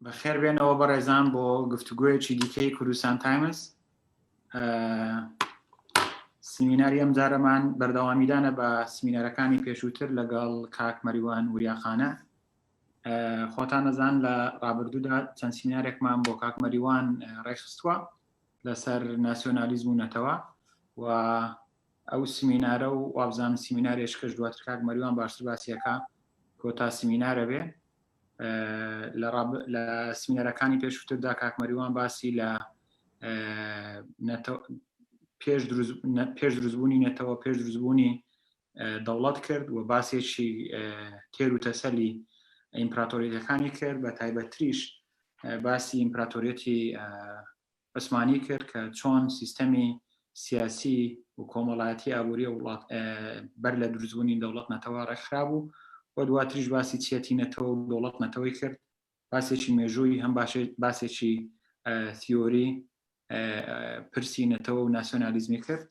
بەخێر بێنەوە بەڕێزان بۆ گفتوگۆیەکی دیکەی کوردستان تایمز. سمیناری ئەم جارەمان بەردەوامیدانە بە سمینارەکانی پێشووتر لەگەڵ کاک مەریوان وریاخانە. خۆتان نەزان لە ڕابردوودا چەند سمینارێکمان بۆ کاک مەریوان ڕێکخستووە لەسەر ناسیۆنالیزم و نەتەوە و ئەو سمینارە و وابزانم سیمینارێش کەش دواتر کاک مەریوان باشتر باسیەکە کۆتا سمینارە بێ. لە سمینارەکانی پێشووتردا کاک مەریوان باسی لە پێش دروستبوونی نەتەوە، پێش دروستبوونی دەوڵەت کرد و باسێکی تێر و تەسەلی ئیمپراتۆریەتەکانی کرد، بە تایبەتریش باسی ئیمپراتۆریەتی عوسمانی کرد کە چۆن سیستەمی سیاسی و کۆمەڵایەتی ئابووری وڵات بەر لە دروستبوونی دەوڵەت نەتەوە ڕێکخرابوو و دواتریش باسی چیەتی نەتەوە و دەوڵەت نەتەوەی کرد، باسێکی مێژووی هەم باسێکی تیۆری پرسی نەتەوە و ناسیۆنالیزمی کرد.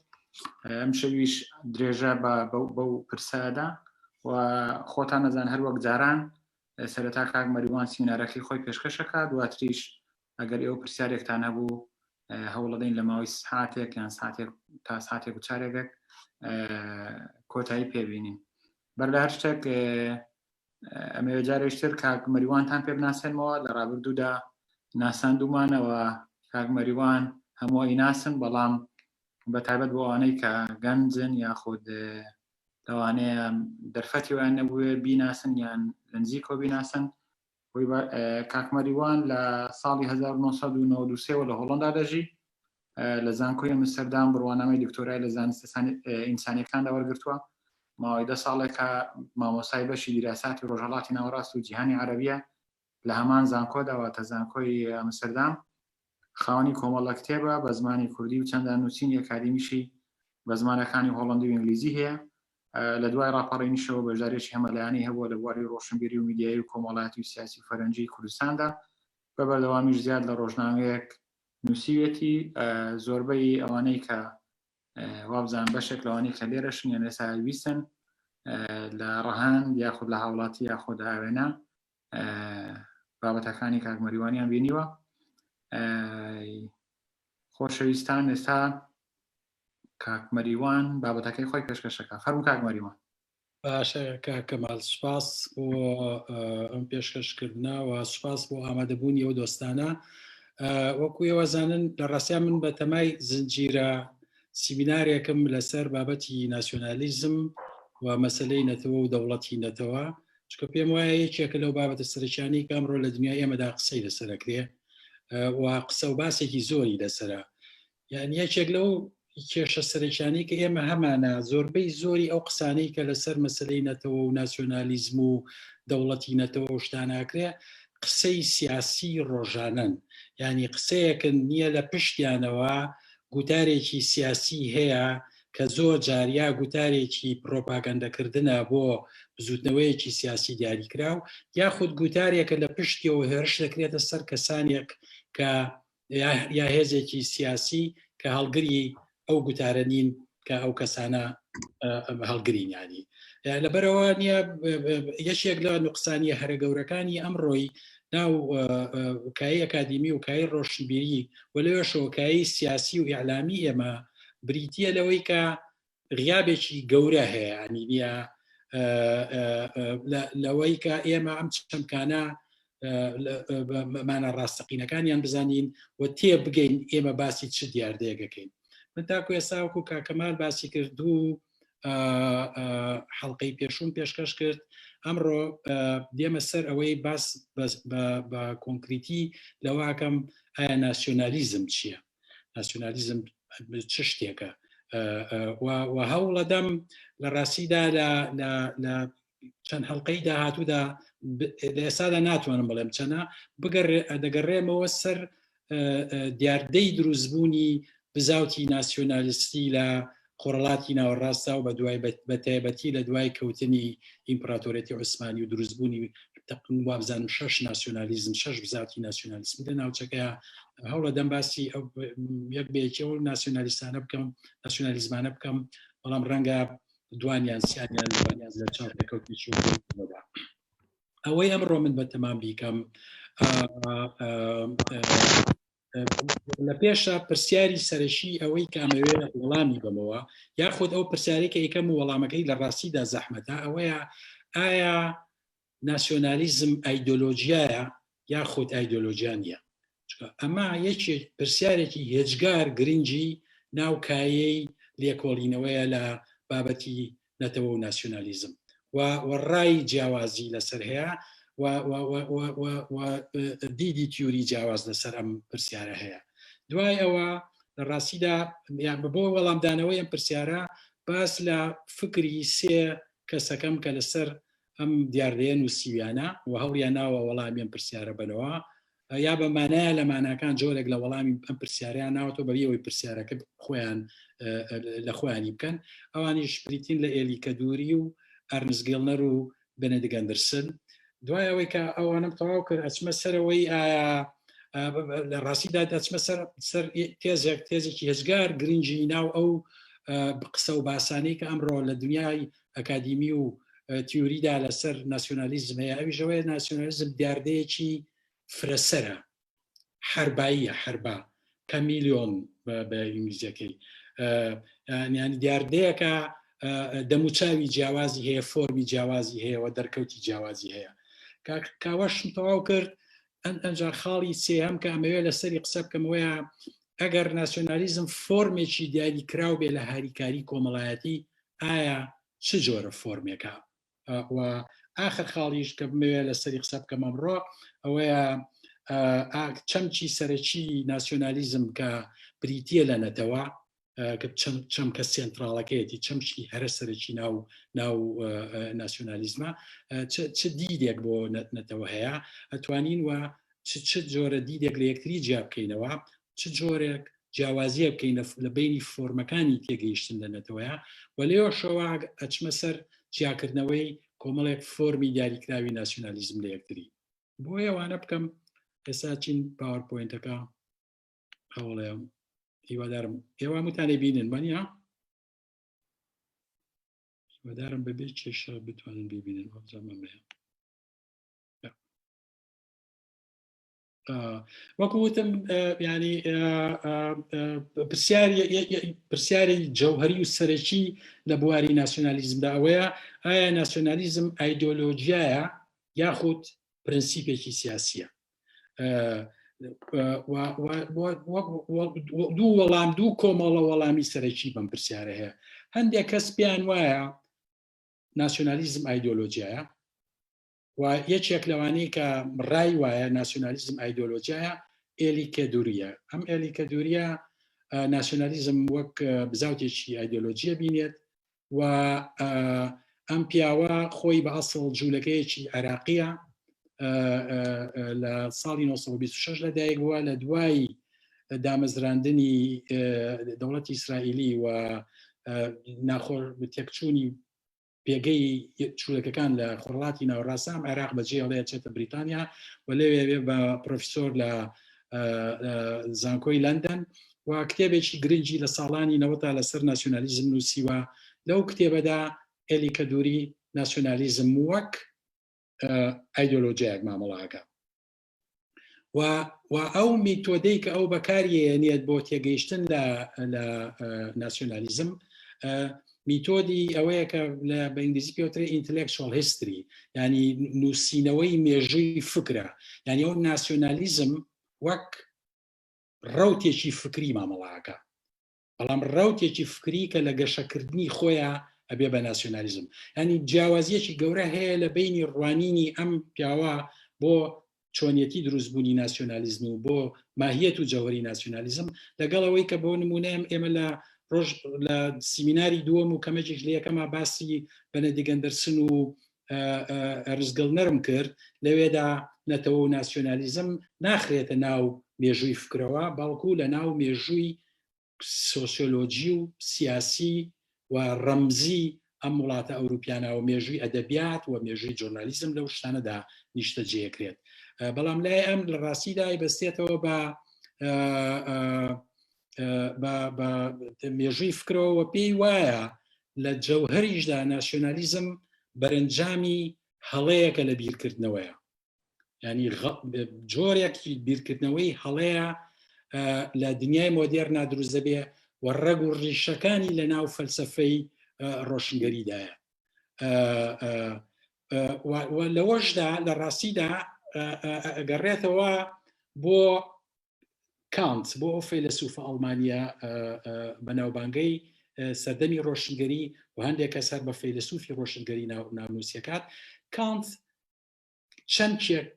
ئەم شەویش درێژە بە بەو پرسەدا و خۆتان نەزان هەر وەک جاران سەرەتا کاک مەریوان سیمینارەکەی خۆی پێشکەشەکات، دواتریش ئەگەر ئێوە پرسیارێکتان هەبوو هەوڵەدەین لە ماوەی ساعتێک یان ساعتێک تا ساعتێک و چارێکێک کۆتایی پێبینین. بەر لە هەر شتێک ئەمەوێ جارێکتر کاک مەریوانتان پێ بناسێنمەوە. لە ڕابردوودا ناساندومانەوە کاک مەریوان هەموو ئەیناسن، بەڵام بە تایبەت بۆ ئەوانەی کە گەنجن یاخود لەوانەیە دەرفەتی ویان نەبووێ بیناسن یان لە نزیکەوە بیناسن. کاک مەریوان لە ساڵی 1993 لە هۆڵندا دەژی، لە زانکۆی ئەمستەردام بڕوانامەی دکتۆرای لە زانستە ئینسانیەکاندا وەرگرتووە. ماوەی 10 ساڵێکە مامۆستای بەشی دیراساتی ڕۆژهەڵاتی ناوەڕاست و جیهانی عەرەبیە لە هەمان زانکۆدا، واتە زانکۆی ئەمستەردام. خاوەنی کۆمەڵە کتێبە بە زمانی کوردی و چەندان نووسینی ئەکادیمیشی بە زمانەکانی هۆڵەندی و ئینگلیزی هەیە. لە دوای ڕاپەڕینیشەوە بەشداریی هەمەلایەنەی هەبووە لە بواری ڕۆشنبیری و میدیایی و کۆمەڵایەتی و سیاسی و فەرەنگیی کوردستاندا. بە بەردەوامیش زیاد لە ڕۆژنامەیەک نووسیوێتی. زۆربەی ئەوانەی کە وابزانم بەشێک لەوانەی کە لێرەشن یان ئێستا ویستن لە ڕەهەند یاخود لە هاوڵاتی یاخود ئاوێنە بابەتەکانی کاک مەریوانیان بینیوە. خۆشەویستان ئێستا کاک مەریوان بابەتەکەی خۆی پێشکەشەکە. فەرموو کاک مەریوان. باشە کاک کەمال، سوپاس بۆ ئەم پێشکەشکردنە و سوپاس بۆ ئامادەبوونی ئەو دۆستانە. وەکو ئێوە زانن لە ڕاستیا من بە تەمای زنجیرە سیمینارێکم لەسەر بابەتی ناسیۆنالیزم و مەسلەی نەتەوە و دەوڵەتی نەتەوە، چونکە پێم وایە یەکێکە لەو بابەتە سەرەکیانەی کە ئەمڕۆ لە دنیای ئێمەدا قسەی لەسەرەکرێ و قسە و باسێکی زۆری لەسەرە. یعنی یەکێک لەو کێشە سەرەکیانەی کە ئێمە هەمانە، زۆربەی زۆری ئەو قسانەی کە لەسەر مەسلەی نەتەوە و ناسیۆنالیزم و دەوڵەتی نەتەوە و شتاناکرێ قسەی سیاسی ڕۆژانەن، یعنی قسەیەکن نییە لە پشتیانەوە گوتارێکی سیاسی هەیە کە زۆر جار یا گوتارێکی پرۆپاگەندەکردنە بۆ بزوتنەوەیەکی سیاسی دیاریکراو، یاخود گوتارێکە لە پشتیەوە هێرش دەکرێتە سەر کەسانێک کە یا هێزێکی سیاسی کە هەڵگری ئەو گوتارە نین کە ئەو کەسانە هەڵگرین. ینی لەبەرەوە نییە یەکێک لە نوقسانیە هەرە گەورەکانی ئەمڕۆی ناو کایی ئەکادیمی و کایی ڕۆشنبیری و لەوێشەوە کایی سیاسی و ئیعلامی ئێمە بریتە لەوەی کە غیابێکی گەورە هەیە، ینی نییە لەوەی کە ئێمە ئەم چەمکانە مانا ڕاستەقینەکانیان بزانین و تێ بگەین ئێمە باسی چ دیاردەیەکەکەین. من تاکو ئێستا وەکو کاکەمال باسی کرد و حەڵقەی پێشوم پێشکەش کرد، ئەمڕۆ دێمە سەر ئەوەی باس بە کۆنکریتی لەواکەم ئایا ناسیۆنالیزم چییە، ناسیۆنالیزم چ شتێکە، و هەوڵەدەم لە ڕاستیدا لە چەند هەڵلقەی داهاتوودا، لە ئێستادا ناتوانم بڵێم چەنە، دەگەڕێمەوە سەر دیاردەی دروستبوونی بزاوتی ناسیۆنالیستی لە خۆرهەڵاتی ناوەڕاستدا و بە دوای بە تایبەتی لە دوای کەوتنی ئیمپراتۆریەتی عوسمانی و دروستبوونی وابزانم شەش ناسیۆنالیزم، شەش بزاوتی ناسیۆنالیسمی لە ناوچەکەیە. هەوڵە دەم باسی یەک بە یەکی ئەو ناسیۆنالیستانە بکەم، ناسیۆنالیزمانە بکەم، بەڵام ڕەنگە دوانیان سیانیان لەوانیان لە چاو پێکەوتنێکی ئەوەی ئەمڕۆ من بە تەمام بیکەم. لە پێشە پرسیاری سەرەکی ئەوەی کە ئەمەوێ وەڵامی بەمەوە یاخود ئەو پرسیاری کە یەکەم و وەڵامەکەی لە ڕاستیدا زەحمەتە ئەوەیە ئایا ناسیۆنالیزم ئایدۆلۆژیایە یاخود ئایدۆلۆژیا نییە ئەمە یەکێک پرسیارێکی هێجگار گرنگی ناو کایەی لێکۆڵینەوەیە لە بابەتی نەتەوە و ناسیۆنالیزم و ڕای جیاوازی لەسەر هەیە و دیدی تیوری جیاواز لەسەر ئەم پرسیارە هەیە دوای ئەوە لە ڕاستیدا بۆ وەڵامدانەوەی ئەم پرسیارە باس لە فکری سێ کەسەکەم کە لەسەر ئەم دیاردەیە نووسیویانە و هەوڵیان ناوە وەڵامی ئەم پرسیارە بەنەوە یا بە مانایە لە ماناکان جۆرێک لە وەڵامی ئەم پرسیاریان ناوەتەوە بەبێ ئەوەی پرسیارەکە خۆیان لە خۆیانی بکەن ئەوانیش بریتین لە ئێلی کەدوری و ئەرنس گێڵنەر و بنێدیک ئەندرسن دوای ئەوەی کە ئەوانم تەواو کرد ئەچمە سەرەوەی ئایا لە ڕاستیدا دەچمە سەر سەر تێزێک تێزێکی هێزگار گرنگی ناو ئەو قسە و باسانەی کە ئەمڕۆ لە دنیای ئەکادیمی و تیوریدا لەسەر ناسیۆنالیزم هەیە ئەویش ئەوەیە ناسیۆنالیزم دیاردەیەکی فرەسەرە حرباییە حربا chameleon بە ئینگلیزیەکەی یانی دیاردەیەکە دەموچاوی جیاوازی هەیە فۆرمی جیاوازی هەیە و دەرکەوتی جیاوازی هەیە کاوەشم تەواو کرد ئەنجا خاڵی سێهەم کە ئەمەوێ لەسەری قسە بکەمەوەیە ئەگەر ناسیۆنالیزم فۆرمێکی دیاری کراو بێ لە هاریکاری کۆمەڵایەتی ئایا چ جۆرە فۆرمێکە و ئاخر خاڵیش کە بمەوێ لەسەری قسە بکەم ئەمڕۆ ئەوەیە چەمکی سەرەکی ناسیۆنالیزم کە بریتە لە نەتەوە کە چەمکە سێنتراڵەکەیەتی چەمکی هەرە سەرەکی ناو ناو ناسیۆنالیزمە چ دیدێک بۆ نەتەوە هەیە ئەتوانین و چ جۆرە دیدێک لە یەکتری جیا بکەینەوە چ جۆرێک جیاوازیە بکەین لە بینی فۆرمەکانی تێگەیشتن لە نەتەوەیە و لێوەشەوە ئەچمە سەر جیاکردنەوەی کۆمەڵێک فۆرمی دیاریکراوی ناسیۆنالیزم لە یەکتری بۆ ئەوانە بکەم ئێستا چین PowerPoint ەکە هەوڵێم هیوادارم ئێوە هەمووتانێ بینن وانە هیوادارم بەبێ کێشە بتوانن ببینن وەبزانم هەیە وەکو وتم ینی پرسیاری جەوهری و سەرەکی لە بواری ناسیۆنالیزمدا ئەوەیە ئایا ناسیۆنالیزم ئایدۆلۆژیایە یاخود پرەنسیپێکی سیاسیە دوو وەڵام دوو کۆمەڵە وەڵامی سەرەکی بەم پرسیارە هەیە هەندێک کەس پێیان وایە ناسیۆنالیزم ئایدۆلۆژیایە و یەکێک لەوانەی کە ڕای وایە ناسیۆنالیزم ئایدۆلۆژیایە ئێلی کەدوریە ئەم ئێلی کەدوریە ناسیۆنالیزم وەک بزاوتێکی ئایدۆلۆژیە بینێت و ئەم پیاوە خۆی بە ئەسڵ جوولەکەیەکی عێراقیە لە ساڵی 1926 لەدایک بووە لە دوای دامەزراندنی دەوڵەتی ئیسرائیلی و ناخۆر تێکچوونی پێگەی چوولەکەکان لە خۆڕڵاتی ناوەڕاستە ئەم عێراق بەجێڵێ چێتە بریتانیا و لەوێ بێ بە پرۆفیسۆر لە زانکۆی لەندەن و کتێبێکی گرنگی لە ساڵانی نەوەتا لەسەر ناسیۆنالیزم نووسیوە لەو کتێبەدا ئێلی کەدوری ناسیۆنالیزم وەک ئایدۆلۆژیایەک مامەڵاکە و و ئەو میتۆدەی کە ئەو بەکاریێنێت بۆ تێگەیشتن لە لە ناسیۆنالیزم میتۆدی ئەوەیە کە لە بە ئینگلیزی پێوترێ intellectual history ینی نووسینەوەی مێژووی فکرە یعنی ئەو ناسیۆنالیزم وەک ڕوتێکی فکری مامەڵاکە بەڵام ڕەوتێکی فکری کە لە گەشەکردنی خۆیا ئەبێ بە ناسیۆنالیزم ینی جیاوازیەکی گەورە هەیە لە بینی ڕوانینی ئەم پیاوە بۆ چۆنیەتی دروستبوونی ناسیۆنالیزم و بۆ ماهیەت و جەوەری ناسیۆنالیزم لەگەڵ ئەوەی کە بۆ نمونەیەم ئێمە لە ڕۆژ لە سیمیناری دووەم و کەمێکیش لە یەکەما باسی بەنەدیک ئەندەرسن و ئەرزگڵنەرم کرد لەوێدا نەتەوە و ناسیۆنالیزم ناخرێتە ناو مێژووی فکرەوە بەڵکو لە ناو مێژووی سۆسیۆلۆجی و سیاسی و ڕەمزی ئەم وڵاتە ئەوروپیانە و مێژووی ئەدەبیات و مێژووی جۆرنالیزم لەو شتانەدا نیشتەجێکرێت بەڵام لای ئەم لە ڕاستیدا بەستێتەوە بە بە مێژووی فکرەوە پێی وایە لە جەوهەریشدا ناسیۆنالیزم بەرەنجامی هەڵەیەکە لە بیرکردنەوەیە. ینی جۆرێکی بیرکردنەوەی هەڵەیە لە دنیای مۆدێرنا دروست دەبێ و ڕەگ و ڕیشەکانی لە ناو فەلسفەی ڕۆشنگەریدایە لەوەشدا لە ڕاستیدا گەڕێتەوە بۆ کانت بۆ ئەو فەیلەسوفە ئەڵمانیە بەناوبانگەی سەردەمی ڕۆشنگەری و هەندێک کەس هەر بە فەیلەسوفی ڕۆشنگەری ناونووسیەکات کانت چەمکێک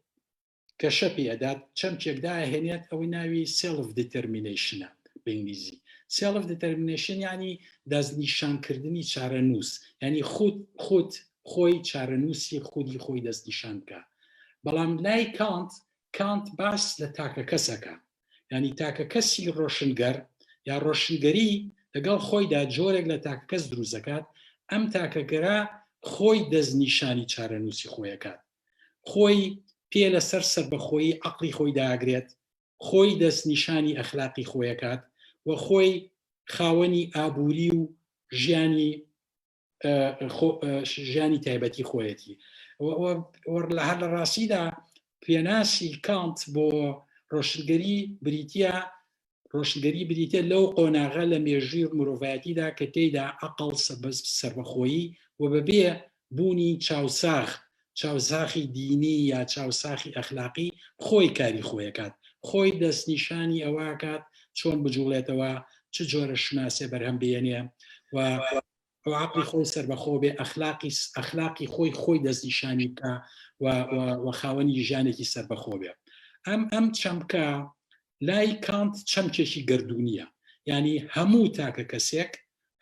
گەشە پێ ئەدات چەمکێک داهێنێت ئەوەی ناوی self determination ە بە ئینگلیزی self determination ینی دەستنیشانکردنی چارەنووس ینی خود خود خۆی چارەنووسی خودی خۆی دەستنیشان بکە بەڵام لای کانت کانت باس لە تاکە کەسەکە ینی تاکە کەسی ڕۆشنگەر یا ڕۆشنگەری لەگەڵ خۆیدا جۆرێک لە تاکە کەس دروست دەکات ئەم تاکەگەرا خۆی دەستنیشانی چارەنووسی خۆیەکات خۆی پێ لەسەر سەربەخۆیی عەقڵی خۆی داگرێت، خۆی دەستنیشانی ئەخلاقی خۆیەکات و خۆی خاوەنی ئابووری و ژیانی ژیانی تایبەتی خۆیەتی. لە هەر لە ڕاستیدا پێناسی کانت بۆ ڕۆشنگەری بریتە ڕۆشنگەری بریتیە لەو قۆناغە لە مێژووی مرۆڤایەتیدا کە تێیدا عەقڵ سەربەخۆیی و بەبێ بوونی چاوساغ، چاوساخی دینی یا چاوساخی ئەخلاقی خۆی کاری خۆیەکات، خۆی دەستنیشانی ئەوەکات چۆن بجوڵێتەوە، چ جۆرە شوناسێ بەرهەم بێنێ و ئەو عەقڵی خۆی سەربەخۆ بێ، ئەخلاقی ئەخلاقی خۆی خۆی دەستنیشانی بکا و و خاوەنی ژیانێکی سەربەخۆ بێ. ئەم ئەم چەمکە لای کانت چەمکێکی گەردوونیە، یانی هەموو تاکە کەسێک،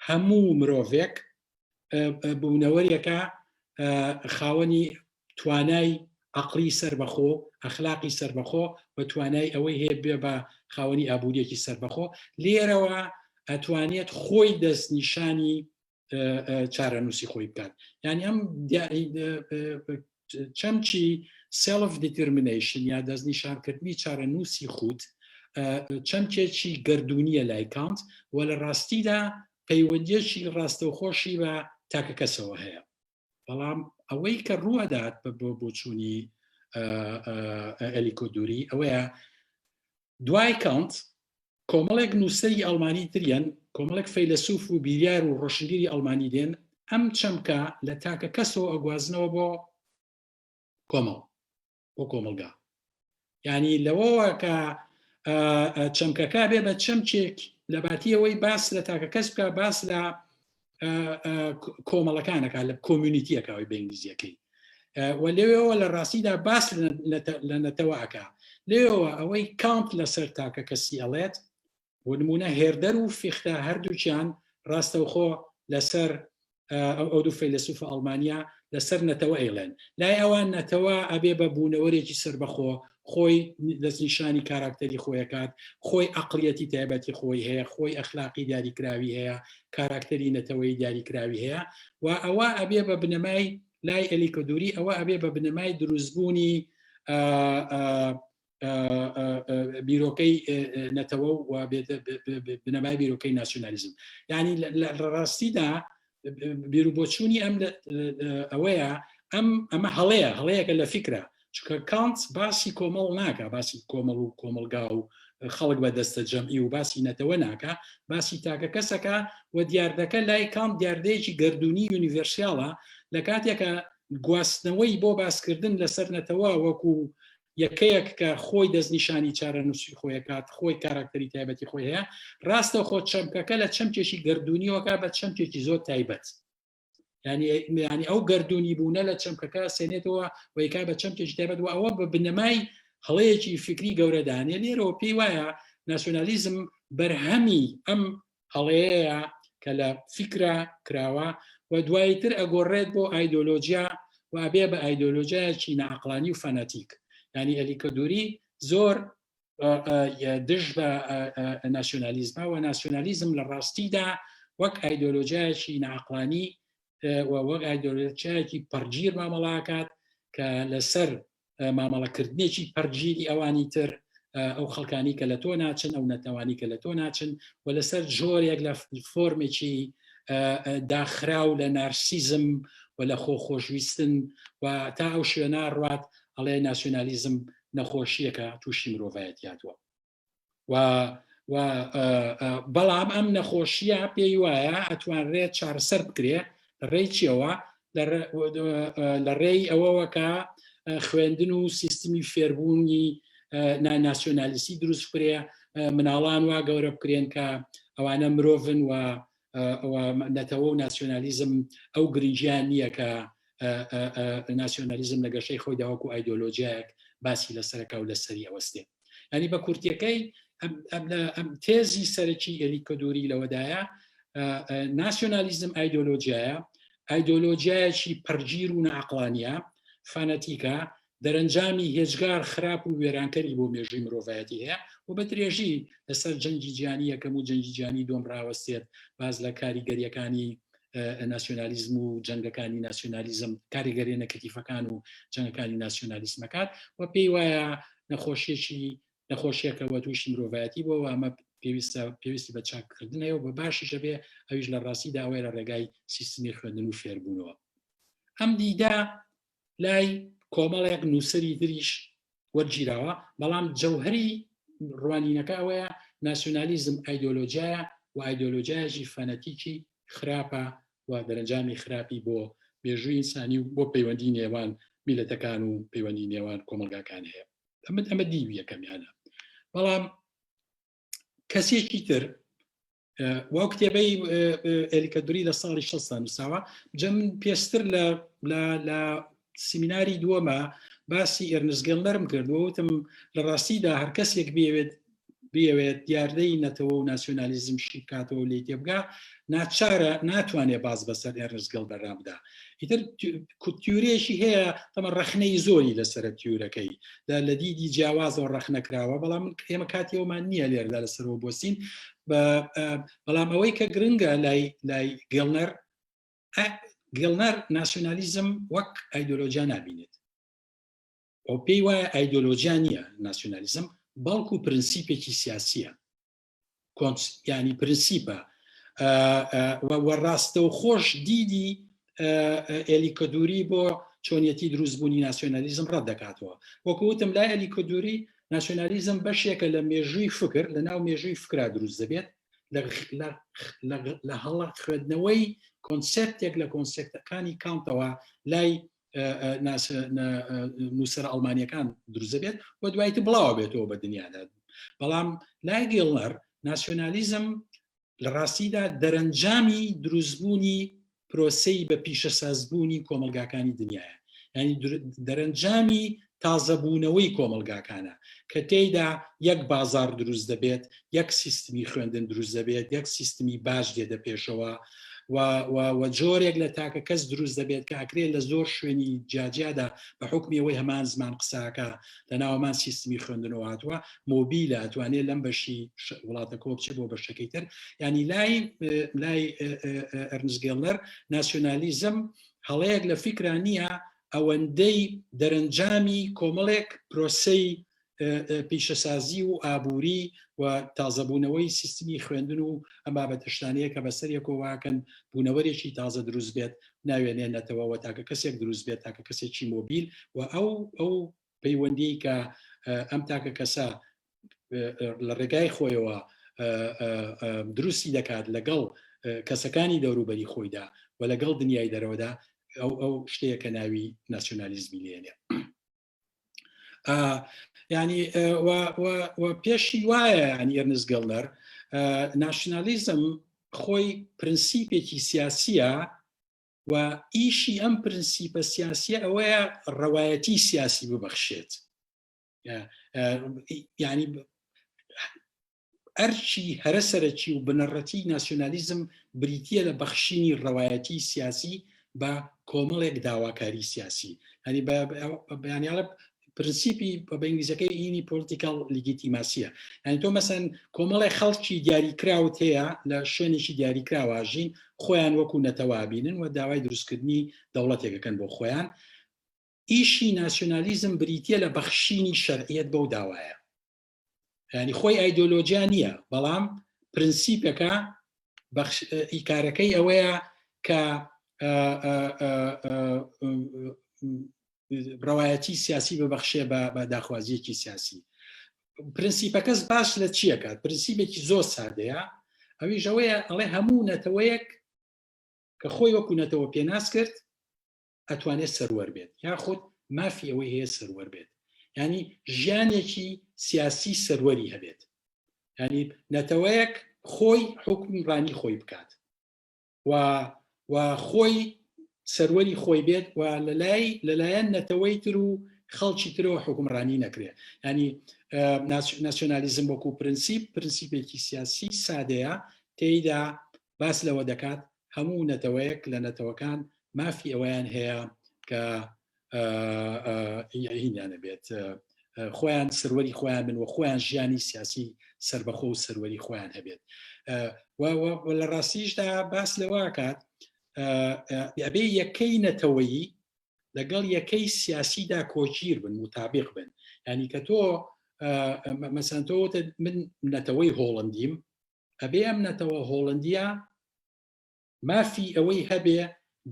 هەموو مرۆڤێک بوونەوەرێکە خاوەنی توانای عەقڵی سەربەخۆ، ئەخلاقی سەربەخۆ و توانای ئەوەی هەیە بێ بە خاوەنی ئابووریەکی سەربەخۆ، لێرەوە ئەتوانێت خۆی دەستنیشانی چارەنووسی خۆی بکات. یعنی ئەم چەمکی self determination یا دەستنیشانکردنی چارەنووسی خود چەمکێکی گەردوونیە لای کانت و لە ڕاستیدا پەیوەندیەکی ڕاستەوخۆشی بە تاکەکەسەوە هەیە. بەڵام ئەوەی کە ڕووەدات بە بۆ بۆچوونی ئەلیکۆ دووری ئەوەیە دوای کانت کۆمەڵێک نووسەری ئەڵمانی تریان کۆمەڵێک فەیلەسوف و بیریار و ڕۆشنبیری ئەڵمانی دێن ئەم چەمکە لە تاکە کەسەوە ئەگوازنەوە بۆ کۆمەڵ بۆ کۆمەڵگا ینی لەوەوە کە چەمکەکە بێ بە چەمکێک لە باتی ئەوەی باس لە تاکە کەس بکە باس لە کۆمەڵەکانەکە لە community یەکەوەی بە ئینگلیزیەکەی و لەوێەوە لە ڕاستیدا باس لە نەتەوەکە لێەوە ئەوەی کانت لەسەر تاکە کەسی ئەڵێت بۆ نمونە هێردەر و فیختە هەردووکیان ڕاستەوخۆ لەسەر ئەو دوو فەیلەسوفە ئەڵمانیا لەسەر نەتەوە ئەیڵێن لای ئەوان نەتەوە ئەبێ بە بوونەوەرێکی سربەخۆ خۆی دەستنیشانی کاراکتەری خۆیەکات خۆی عقلیەتی تایبەتی خۆی هەیە خۆی ئەخلاقی دیاریکراوی هەیە کاراکتەری نەتەوەی دیاریکراوی هەیە و ئەوە ئەبێ بە بنەمای لای ئەلیکۆدوری ئەوە ئەبێ بە بنەمای دروستبوونی بیرۆکەی نەتەوە و بنەمای بیرۆکەی ناسیۆنالیزم یعنی لە ڕاستیدا بیرروبۆچوونی ئەم ئەوەیە ئەم ئەمە هەڵەیە هەڵەیەکە لە فکرە چونکە کانت باسی کۆمەڵ ناکە باسی کۆمەڵ و کۆمەلگا و خەڵک بە دەستە جەمعی و باسی نەتەوە ناکە باسی تاکە کەسەکە و دیاردەکە لای کانت دیاردەیەکی گردردونی universal ە لە کاتێکە گواستنەوەی بۆ باسکردن لەسەر نەتەوە وەکو یەکەیەک کە خۆی دەستنیشانی چارەنووسی خۆیەکات خۆی کاراکتەری تایبەتی خۆی هەیە ڕاستەوخۆ چەمکەکە لە چەمکێکی گردردونیەوەکە بە چەمکێکی زۆر تایبەت ینی ئەو گردردونی بوونە لە چەمکەکە سێنێتەوە ویکا بە چەمکێکی تایبەت و ئەوە بە بنەمای هەڵەیەکی فکری گەورەدانێ لێرەوە پێی وایە ناسیۆنالیزم بەرهەمی ئەم هەڵەیەیە کە لە فیکرا کراوە و دواییتر ئەگۆڕێت بۆ ئایدۆلۆجیا و ئەبێ بە ئایدۆلۆجیایەکی ناعەقڵانی و فاناتیک. یانی ئەلیکۆدوری زۆر دژ بە ناسیۆنالیزمە و ناسیۆنالیزم لە ڕاستیدا وەک ئایدۆلۆجیایەکی ناعەقڵانی و وەک ئایدۆلۆجیایەکی پەڕگیر مامەڵاکات کە لەسەر مامەڵەکردنێکی پەرگیری ئەوانی تر ئەو خەڵکانی کە لە تۆ ناچن ئەو نەتەوانی کە لە تۆ ناچن و لەسەر جۆرێک لە فۆرمێکی داخراو لە نارسیزم و لە خۆ خۆشویستن و تا ئەو شوێنە ڕوات. ئەڵێ ناسیۆنالیزم نەخۆشیەکە تووشی مرۆڤایەتی هاتووە و و بەڵام ئەم نەخۆشیە پێی وایە ئەتوانرێت چارەسەر بکرێ لە ڕێی چیەوە لە ڕێی ئەوەوە کە خوێندن و سیستمی فێربوونی ناسیۆنالیستی دروست بکرێ مناڵان وا گەورە بکرێن کە ئەوانە مرۆڤن و نەتەوە و ناسیۆنالیزم ئەو گرنگیان نییە کە ناسیۆنالیزم لە گەشەی خۆیدا وەکو ئایدۆلۆژیایەک باسی لەسەرەکە و لەسەری ئەوەستێ ینی بە کورتیەکەی ئەم تێزی سەرەکی ئێریک کەدوری لەوەدایە ناسیۆنالیزم ئایدۆلۆژیایە ئایدۆلۆژیایەکی پەرگیر و نەعقلانیە فانەتیکە دەرەنجامی هێجگار خراپ و وێرانکەری بۆ مێژووی مرۆڤایەتی هەیە و بە درێژی لەسەر جەنگی جیهانی یەکەم و جەنگی جیهانی دووەم ڕاوەستێت باز لە کاریگەریەکانی ناسیۆنالیزم و جەنگەکانی ناسیۆنالیزم کاریگەریە نەکەتیفەکان و جەنگەکانی ناسیۆنالیسمەکات و پێی وایە نەخۆشیەکی نەخۆشیەکە وە تووشی مرۆڤایەتی بۆ ئەمە پێویستە پێویستی بە چاککردن هەیە و بە باشی ژەبێ ئەویش لە ڕاستی داوای لە ڕێگای سیستمی خوێندن و فێربوونەوە ئەم دیدا لای کۆمەڵێک نووسەری تریش وەرگیراوە، بەڵام جەوهەری ڕوانینەکە ئەوەیە ناسیۆنالیزم ئایدۆلۆژیایە و ئایدۆلۆژیایەکی فەنەتیکی خراپە و دەرەنجامی خراپی بۆ مێژووی ئینسانی و بۆ پەیوەندی نێوان میلەتەکان و پەیوەندی نێوان کۆمەڵگاکان هەیە. ئەمە ئەمە دیوی یەکەمیانە. بەڵام کەسێکی تر واو کتێبەی ئێریک کەدوری لە ساڵی 6 نووساوە جە من پێشتر لە لە سیمیناری دووەمە باسی ئێرنست گێلنەرم کرد وتم لە ڕاستیدا هەر کەسێک بێوێت بیەوێت دیاردەی نەتەوە و ناسیۆنالیزم شی بکاتەوە لێی تێبگا ناچارە ناتوانێت باز بەسەر ئێرنست گێلنەرا بدا ئیتر تیورێکی هەیە تەمە ڕەخنەی زۆری لەسرە تیورەکەی لە دیدی جیاوازەوە ڕەخنە کراوە بەڵام من ئێمە کاتی ئەومان نییە لێرەدا لەسەرەوە بۆسین بەڵام ئەوەی کە گرنگە لای لای گێڵنەر گێڵنەر ناسیۆنالیزم وەک ئایدۆلۆژیا نابینێت ئەو پێی وایە ئایدۆلۆژیا نییە ناسیۆنالیزم بەڵکو پرنسیپێکی سیاسیە کۆنس ینی پرنسیپە وە ڕاستەوخۆش دیدی ئێلیک کەدوری بۆ چۆنیەتی دروستبوونی ناسیۆنالیزم ڕەت دەکاتەوە وەکو وتم لای ئێلیک کەدوری ناسیۆنالیزم بەشێکە لە مێژووی فکر لە ناو مێژووی فکرا دروست دەبێت لە هەڵە خوێندنەوەی کۆنسێپتێک لە کۆنسێپتەکانی کانتەوە لای نووسەر ئەڵمانیەکان دروست دەبێت و دوایتر بڵاوە بێتەوە بە دنیادا بەڵام لای گێڵنەر ناسیۆنالیزم لە ڕاستیدا دەرەنجامی دروستبوونی پرۆسەی بە پیشەسازبوونی کۆمەڵگاکانی دنیاە ینی دەرەنجامی تازەبوونەوەی کۆمەڵگاکانە کە تێیدا یەک بازار دروست دەبێت یەک سیستمی خوێندن دروست دەبێت یەک سیستمی باج دێتە پێشەوە و جۆرێک لە تاکە کەس دروست دەبێت کە ئەکرێت لە زۆر شوێنی جیاجیادا بە حکمی ئەوەی هەمان زمان قساکە لە ناوەمان سیستمی خوێندنەوە هاتووە مۆبیلە ئەتوانێت لەم بەشی وڵاتەکەەوە بچێت بۆ بەشەکەی تر ینی لای لای ئەرنست گێڵنەر ناسیۆنالیزم هەڵەیەک لە فیکرا نییە ئەوەندەی دەرەنجامی کۆمەڵێک پرۆسەی پیشەسازی و ئابووری و تازەبوونەوەی سیستمی خوێندن و ئەم بابەتە شتانەیە کە بەسەر یەکۆواکەن بوونەوەرێکی تازە دروست بێت ناوێنێ نەتەوەوە تاکە کەسێک دروست بێت تاکە کەسێکی مۆبیل و ئەو ئەو پەیوەندی کە ئەم تاکە کەسە لە ڕێگای خۆیەوە دروستی دەکات لەگەڵ کەسەکانی دەوروبەری خۆیدا و لەگەڵ دنیای دەرەوەدا ئەو ئەو شتەیە کە ناوی ناسیۆنالیزمی لێنێ ینی پێشی وایە ینی ئێرنست گێڵنەر ناسیۆنالیزم خۆی پرنسیپێکی سیاسیە و ئیشی ئەم پرنسیپە سیاسیە ئەوەیە ڕەوایەتی سیاسی ببەخشێت ینی ئەرکی هەرە سەرەکی و بنەڕەتی ناسیۆنالیزم بریتییە لە بەخشینی ڕەوایەتی سیاسی بە کۆمەڵێک داواکاری سیاسی. یانی بە یانی ئەڵێ پرنسیپی بە ئینگلیزیەکەی ئینی political legitimacy ە. یانی تۆ مەسەن کۆمەڵێک خەڵکی دیاریکراوت هەیە لە شوێنێکی دیاریکراوە ژین خۆیان وەکو نەتەوە بینن و داوای دروستکردنی دەوڵەتێکەکەن بۆ خۆیان. ئیشی ناسیۆنالیزم بریتییە لە بەخشینی شەرعیەت بەو داوایە. ینی خۆی ئایدۆلۆژیا نییە بەڵام پرنسیپەکە ئیکارەکەی ئەوەیە کە ڕەوایەتی سیاسی ببەخشێ بە داخوازیەکی سیاسی. پرنسیپەکەس باس لە چیەکات؟ پرنسیپێکی زۆر سادەیە، ئەویش ئەوەیە ئەڵێ هەموو نەتەوەیەک کە خۆی وەکو نەتەوە پێناس کرد ئەتوانێت سەروەر بێت یاخود مافی ئەوەی هەیە سەروەر بێت، ینی ژیانێکی سیاسی سەروەری هەبێت، ینی نەتەوەیەک خۆی حوکمڕانی خۆی بکات و و خۆی سەروەری خۆی بێت و لەلای لەلایەن نەتەوەی تر و خەڵکی ترەوە حکومڕانی نەکرێت. ینی ناسیۆنالیزم وەکو پرنسیپ پرنسیپێکی سیاسی سادەیە، تێیدا باس لەوە دەکات هەموو نەتەوەیەک لە نەتەوەکان مافی ئەوەیان هەیە کە هینیانە بێت، خۆیان سەروەری خۆیان بن و خۆیان ژیانی سیاسی سربەخۆ و سەروەری خۆیان هەبێت. لە ڕاستیشدا باس لەوەکات ئەبێ یەکەی نەتەوەیی لەگەڵ یەکەی سیاسیدا کۆگیر بن، متابق بن. ینی کە تۆ مەسەن تۆ من نەتەوەی هۆڵندیم، ئەبێ ئەم نەتەوە هۆڵندیە مافی ئەوەی هەبێ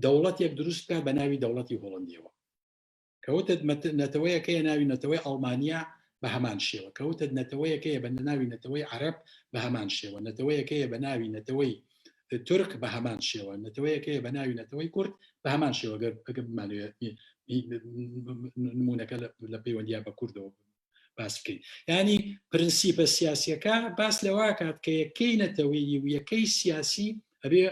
دەوڵەتێک دروست بکات بە ناوی دەوڵەتی هۆڵندیەوە. کەوتت نەتەوەیەکەیە ناوی نەتەوەی ئەڵمانیا بە هەمان شێوە، کەوتت نەتەوەیەکەیە بە ناوی نەتەوەی عەرەب بە هەمان شێوە، نەتەوەیەکەیە بە ناوی نەتەوەی تورک بە هەمان شێوە، نەتەوەیەکەیە بە ناوی نەتەوەی کورد بە هەمان شێوە. گەر بمانەوێت نمونەکە لە پەیوەندیا بە کوردەوە باس بکەین، ینی پرنسیپە سیاسیەکە باس لەوە کات کە یەکەی نەتەوەیی و یەکەی سیاسی ئەبێ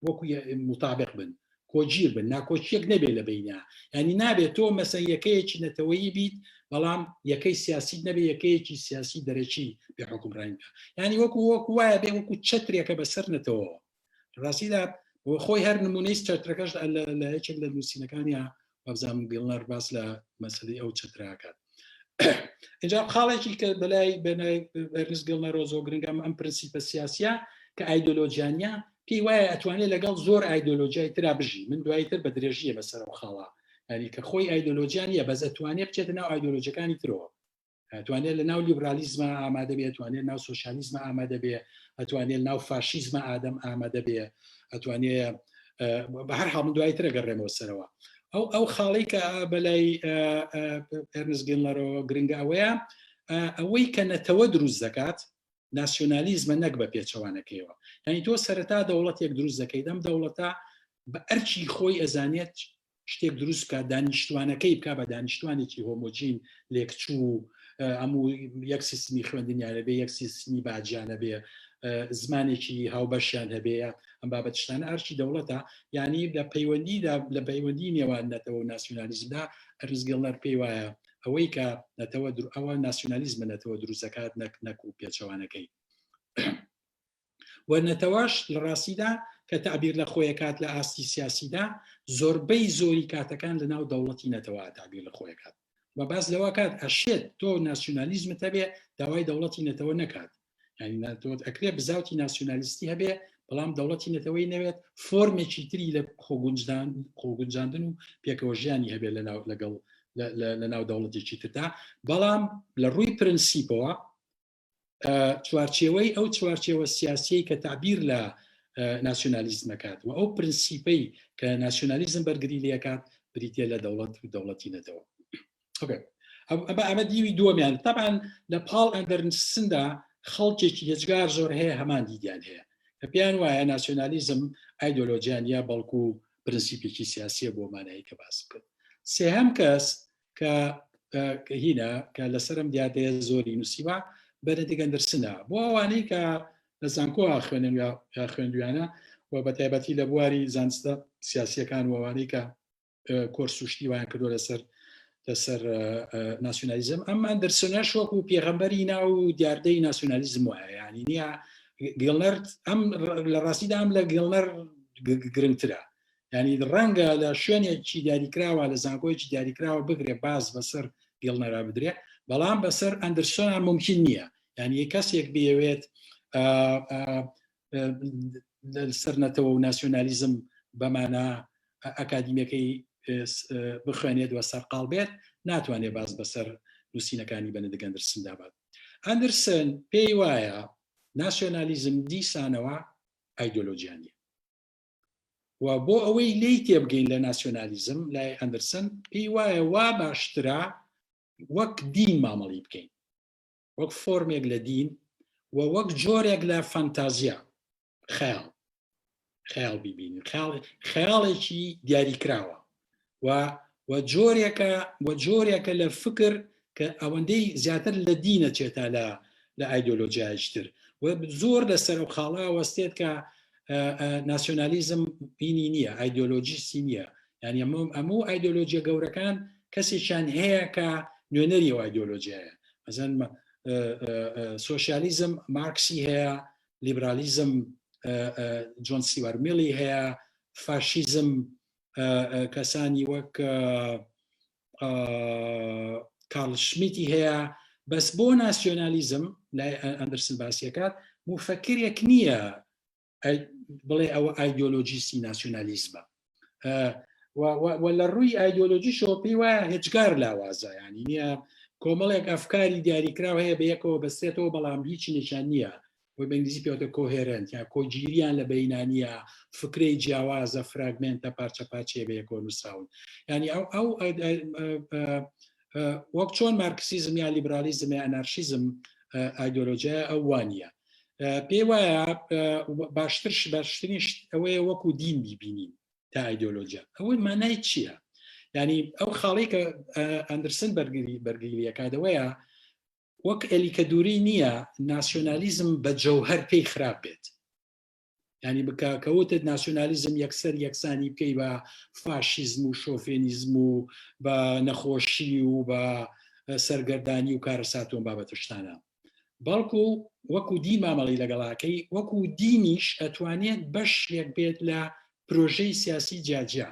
وەکو مطابق بن، کۆگیر بن، ناکۆکیەک نەبێ لە بینە. ینی نابێت تۆ مەسەن یەکەیەکی نەتەوەیی بیت بەڵام یەکەی سیاسی نەبێ، یەکەیەکی سیاسی دەرەکی بێ حکومڕانی بکە. ینی وەکو وەکو وایە بێ وەکو چەترێکە بەسەر نەتەوەوە. ڕاستیدا خۆی هەر نمونەی چەترەکەش لە یەکێک لە نووسینەکانیا وابزانم گیڵنەر باس لە مەسەلەی ئەو چەتراکات. اینجا خاڵێکی کە بەلای بەنای ئەرنست گیڵنەرەوە زۆر گرنگە ئەم پرنسیپە سیاسیە کە ئایدۆلۆژیانە، پێی وایە ئەتوانێت لەگەڵ زۆر ئایدۆلۆژیای ترا بژی. من دوایی تر بە درێژیە بەسەر ئەو خاڵە، یعنی کە خۆی ئایدۆلۆژیا نییە بەس ئەتوانێت بچێتە ناو ئایدۆلۆژیەکانی ترەوە، ئەتوانێت لە ناو لیبرالیزمە ئامادە بێ، ئەتوانێت ناو سۆسیالیزمە ئامادە بێ، ئەتوانێت ناو فاشیزمە ئادەم ئامادە بێ، ئەتوانێت بە هەر حاڵ من دوایی ترە گەڕێمەوە سەرەوە. ئەو ئەو خاڵی کە بەلای ئێرنست گیڵنەرەوە گرنگە ئەوەیە ئەوەی کە نەتەوە دروست دەکات ناسیۆنالیزمە نەک بە پێچەوانەکەیەوە. یعنی تۆ سەرەتا دەوڵەتێک دروست دەکەیت، ئەم دەوڵەتە بە ئەرکی خۆی ئەزانێت شتێک دروست بکات، دانیشتوانەکەی بک بە دانیشتوانێکی هۆمۆجین لێکچوو، هەموو یەک سیستمی خوێندنیان هەبێ، یەک سیستمی باجیان هەبێ، زمانێکی هاوبەشیان هەبێ، ئەم بابەت شتانە ئەرکی دەوڵەتە. یعنی لە پەیوەندیدا لە پەیوەندی نێوان نەتەوە و ناسیۆنالیزمدا ئەرنست گیڵنەر پێی وایە ئەوەی کە نەتەوە ئەوە ناسیۆنالیزمە نەتەوە دروست دەکات نەک نەک و پێچەوانەکەی. و نەتەوەش لە ڕاستیدا کە تعبیر لە خۆیەکات لە ئاستی سیاسیدا زۆربەی زۆری کاتەکان لە ناو دەوڵەتی نەتەوە تعبیر لە خۆیەکات و باس لەوە کات ئەشێت تۆ ناسیۆنالیزمت هەبێ داوای دەوڵەتی نەتەوە نەکات. یعنی ناتۆت ئەکرێ بزاوتی ناسیۆنالیستی هەبێ بەڵام دەوڵەتی نەتەوەی نەوێت، فۆرمێکی تری لە خۆگونجدان خۆگونجاندن و پێکەوە ژیانی هەبێت لە ناو لەگەڵ لە ناو دەوڵەتێکی تردا. بەڵام لە ڕووی پرنسیپەوە چوارچێوەی ئەو چوارچێوە سیاسیەی کە تعبیر لە ناسیۆنالیزم دەکات و ئەو پرنسیپەی کە ناسیۆنالیزم بەرگری لەکات بریتە لە دەوڵەت و دەوڵەتی نەتەوە. ئەمە ئەمە دیوی دووەمیان. تەبعەن لە پاڵ ئەندەرسندا خەڵکێکی هێجگار زۆر هەیە هەمان دیدیان هەیە کە پێیان وایە ناسیۆنالیزم ئایدۆلۆژیا نییە بەڵکو پرنسیپێکی سیاسیە بۆ مانایی کە باس بکرد. سێهەم کەس کە هینە کە لەسەرم دیاردەیە زۆری نووسیوە بەنەدیک ئەندرسنە. بۆ ئەوانەی کە لە زانکۆ خوێنن یا خوێندویانە و بە تایبەتی لە بواری زانستە سیاسیەکان و ئەوانەی کە کۆرس و شتی وایان کردو لەسەر لەسەر ناسیۆنالیزم، ئەم ئەندرسنەش وەکو پێغەمبەری ناو دیاردەی ناسیۆنالیزم وایە. ینی نییە گیڵنەر ئەم لە ڕاستیدا ئەم لە گیڵنەر گرنگترە. ینی ڕەنگە لە شوێنێکی دیاریکراوە لە زانکۆیەکی دیاریکراوە بگرێ باز بەسەر گیڵنەرا بدرێ، بەڵام بەسەر ئەندرسۆنا ممکن نییە. ینی کەسێک بیەوێت لەسەر نەتەوە و ناسیۆنالیزم بەمانە ئەکادیمیەکەی بخوێنێت و سەرقاڵ بێت ناتوانێت باز بەسەر نووسینەکانی بەنەدیک ئەندرسندا بات. ئەندرسن پێی وایە ناسیۆنالیزم دیسانەوە ئایدۆلۆژیا نییە. و بۆ ئەوەی لێی تێبگەین لە ناسیۆنالیزم لای ئەندرسن پێی وایە وا باشترە وەک دین مامەڵی بکەین، وەک فۆرمێک لە دین و وەک جۆرێک لە فانتازیا، خەیاڵ، خەیاڵ بیبینین، خەیاڵێکی دیاریکراوە و و جۆرێکە و جۆرێکە لە فکر کە ئەوەندەی زیاتر لە دینە چێتا لە لە ئایدۆلۆژیایش تر و زۆر لەسەر ئەو خاڵە وەستێت کە ناسیۆنالیزم بینی نییە، ئایدۆلۆژیستی نییە. یعنی ئەمە ئایدۆلۆژیە گەورەکان کەسێکیان هەیە کە نوێنەری ئەو ئایدۆلۆژیایە. مەسەن سۆسیالیزم مارکسی هەیە، لیبرالیزم جۆن ستیوارت میلی هەیە، فاشیزم کەسانی وەک کارل شمیتی هەیە. بەس بۆ ناسیۆنالیزم لای ئەندرسن باسیەکات مفەکرێک نییە بڵێ ئەوە ئایدۆلۆژیستی ناسیۆنالیزمە. و لە ڕووی ئایدۆلۆژیشەوە پێی وایە هێجگار لاوازە، ینی نییە کۆمەڵێک ئەفکاری دیاریکراو هەیە بە یەکەوە بەستێتەوە، بەڵام هیچ نێکیان نییە، وەی بە ئینگلیزی پێوتە coherent یا کۆگیریان لە بەینانیە، فکرەی جیاوازە، fragment ە، پارچە پارچەیە بە یەکەوە نووسراون. ینی ئەو ئەو وەک چۆن مارکسیزم یا لیبرالیزم یا ئەنارشیزم ئایدۆلۆژیای ئەو وانە. پێی وایە باشتر باشترین ئەوەیە وەکو دین بیبینین تا ئایدۆلۆژیا. ئەوەی مانای چییە؟ ینی ئەو خاڵی کە ئەندرسن بەرگری بەرگریەکاتەوەیە وەک ئەلیکە دووری نییە ناسیۆنالیزم بە جەوهەر پێی خراپ بێت. ینی بکە کەوتت ناسیۆنالیزم یەکسەر یەکسانی بکەی بە فاشیزم و شۆفێنیزم و بە نەخۆشی و بە سەرگەردانی و کارەسات و بابەتە شتانە، بەڵکو وەکو دین مامەڵی لەگەڵاکەی، وەکو دینیش ئەتوانێت بەشێک بێت لە پرۆژەی سیاسی جیاجیا.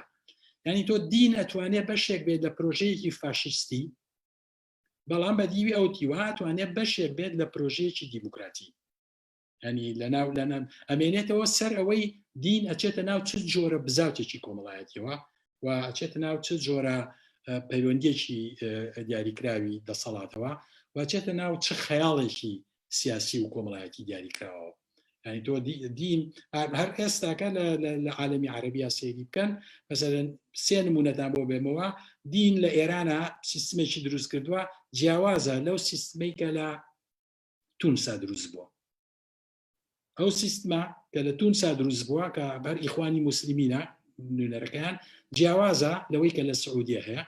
ینی تۆ دین ئەتوانێت بەشێک بێت لە پرۆژەیەکی فاشیستی، بەڵام بە دیوی ئەو تیوا ئەتوانێت بەشێک بێت لە پرۆژەیەکی دیموکراتی. ینی لەناو لەناو ئەمێنێتەوە سەر ئەوەی دین ئەچێتە ناو چ جۆرە بزاوتێکی کۆمەڵایەتیەوە و ئەچێتە ناو چ جۆرە پەیوەندیەکی دیاریکراوی دەسەڵاتەوە و ئەچێتە ناو چ خەیاڵێکی سیاسی و کۆمەڵایەتی دیاریکراوە. ینی تۆ دین هەر ئێستاکە لە عالەمی عەرەبیا سەیری بکەن، مەسەلەن سێ نمونەتان بۆ بێمەوە. دین لە ئێرانە سیستمێکی دروست کردووە جیاوازە لەو سیستمەی کە لە تونسا دروست بووە. ئەو سیستمە کە لە تونسا دروست بووە کە بەر ئیخوانی موسلمینە نوێنەرەکەیان جیاوازە لەوەی کە لە سعودیە هەیە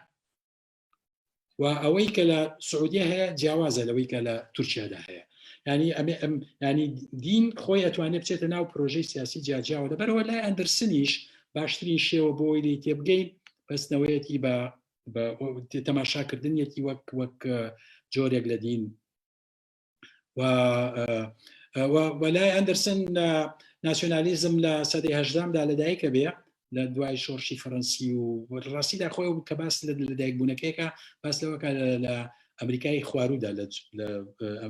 و ئەوەی کە لە سعودیە هەیە جیاوازە لەوەی کە لە تورکیادا هەیە. ینی ئەمێ ئەم ینی دین خۆی ئەتوانێت بچێتە ناو پرۆژەی سیاسی جیاجیاوە. لەبەرەوە لای ئەندرسنیش باشترین شێوە بۆی لێی تێبگەین بەستنەوەیەتی بە تەماشاکردنیەتی وەک وەک جۆرێک لە دین. و وەلای ئەندرسن ناسیۆنالیزم لە سەدەی هەژدامدا لەدایکە بێ لە دوای شۆڕشی فەرەنسی و ڕاستیدا خۆی کە باس لە لەدایکبوونەکەیکە باس لەوەکە لە ئەمریکای خوارودا، لە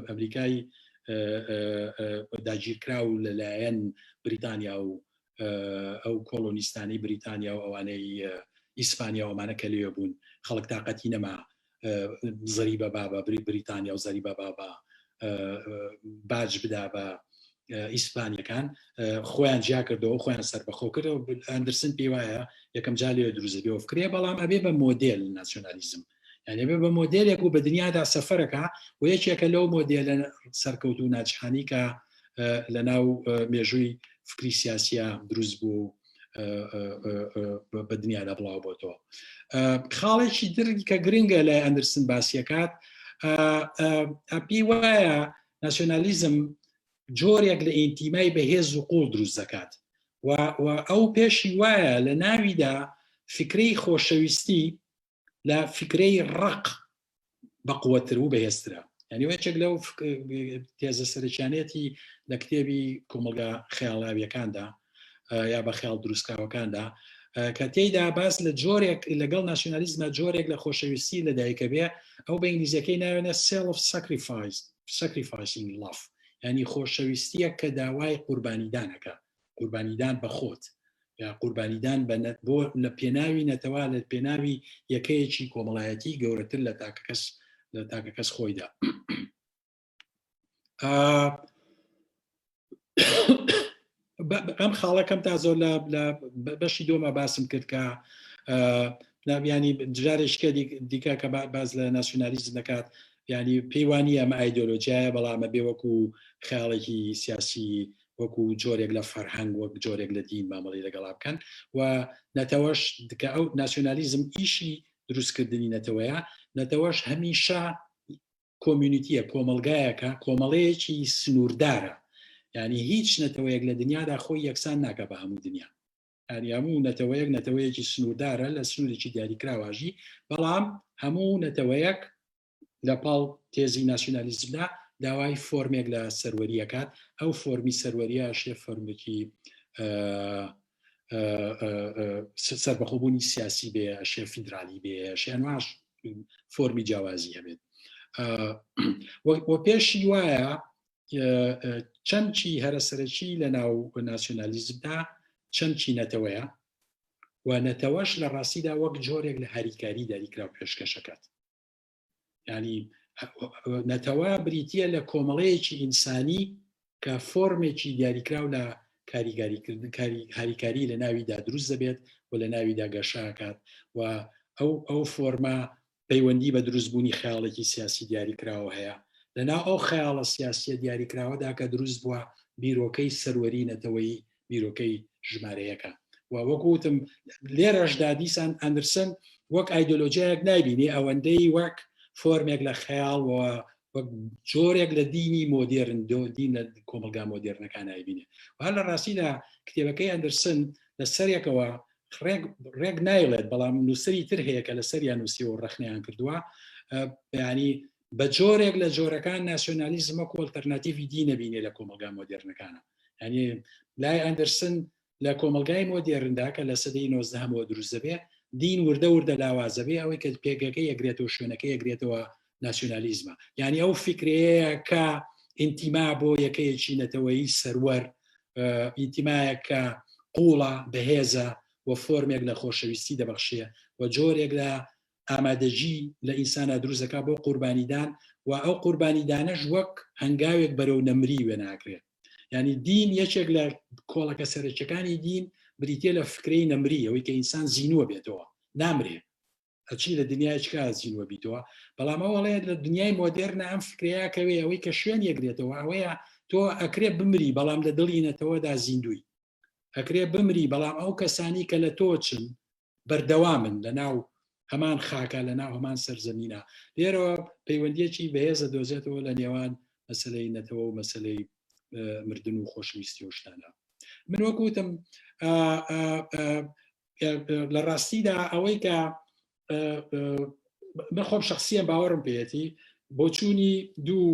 ئەمریکای داگیرکراو لەلایەن بریتانیا و ئەو کۆڵۆنیستانی بریتانیا و ئەوانەی ئیسپانیا و ئەمانە کە لێ بوون، خەڵک تااقەتی نەما زەریبە با بە بریتانیا و زەریبە با بە باج بدا بە ئیسپانیەکان، خۆیان جیا کردەوە، خۆیان سەربەخۆ کردەوە. ئەندرسن پێی وایە یەکەم جار لێ دروست بێ فکرێ، بەڵام ئەبێ بە مۆدێل ناسیۆنالیزم، یعنی ئەبێ بە مۆدێلێک و بە دنیادا سەفەرەکە و یەکێکە لەو مۆدێلە سەرکەوت و ناجحانی کە لە ناو مێژووی فکری سیاسیە دروست بوو بە دنیادا بڵاو بۆتەوە. خاڵێکی تر کە گرنگە لای ئەندرسن باسیەکات، پێی وایە ناسیۆنالیزم جۆرێک لە ئینتیمای بەهێز و قوڵ دروست دەکات و ئەو پێشی وایە لە ناویدا فکرەی خۆشەویستی لە فکرەی ڕق بەقوەتر و بەهێزترە. یعنی یەکێک لەو تێزە سەرەکیانەتی لە کتێبی کۆمەڵگا خەیاڵاویەکاندا یا بە خەیاڵ دروستکراوەکاندا کە تێیدا باس لە جۆرێک لەگەڵ ناسیۆنالیزمە جۆرێک لە خۆشەویستی لەدایکە بێ، ئەو بە ئینگلیزیەکەی ناوێنە self sacrifice sacrificing love، ینی خۆشەویستیە کە داوای قوربانیدانەکە، قوربانیدان بە خۆت یا قوربانیدان بە بۆ لە پێناوی نەتەوە، لە پێناوی یەکەیەکی کۆمەڵایەتی گەورەتر لە تاکەکەس لە تاکەکەس خۆیدا. ئەم خاڵەکەم تا زۆر لە بەشی دۆما باسم کرد کە ناویانی جارێککە دیکە کە باز لە ناسیۆنالیزم دەکات ینی پێیوانی ئەمە ئایدۆلۆژیایە بەڵامە بێ وەکو خیاڵێکی سیاسی وەکو جۆرێک لە فەرهەنگ وەک جۆرێک لە دین مامەڵی لەگەڵا بکەن و نەتەوەش کە ئەو ناسیۆنالیزم ئیشی دروستکردنی نەتەوەیە نەتەوەش هەمیشە community یە، کۆمەڵگایەکە، کۆمەڵەیەکی سنووردارە، یانی هیچ نەتەوەیەک لە دنیادا خۆی یەکسان ناکا بە هەموو دنیا. یانی هەموو نەتەوەیەک نەتەوەیەکی سنووردارە لە سنوورێکی دیاریکراواژی، بەڵام هەموو نەتەوەیەک لە پاڵ تێزی ناسیونالیزمدا داوای فۆرمێک لە سەروەری ئەکات، ئەو فۆرمی سەروەریە شێ فۆرمێکی سەربەخۆبوونی سیاسی بێ، ئەشێ فیدرالی بێ، ئەشێ ئەنواش فۆرمی جیاوازی هەبێت و پێشی وایە چەمکی هەرە سەرەکی لە ناو ناسیۆنالیزمدا چەمکی نەتەوەیە و نەتەوەش لە ڕاستیدا وەک جۆرێک لە هاریکاری داریکراو پێشکەشەکات ینی نەتەوە بریتە لە کۆمەڵەیەکی ئینسانی کە فۆرمێکی دیاریکراو لە کاریگاریکردن کاری هاریکاری لە ناویدا دروست دەبێت و لە ناویدا گەشەکات و ئەو ئەو فۆرمە پەیوەندی بە دروستبوونی خەیاڵێکی سیاسی دیاریکراوە هەیە لەناو ئەو خەیاڵە سیاسیە دیاریکراوەدا کە دروست بووە بیرۆکەی سەروەری نەتەوەیی بیرۆکەی ژمارەیەکە و وەکو وتم لێرەشدا دیسان ئەندرسن وەک ئایدۆلۆژیایەک نایبینێ ئەوەندەی وەک فۆرمێک لە خەیاڵ و وەک جۆرێک لە دینی مۆدێرن دۆ دین لە کۆمەڵگا مۆدێرنەکان نایبینێ و هەر لە ڕاستیدا کتێبەکەی ئەندرسن لە سەرێکەوە ڕێک ڕێک نایڵێت بەڵام نووسری تر هەیە کە لەسەریان نووسیوە و ڕەخنەیان کردووە ینی بە جۆرێک لە جۆرەکان ناسیۆنالیزم وەکو ئەلتەرناتیڤی دین نەبینێ لە کۆمەڵگا مۆدێرنەکانە یعنی لای ئەندرسن لە کۆمەڵگای مۆدێرندا کە لە سەدەی نۆزدەهەمەوە دروست دەبێ دین وردە وردە لاوازە بێ ئەوەی کە پێگەکە یەگرێتەوە شوێنەکە یەگرێتەوە ناسیۆنالیزمە یعنی ئەو فکرەیە کە ئینتیما بۆ یەکەیەکی نەتەوەیی سەروەر ئینتیمایە کە قوڵە بەهێزە و فۆرمێک لە خۆشەویستی دەبەخشێ و جۆرێک لە ئامادەگی لە ئینسانا دروست دەکات بۆ قوربانیدان و ئەو قوربانیدانەش وەک هەنگاوێک بەرەو نەمری وێناکرێ یعنی دین یەکێک لە کۆڵەکە سەرەکیەکانی دین بریتە لە فکرەی نەمری ئەوەی کە ئینسان زیینوە بێتەوە نامرێ ئەچی لە دنیای چکا زیینوە بیتەوە بەڵام ئەوڵێ لە دنیای مۆدێرنە ئەم فکرەیە کەوێ ئەوەی کە شوێن یەکرێتەوە ئەوەیە تۆ ئەکرێ بمری بەڵام لە دڵی نەتەوەدا زیندوی ئەکرێ بمری بەڵام ئەو کەسانی کە لە تۆ چن بەردەوامن لە ناو هەمان خاکە لە ناو هەمان سەرزەمینە لێرەوە پەیوەندیەکی بەهێزە دۆزێتەوە لە نێوان مەسلەی نەتەوە و مەسلەی مردن و خۆشەویستی و شتانە من وەک وتم لە ڕاستیدا ئەوەی کە من خۆم شخصیان باوەڕم پێیەتی بۆچوونی دوو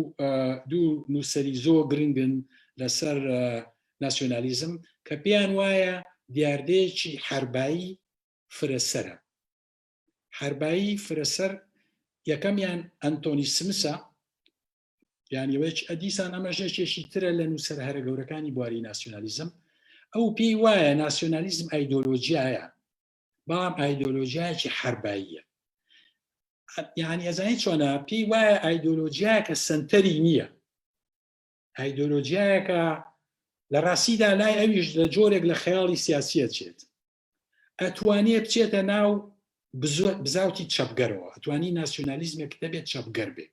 دوو نووسەری زۆر گرنگن لەسەر ناسیۆنالیزم کە پێیان وایە دیاردەیەکی حەربایی فرەسەرە. حەربایی فرەسەر یەکەمیان ئەنتۆنی سمسە یانی وەچ ئەدیسان ئەمەش یەکێکی ترە لە نووسەر هەرە گەورەکانی بواری ناسیۆنالیزم ئەو پێی وایە ناسیۆنالیزم ئایدۆلۆژیایە بەڵام ئایدۆلۆژیایەکی حەرباییە یعنی ئەزانی چۆنە پێی وایە ئایدۆلۆژیایەکە سنتەری نییە ئایدۆلۆژیایەکە لە ڕاستیدا لای ئەویش لە جۆرێک لە خەیاڵی سیاسیە چێت ئەتوانێ بچێتە ناو بزاوتی چەپگەرەوە ئەتوانی ناسیۆنالیزمێک دەبێت چەپگەر بێ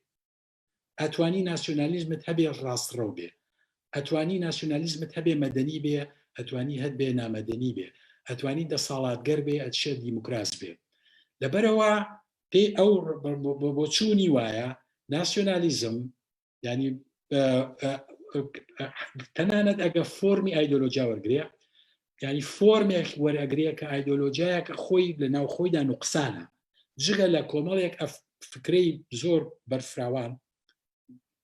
ئەتوانی ناسیۆنالیزمت هەبێ ڕاستڕەو بێ ئەتوانی ناسیۆنالیزمت هەبێ مەدەنی بێ ئەتوانی هەت بێ نامەدەنی بێ ئەتوانی دەسەڵاتگەر بێ ئەتشێت دیموکراس بێ لەبەرەوە پێی ئەو بۆچوونی وایە ناسیۆنالیزم ینی تەنانەت ئەگە فۆرمی ئایدۆلۆژیا وەرگێ ینی فۆرمێک وەرەگرێ کە ئایدۆلۆژیایەکە خۆی لە ناو خۆیدا نوقسانە جگە لە کۆمەڵێک فکرەی زۆر بەرفراوان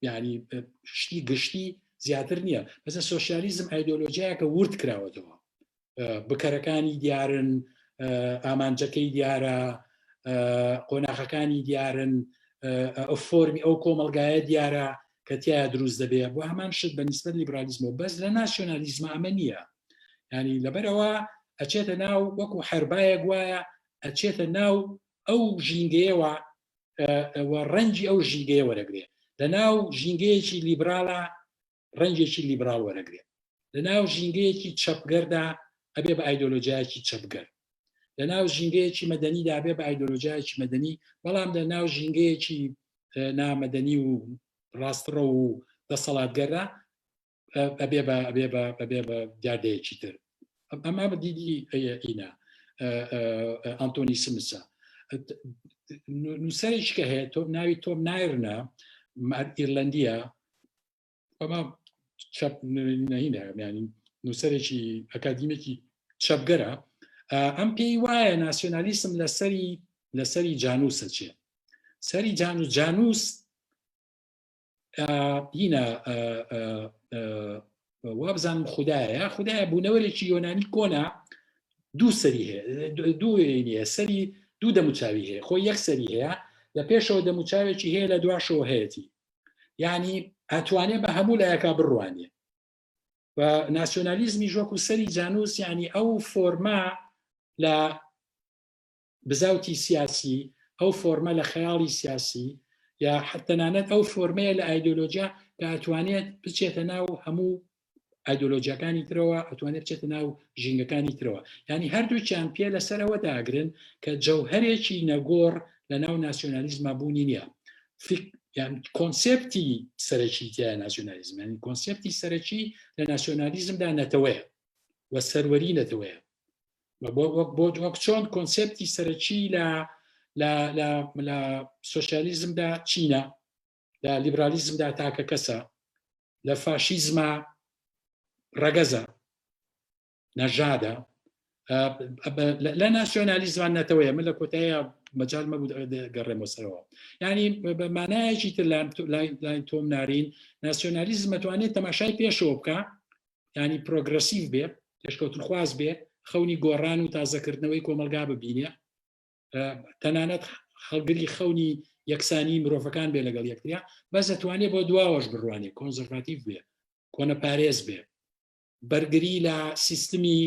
ینی شتی گشتی زیاتر نییە بەسە سۆسیالیزم ئایدۆلۆژیایەکە ورد کراوەتەوە بکەرەکانی دیارن ئامانجەکەی دیارە قۆناخەکانی دیارن ئەو فۆرمی ئەو کۆمەلگایە دیارە کە تایە دروست دەبێ بۆ هەمان شت بە نیسبەت لیبرالیزمەوە بەس لە ناسیۆنالیزمە ئەمە نییە ینی لەبەرەوە ئەچێتە ناو وەکو حربایەک وایە ئەچێتە ناو ئەو ژینگەیەوە ڕەنجی ئەو ژینگەیە وەرەگرێ لە ناو ژینگەیەکی لیبراڵە ڕەنگێکی لیبراڵ وەرەگرێ. لە ناو ژینگەیەکی چەپگەردا ئەبێ بە ئایدۆلۆژیایەکی چەپگەر، لە ناو ژینگەیەکی مەدەنیدا بێ بە ئایدۆلۆژیایەکی مەدەنی، بەڵام لە ناو ژینگەیەکی نامەدەنی و ڕاستڕە و دەسەڵاتگەردا ئەبێ بە ئەبێ بە ئەبێ بە دیاردەیەکی تر. ئەمە بە دیدی ئینا ئەنتۆنی سمسە. نووسەرێکی کە هەیە تۆ ناوی تۆم نایرنە، ئیرلەندیە، ئەمە چەپ نهینە، ینی نووسەرێکی ئەکادیمێکی چەپگەرە. ئەم پێی وایە ناسیۆنالیسم لەسەری لەسەری جانوسە چێ سەری جانوس. جانوس هینە وابزانم خدایە، خدایە بوونەوەرێکی یۆنانی کۆنا، دوو سەری هەیە، دوو نیە سەری، دوو دەموچاوی هەیە، خۆی یەک سەری هەیە، لە پێشەوە دەموچاوێکی هەیە، لە دواشەوە هەیەتی، یعنی ئەتوانێ بە هەموو لایەکە بڕوانێ. و ناسیۆنالیزمی وەکو سەری جانوس، یعنی ئەو فۆرما لە بزاوتی سیاسی، ئەو فۆرمە لە خەیاڵی سیاسی، یا تەنانەت ئەو فۆرمەیە لە ئایدۆلۆژیا کە ئەتوانێت بچێتە ناو هەموو ئایدۆلۆژیاکانی ترەوە، ئەتوانێت بچێتە ناو ژینگەکانی ترەوە. ینی هەردووکیان پێ لەسەرەوە داگرن کە جەوهرێکی نەگۆڕ لە ناو ناسیۆنالیزما بوونی نییە. یان کۆنسێپتی سەرەکی تیا ناسیۆنالیزم، ینی کۆنسێپتی سەرەکی لە ناسیۆنالیزمدا نەتەوەیە و سەروەری نەتەوەیە. وەک بۆ وەک چۆن کۆنسێپتی سەرەکی لە لە لە لە سۆسیالیزمدا چینە، لە لیبرالیزمدا تاکە کەسە، لە فاشیزما ڕەگەزە، نەژادە، لە ناسیۆنالیزمان نەتەوەیە. من لە کۆتایە مەجال مەبوو گەڕێمەوە سەرەوە. ینی بە مانایەکی تر لای تۆم نارین ناسیۆنالیزم ئەتوانێت تەماشای پێشەوە بکە، ینی پرۆگرسیڤ بێ، پێشکەوتنخواز بێ، خەونی گۆڕان و تازەکردنەوەی کۆمەلگا ببینێ، تەنانەت هەڵگری خەونی یەکسانی مرۆڤەکان بێ لەگەڵ یەکتریا، بەس ئەتوانێ بۆ دواوەش بڕوانێ، کۆنزەرڤاتیڤ بێ، کۆنەپارێز بێ، بەرگری لە سیستمی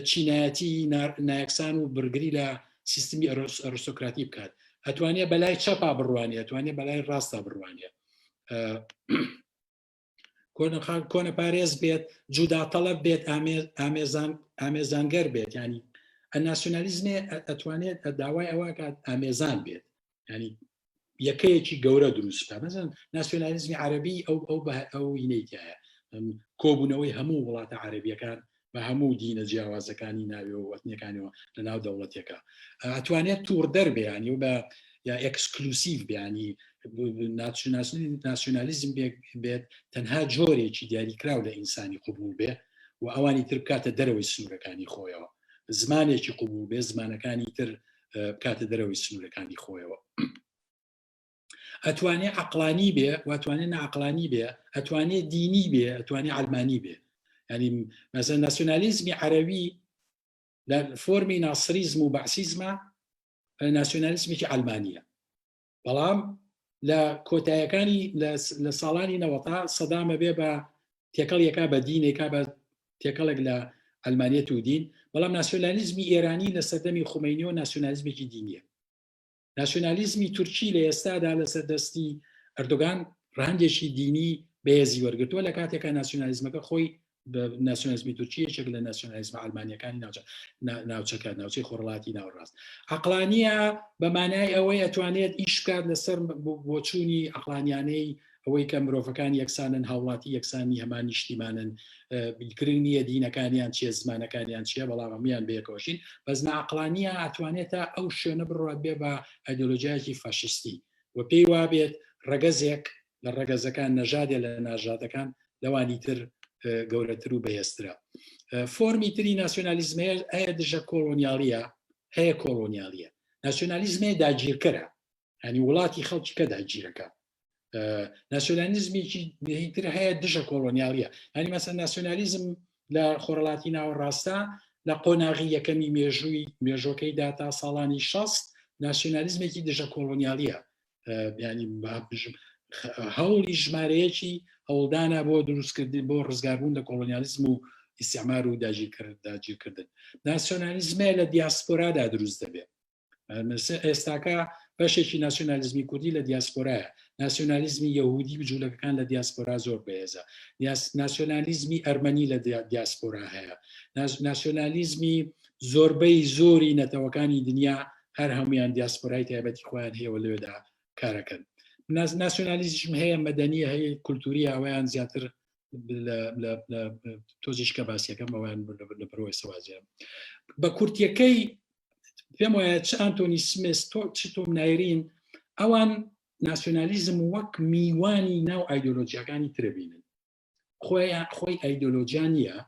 چینایەتی نایەکسان و بەرگری لە سیستمی ئەرستۆکراتی بکات. ئەتوانێت بەلای چەپا بڕوانێ، ئەتوانێت بەلای ڕاستا بڕوانێ، کۆنەپارێز بێت، جوداتەڵەب بێت، ئامێزان ئامێزانگەر بێت. ینی ناسیۆنالیزمێ ئەتوانێت داوای ئەوە کات ئامێزان بێت، ینی یەکەیەکی گەورە دروست بکات. مەسەن ناسیۆنالیزمی عەرەبی ئەو ئەو ئەو هینەی تایە، کۆبوونەوەی هەموو وڵاتە عەرەبیەکان بە هەموو دینە جیاوازەکانی ناوێ و ئەتنیەکانەوە لە ناو دەوڵەتێکە. ئەتوانێت تووڕدەر بیانی و بە یا exclusive بیانی ناسیۆنالیزم بێت، تەنها جۆرێکی دیاریکراو لە ئینسانی قوبول بێ و ئەوانی تر بکاتە دەرەوەی سنوورەکانی خۆیەوە، زمانێکی قوبول بێ، زمانەکانی تر بکاتە دەرەوەی سنوورەکانی خۆیەوە. ئەتوانێ عقلانی بێ و ئەتوانێ ناعقلانی بێ، ئەتوانێ دینی بێ، ئەتوانێ عەلمانی بێ. ینی مەسەن ناسیۆنالیزمی عەرەوی لە فۆرمی ناسریزم و بەعسیزمە ناسیۆنالیزمێکی عەلمانیە، بەڵام لە کۆتایەکانی لە ساڵانی نەوەتا سەدامە بێ بە تێکەڵ یەکا بە دینێکا بە تێکەڵێک لە ئەلمانیەت و دین. بەڵام ناسیۆنالیزمی ئێرانی لە سەردەمی خومەینیەوە ناسیۆنالیزمێکی دینیە. ناسیۆنالیزمی تورکی لە ئێستادا لەسەر دەستی ئەردۆگان ڕەهەندێکی دینی بەهێزی وەرگرتووە، لە کاتێکا ناسیۆنالیزمەکە خۆی بە ناسیۆنالیزمی تورکی یەکێک لە ناسیۆنالیزمە ئەلمانیەکانی ناوچەکە، ناوچەی خۆرهەڵاتی ناوەڕاست. عەقڵانیە بە مانای ئەوەی ئەتوانێت ئیش بکات لەسەر بۆچوونی عەقڵانیانەی ئەوەی کە مرۆڤەکان یەکسانن، هاوڵاتی یەکسانی هەمان نیشتیمانن، گرنگ نییە دینەکانیان چییە، زمانەکانیان چییە، بەڵام هەمویان بەیەکەوەشین. بەس ناعەقڵانیە ئەتوانێت تا ئەو شوێنە بڕوات بێ بە ئایدۆلۆژیایەکی فاشیستی و پێی وابێت ڕەگەزێک لە ڕەگەزەکان، نەژادێ لە ناژادەکان لەوانی تر گەورەتر و بەهێزترە. فۆرمی تری ناسیۆنالیزم هەیە دژە کۆڵۆنیالیە، هەیە کۆڵۆنیالیە. ناسیۆنالیزمێ داگیرکەرە، ینی وڵاتی خەڵکی کە داگیرەکە. ناسیۆنالیزمێکی تر هەیە دژە کۆڵۆنیالیە. ینی مەسە ناسیۆنالیزم لە خۆرهەڵاتی ناوەڕاستە لە قۆناغی یەکەمی مێژووی مێژۆکەیدا تا ساڵانی 60 ناسیۆنالیزمێکی دژە کۆڵۆنیالیە، ینی هەوڵی ژمارەیەکی هەوڵدانە بۆ دروستکردن بۆ ڕزگاربوون لە کۆڵۆنیالیزم و ئیسیعمار و داگیرکردن. ناسیۆنالیزمێ لە دیاسپۆرادا دروست دەبێت. ئێستاکە بەشێکی ناسیۆنالیزمی کوردی لە دیاسپۆرایە، ناسیۆنالیزمی یەهودی و جوولەکەکان لە دیاسپۆرا زۆر بەهێزە، ناسیۆنالیزمی ئەرمەنی لە دیاسپۆرا هەیە، ناسیۆنالیزمی زۆربەی زۆری نەتەوەکانی دنیا هەر هەمویان دیاسپۆرای تایبەتی خۆیان هەیە و لەوێدا کارەکەن. ناسیۆنالیزم هەیە، مەدەنیە هەیە، کولتوری ئەویان زیاتر تۆزیش کە باسیەکەم ئەویان لە بەرەوەی سەوازیان بە کورتیەکەی پێم وایە چ ئەنتۆنی سمس تۆ چ تۆم نایرین ئەوان ناسیۆنالیزم وەک میوانی ناو ئایدۆلۆژیاکانی ترەبینن خۆیان خۆی ئایدۆلۆژیا نییە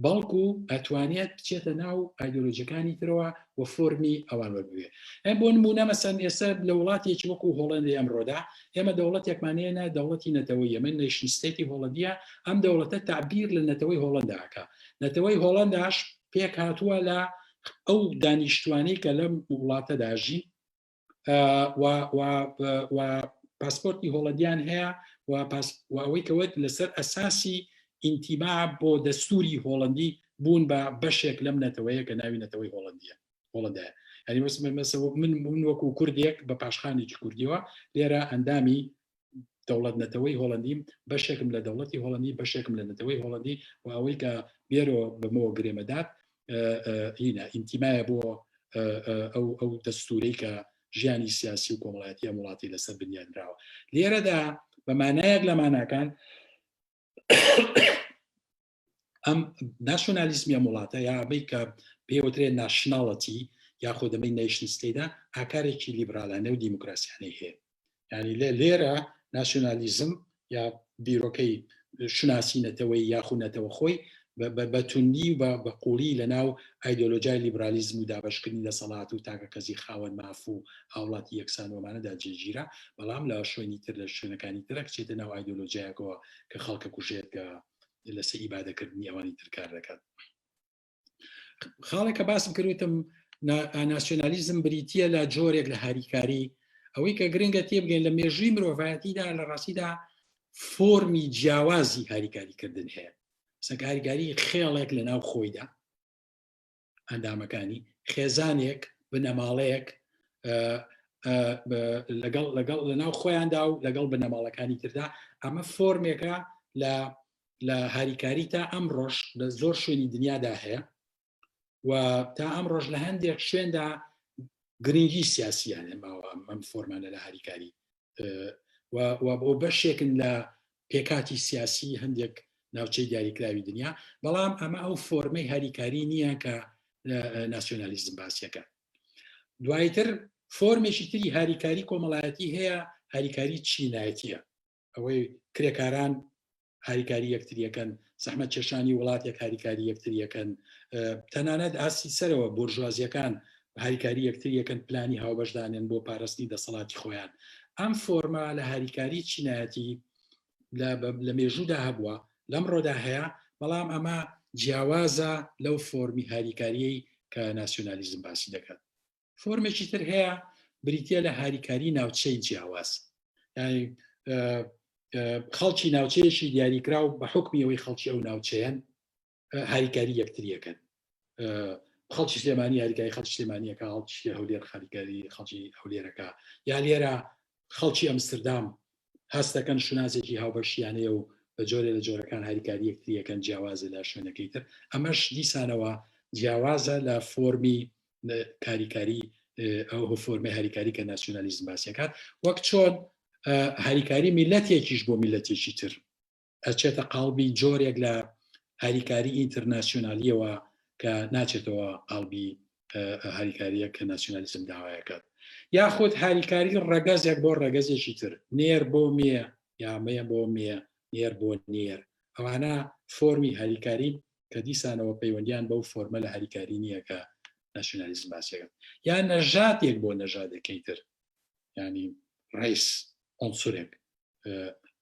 بەڵکو ئەتوانێت بچێتە ناو ئایدۆلۆژیەکانی ترەوە و فۆرمی ئەوان وەربگرێت بۆ نمونە مەسەن ئێستا لە وڵاتێکی وەکو هۆڵندی ئەمڕۆدا ئێمە دەوڵەتێکمان هەیە نە دەوڵەتی نەتەوەی ئەمە nation state ی هۆڵندیە ئەم دەوڵەتە تعبیر لە نەتەوەی هۆڵنداکە نەتەوەی هۆڵنداش پێک هاتووە لە ئەو دانیشتوانەی کە لەم وڵاتەدا ژین و پاسپۆرتی هۆڵندیان هەیە و ئەوەی کەوت لەسەر ئەساسی ئینتیما بۆ دەستوری هۆڵندی بوون بە بەشێک لەم نەتەوەیە کە ناوی نەتەوەی هۆڵندیە هۆڵندایە یعنی من من وەکو کوردێک بە پاشخانێکی کوردیەوە لێرە ئەندامی دەوڵەت نەتەوەی هۆڵندیم بەشێکم لە دەوڵەتی هۆڵندی بەشێکم لە نەتەوەی هۆڵندی و ئەوەی کە بێرەوە بەمەوە گرێمەدات هینە ئینتیمایە بۆ ئەو ئەو دەستورەی کە ژیانی سیاسی و کۆمەڵایەتی ئەم وڵاتی لەسەر بنیادراوە لێرەدا بە مانایەک لە ماناکان ئەم ناسیۆنالیزمی ئەم وڵاتە یا ئەمەی کە پێوترێ nationality یاخۆ دەمەی nation state ە ئاکارێکی لیبرالانە و دیموکراسیانەی هەیە ینی لێ لێرە ناسیۆنالیزم یا بیرۆکەی شوناسی نەتەوەی یاخو نەتەوە خۆی بە توندی و بە قوڵی لە ناو ئایدۆلۆژیای لیبرالیزم و دابشکردنی دەسەڵات و تاکە کەسی خاوەن ماف و هاوڵاتی یەکسانەوەمانەدا جێگیرە بەڵام لە شوێنی تر لە شوێنەکانی ترە کچێتە ناو ئایدۆلۆژیایەکەوە کە خەڵکە کوژێت کە لەسەر ئیبادەکردنی ئەوانی تر کار دەکات خاڵێک کە باسم کردوتم ناسیۆنالیزم بریتە لە جۆرێک لە هاریکاری ئەوەی کە گرنگە تێبگەین لە مێژووی مرۆڤایەتیدا لە ڕاستیدا فۆرمی جیاوازی هاریکاریکردن هەیە سەگاریگاری خێڵێک لە ناو خۆیدا ئەندامەکانی خێزانێک بنەماڵەیەک لەگەڵ لەگەڵ لە ناو خۆیاندا و لەگەڵ بنەماڵەکانی تردا ئەمە فۆرمێکە لە لە هاریکاری تا ئەم ڕۆژ لە زۆر شوێنی دنیادا هەیە و تا ئەم ڕۆژ لە هەندێک شوێندا گرنگی سیاسیان ماوە ئەم فۆرمانە لە هاریکاری و بۆ بەشێکن لە پێکاتی سیاسی هەندێک ناوچەی دیاریکراوی دنیا بەڵام ئەمە ئەو فۆرمەی هاریکاری نییە کە ناسیۆنالیزم باسیەکە دوایتر فۆرمێکی تری هاریکاری کۆمەڵایەتی هەیە هاریکاری چینایەتیە ئەوەی کرێکاران هاریکاری یەکتریەکەن زەحمەت کێشانی وڵاتێک هاریکاری یەکتریەکەن تەنانەت ئاستی سەرەوە بۆرژوازیەکان هاریکاری یەکتریەکەن پلانی هاوبەشدانێن بۆ پاراستنی دەسەڵاتی خۆیان ئەم فۆرمە لە هاریکاری چینایەتی لە مێژوودا هەبووە لەمڕۆدا هەیە بەڵام ئەمە جیاوازە لەو فۆرمی هاریکاریەی کە ناسیۆنالیزم باسی دەکات فۆرمێکی تر هەیە بریتە لە هاریکاری ناوچەی جیاواز یعنی خەڵکی ناوچەیەکی دیاریکراو بە حکمی ئەوەی خەڵکی ئەو ناوچەیەن هاریکاری یەکتریەکەن خەڵکی سلێمانی هاریکاری خەڵکی سلێمانیەکە خەڵکی هەولێر هاریکاری خەڵکی هەولێرەکە یا لێرە خەڵکی ئەمستردام هەست دەکەن شوناسێکی هاوبەشیان هەیە و بە جۆرێ لە جۆرەکان هاریکاری یەکتریەکەن جیاوازە لە شوێنەکەی تر ئەمەش دیسانەوە جیاوازە لە فۆرمی کاریکاری ئەو فۆرمی هاریکاری کە ناسیۆنالیزم باسیەکات وەک چۆن هاریکاری میلەتێکیش بۆ میلەتێکی تر ئەچێتە قاڵبی جۆرێک لە هاریکاری ئینتەرناسیۆنالیەوە کە ناچێتەوە قاڵبی هاریکاریە کە ناسیۆنالیزم داوایەکات یاخود هاریکاری ڕەگەزێک بۆ ڕەگەزێکی تر نێر بۆ مێ یا مێ بۆ مێ نێر بۆ نێر ئەوانە فۆرمی هاریکاری کە دیسانەوە پەیوەندیان بەو فۆرمە لە هاریکاری نییە کە ناسیۆنالیزم باسیەکە یا نەژاتێک بۆ نەژادەکەی تر ینی race عنصرێک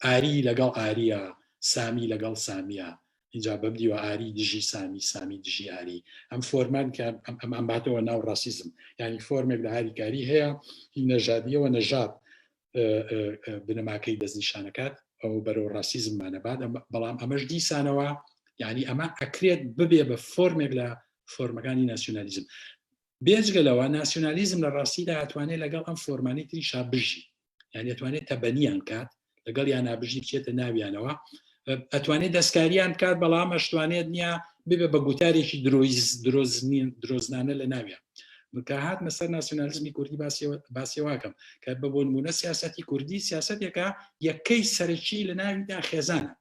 ئاری لەگەڵ ئاریا سامی لەگەڵ سامیا اینجا بەم دیوە ئاری دژی سامی سامی دژی ئاری ئەم فۆرمان کە ئەم ئەمباتەوە ناو ڕاسیزم یعنی فۆرمێک لە هاریکاری هەیە هی نەژادیەوە نەژاد بنەماکەی دەستنیشانەکات ئەو بەرەو ڕاسیزممانە بات بەڵام ئەمەش دیسانەوە یعنی ئەمە ئەکرێت ببێ بە فۆرمێک لە فۆرمەکانی ناسیۆنالیزم. بێجگە لەوە ناسیۆنالیزم لە ڕاستیدا ئەتوانێت لەگەڵ ئەم فۆرمانی تریشا بژی، یعنی ئەتوانێت تەبەنیان کات، لەگەڵ یان بژی، بچێتە ناویانەوە، ئەتوانێت دەستکاریان بکات، بەڵام ئەشتوانێت نییە ببێ بە گوتارێکی درۆزنانە لە ناویان. کە هاتمە سەر ناسیۆنالیزمی کوردی باسیەواکەم کە بە بۆ نمونە سیاسەتی کوردی سیاسەتێکە یەکەی سەرەکی لە ناویدا خێزانە،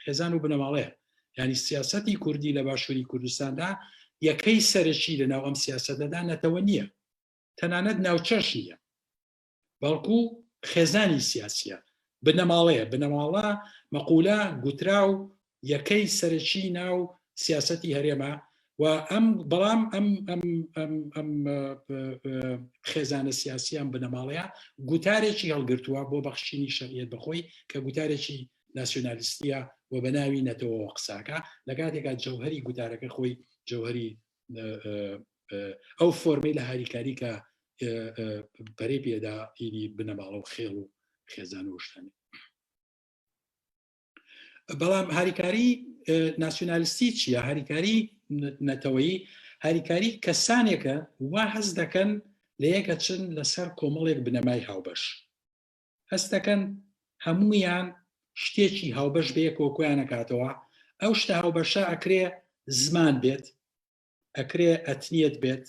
خێزان و بنەماڵەیە. یعنی سیاسەتی کوردی لە باشووری کوردستاندا یەکەی سەرەکی لە ناو ئەم سیاسەتەدا نەتەوە نییە، تەنانەت ناوچەش نییە، بەڵکو خێزانی سیاسیە، بنەماڵەیە. بنەماڵە مەقولە گوتراو یەکەی سەرەکی ناو سیاسەتی هەرێمە و ئەم بەڵام ئەم ئەم ئەم ئەم خێزانە سیاسی ئەم بنەماڵەیە گوتارێکی هەڵگرتووە بۆ بەخشینی شەرعیەت بەخۆی کە گوتارێکی ناسیۆنالیستیە و بە ناوی نەتەوەوە قساکە، لە کاتێکا جەوهری گوتارەکە خۆی جەوهری ئەو فۆرمەی لە هاریکاری کە پەرەی پێدا ئیدی بنەماڵە و خێڵ و خێزان و شتانی. بەڵام هاریکاری ناسیۆنالیستی چییە؟ هاریکاری نەتەوەیی هاریکاری کەسانێکە وا هەست دەکەن لە یەکە چن لەسەر کۆمەڵێک بنەمای هاوبەش، هەست دەکەن هەمویان شتێکی هاوبەش بەیەکەوە کۆیان ئەکاتەوە. ئەو شتە هاوبەشە ئەکرێ زمان بێت، ئەکرێ ئەتنیەت بێت،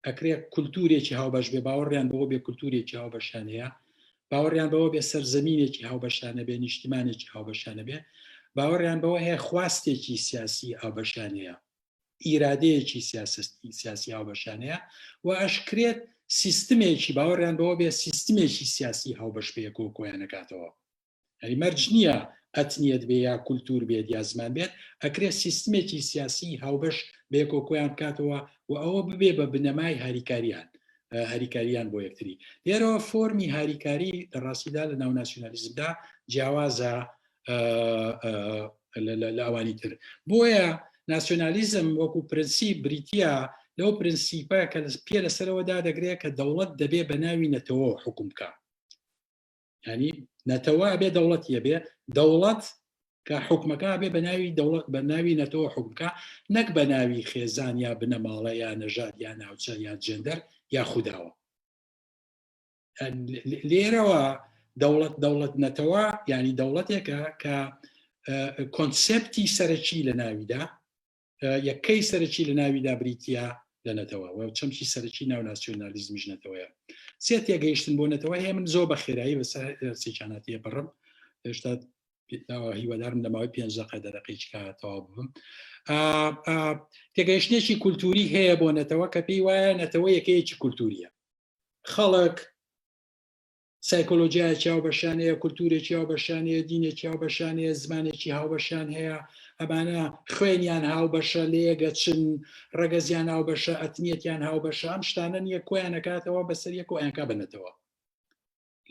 ئەکرێ کولتورێکی هاوبەش بێ، باوەڕیان بەوە بێ کولتورێکی هاوبەشیان هەیە، باوەڕیان بەوە بێ سەرزەمینێکی هاوبەشیان هەبێ، نیشتیمانێکی هاوبەشیان هەبێ، باوەڕیان بەوە هەیە خواستێکی سیاسی هاوبەشیان هەیە، ئیرادەیەکی سیاسی هاوبەشیان هەیە و ئەشکرێت سیستمێکی باوەڕیان بەوە بێ سیستمێکی سیاسی هاوبەش بەیەکەوە کۆیان ئەکاتەوە. یعنی مەرج نییە ئەتنیەت بێ یا کولتور بێت یا زمان بێت، ئەکرێت سیستمێکی سیاسی هاوبەش بەیەکەوە کۆیان بکاتەوە و ئەوە ببێ بە بنەمای هاریکاریان هاریکاریان بۆ یەکتری. لێرەوە فۆرمی هاریکاری لە ڕاستیدا لە ناو ناسیۆنالیزمدا جیاوازە لە ئەوانی تر. بۆیە ناسیۆنالیزم وەکو پرنسیپ بریتە لەو پرنسیپە کە پێ لەسەرەوە دادەگرێت کە دەوڵەت دەبێ بە ناوی نەتەوە حکوم بکە. ینی نەتەوە ئەبێ دەوڵەت یەبێ، دەوڵەت کە حکومەکە بێ بە ناوی دەوڵەت بە ناوی نەتەوە حکومکە، نەک بە ناوی خێزان یا بنەماڵە یا نەژاد یا ناوچە یا جێندەر یا خوداوە. لێرەوە دەوڵەت دەوڵەت نەتەوە ینی دەوڵەتێکە کە کۆنسپتی سەرەکی لە ناویدا یەکەی سەرەکی لە ناویدا بریتە لە نەتەوە و چەمکی سەرەکی ناو ناسیۆنالیزمیش نەتەوەیە. سێ تێگەیشتن بۆ نەتەوە هەیە، من زۆر بە خێرایی بەسەر سێکیانە تێپەڕم، هێشتا هیوادارم لە ماوەی پێنج دەقە دەرەقەی چکا تەواو ببم. تێگەیشتنێکی کولتوری هەیە بۆ نەتەوە کە پێی وایە نەتەوە یەکەیەکی کولتوریە، خەڵک سایکۆلۆژیایەکی هاوبەشیان هەیە، کولتوورێکی هاوبەشیان هەیە، دینێکی هاوبەشیان هەیە، زمانێکی هاوبەشیان هەیە، ئەمانە خوێنیان هاوبەشە، لێگەچن، ڕەگەزیان هاوبەشە، ئەتنیەتیان هاوبەشە، ئەم شتانە نییە کۆیان ئەکاتەوە بەسەر یەکەوە ئەیانکا بە نەتەوە.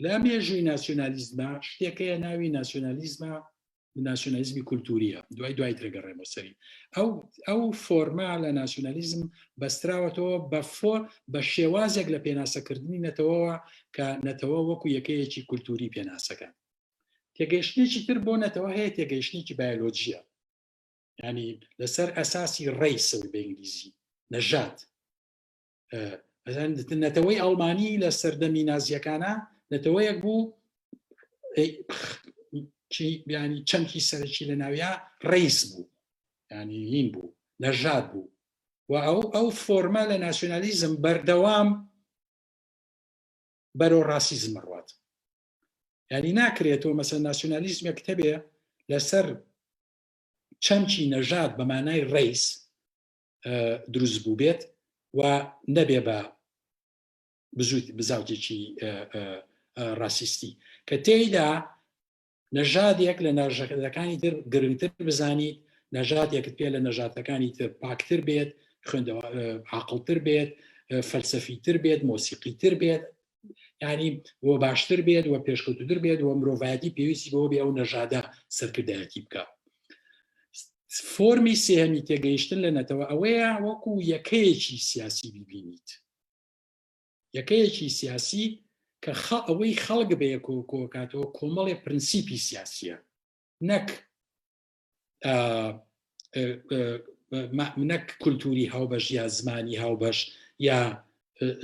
لە مێژووی ناسیۆنالیزمە شتێک هەیە ناوی ناسیۆنالیزمە ناسیۆنالیزمی کولتوریە، دوای دوای ترەگەڕێمەوە سەری. ئەو ئەو فۆرما لە ناسیۆنالیزم بەستراوەتەوە بە فۆر بە شێوازێک لە پێناسەکردنی نەتەوەوە کە نەتەوە وەکو یەکەیەکی کولتوری پێناسەکە. تێگەیشتنێکی تر بۆ نەتەوە هەیە، تێگەیشتنێکی بایۆلۆجیە، ینی لەسەر ئەساسی race بە ئینگلیزی نەژاد. نەتەوەی ئەڵمانی لە سەردەمی نازیەکانە نەتەوەیەک بوو ینی چەمکی سەرەکی لە ناویا race بوو، ینی هین بوو، نەژاد بوو. و ئەو ئەو فۆرمە لە ناسیۆنالیزم بەردەوام بەرەو ڕاسیزم ڕوات. ینی ناکرێتەوە مەسە ناسیۆنالیزمێک هەبێ لەسەر چەمکی نەژاد بە مانای race دروست بوو بێت و نەبێ بە بزاوتێکی ڕاسیستی کە تێیدا نەژادێک لە نەژادەکانی تر گرنگتر بزانیت، نەژادێکت پێ لە نەژادەکانی تر پاکتر بێت، خوێندەوە عاقڵتر بێت، فەلسەفیتر بێت، مۆسیقیتر بێت، ینی و باشتر بێت و پێشکەوتوتر بێت و مرۆڤایەتی پێویستی بەوە بێ ئەو نەژادە سەرکردایەتی بکە. فۆرمی سێهەمی تێگەیشتن لە نەتەوە ئەوەیە وەکو یەکەیەکی سیاسی ببینیت، یەکەیەکی سیاسی کە ئەوەی خەڵک بە یەکەوە کۆکاتەوە کۆمەڵێ پرنسیپی سیاسیە، نەک نەک کولتوری هاوبەش یا زمانی هاوبەش یا.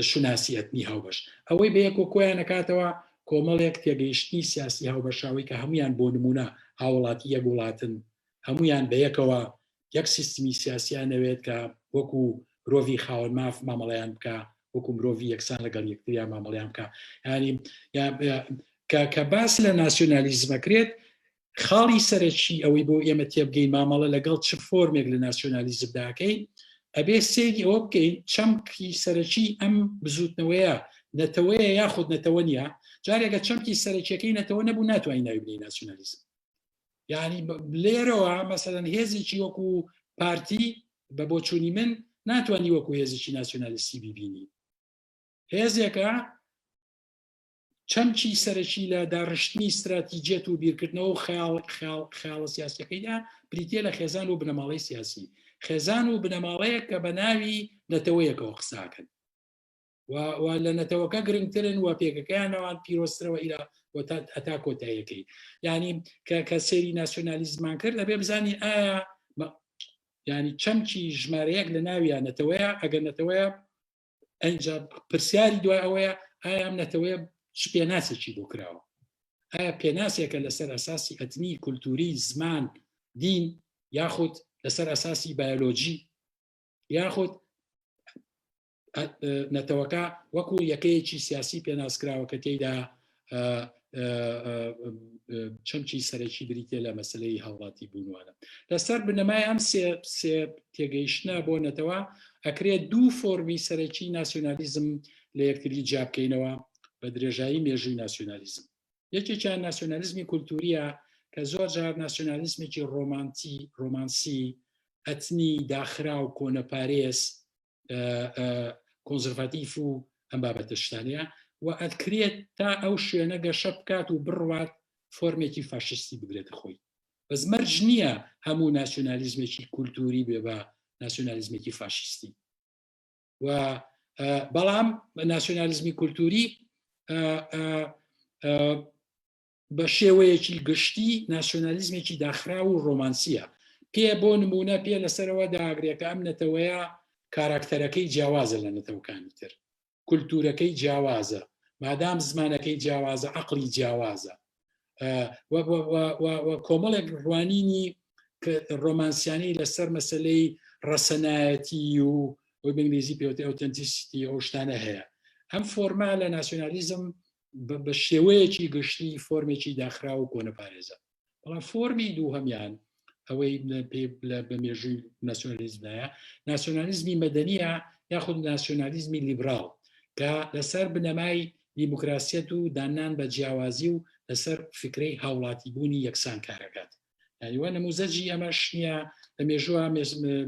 شوناسی ئەتنی هاوبەش. ئەوەی بە یەکۆ کۆیان ئەکاتەوە کۆمەڵێک تێگەیشتنی سیاسی هاوبەشاوی کە هەمویان بۆ نمونە هاوڵاتی یەک وڵاتن، هەمویان بە یەکەوە یەک سیستمی سیاسیان نەوێت کە وەکو مرۆڤی خاوەن ماف مامەڵەیان بکە، وەکو مرۆڤی یەکسان لەگەڵ یەکتریان مامەڵیان بکە. ینی کە باس لە ناسیۆنالیزمە کرێت، خاڵی سەرەکی ئەوەی بۆ ئێمە تێبگەین مامەڵە لەگەڵ چ فۆرمێک لە ناسیۆنالیزمدا ئەکەین، ئەبێ سەیری ئەوە بکەین چەمکی سەرەکی ئەم بزووتنەوەیە نەتەوەیە یاخود نەتەوە نییە. جارێکە چەمکی سەرەکیەکەی نەتەوە نەبوو ناتوانین ناوی بنێین ناسیۆنالیزم. یعنی لێرەوە مەسەلەن هێزێکی وەکو پارتی بە بۆچوونی من ناتوانانی وەکو هێزێکی ناسیۆنالیستی بیبینی. هێزێکە چەمکی سەرەکی لە داڕشتنی ستراتیجیەت و بیرکردنەوە و خەیاڵ خەیاڵ خەیاڵە سیاسیەکەیدا بریتیە لە خێزان و بنەماڵەی سیاسی، خێزان و بنەماڵەیەک کە بە ناوی نەتەوەیەکەوە قساکەن و و لە نەتەوەکە گرنگترن و پێگەکەیان لەوان پیرۆزترەوە ئیلا و تا هەتا کۆتاییەکەی. یعنی کە کە سەیری ناسیۆنالیزمان کرد ئەبێ بزانین ئایا یعنی چەمکی ژمارەیەک لە ناویان نەتەوەیە، ئەگەر نەتەوەیە ئەنجا پرسیاری دوای ئەوەیە ئایا ئەم نەتەوەیە چ پێناسێکی بۆ کراوە؟ ئایا پێناسێکە لەسەر ئەساسی ئەتنی، کولتوری، زمان، دین، یاخود لەسەر ئەساسی بایۆلۆجی، یاخود نەتەوەکە وەکو یەکەیەکی سیاسی پێناسکراوە کە تێیدا چەمکی سەرەکی بریتە لە مەسلەی هاوڵاتی بوونوانە. لەسەر بنەمای ئەم سێ تێگەیشتنە بۆ نەتەوە ئەکرێت دوو فۆرمی سەرەکی ناسیۆنالیزم لە یەکتری جیابکەینەوە بە درێژایی مێژووی ناسیۆنالیزم. یەکێکیان ناسیۆنالیزمی کولتوریە کە زۆر جار ناسیۆنالیزمێکی ڕۆمانتی، ڕۆمانسی، ئەتنی، داخراو، کۆنەپارێز، کۆنزرڤاتیف و ئەم بابەتە شتانەیە و ئەکرێت تا ئەو شوێنە گەشە بکات و بڕوات فۆرمێکی فاشستی بگرێتە خۆی. بەس مەرج نییە هەموو ناسیۆنالیزمێکی کولتوری بێ بە ناسیۆنالیزمێکی فاشیستی و بەڵام ناسیۆنالیزمی کولتوری بە شێوەیەکی گشتی ناسیۆنالیزمێکی داخراو و ڕۆمانسییە. پێ بۆ نموونە پێ لەسەرەوە داگرێ کە ئەم نەتەوەیە کاراکتەرەکەی جیاوازە لە نەتەوەکانی تر، کولتوورەکەی جیاوازە، مادام زمانەکەی جیاوازە عەقڵی جیاوازە و کۆمەڵێک ڕوانینی ڕۆمانسیانەی لەسەر مەسەلەی ڕەسەنایەتی و بە ئینگلیزی پێوتێ authenticity ئەو شتانە هەیە. ئەم فۆرمە لە ناسیۆنالیزم بە شێوەیەکی گشتی فۆرمێکی داخراو و کۆنەپارێزە. بەڵام فۆرمی دووهەمیان ئەوەی بە مێژووی ناسیۆنالیزمدایە، ناسیۆنالیزمی مەدەنیە یاخود ناسیۆنالیزمی لیبراڵ کە لەسەر بنەمای دیموکراسیەت و داننان بە جیاوازی و لەسەر فکرەی هاوڵاتیبوونی یەکسان کارەکات. یعنی وە نموزەجی ئەمەش نییە لە مێژووە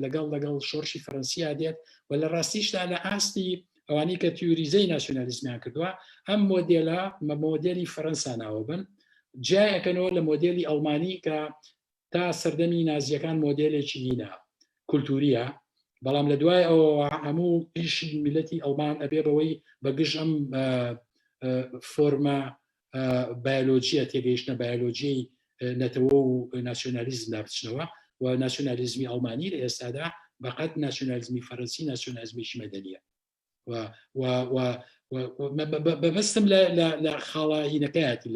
لەگەڵ لەگەڵ شۆڕشی فەرەنسیا دێت و لە ڕاستیشدا لە ئاستی ئەوانەی کە تیوریزەی ناسیۆنالیزمیان کردووە ئەم مۆدێلە مە مۆدێلی فەرەنسا ناوە بن جیایەکەنەوە لە مۆدێلی ئەڵمانی کە تا سەردەمی نازیەکان مۆدێلێکی هینا کولتوریە، بەڵام لە دوای ئەوەوە هەموو ئیشی میلەتی ئەڵمان ئەبێ بەوەی بە گژ ئەم فۆرمە بایۆلۆجیە، تێگەیشتنە بایۆلۆجیەی نەتەوە و ناسیۆنالیزمدا بچنەوە و ناسیۆنالیزمی ئەڵمانی لە ئێستادا بەقەد ناسیۆنالیزمی فەرەنسی ناسیۆنالیزمێکی مەدەنیە و و و بەبەستم لە خاڵە هینەکەیەتی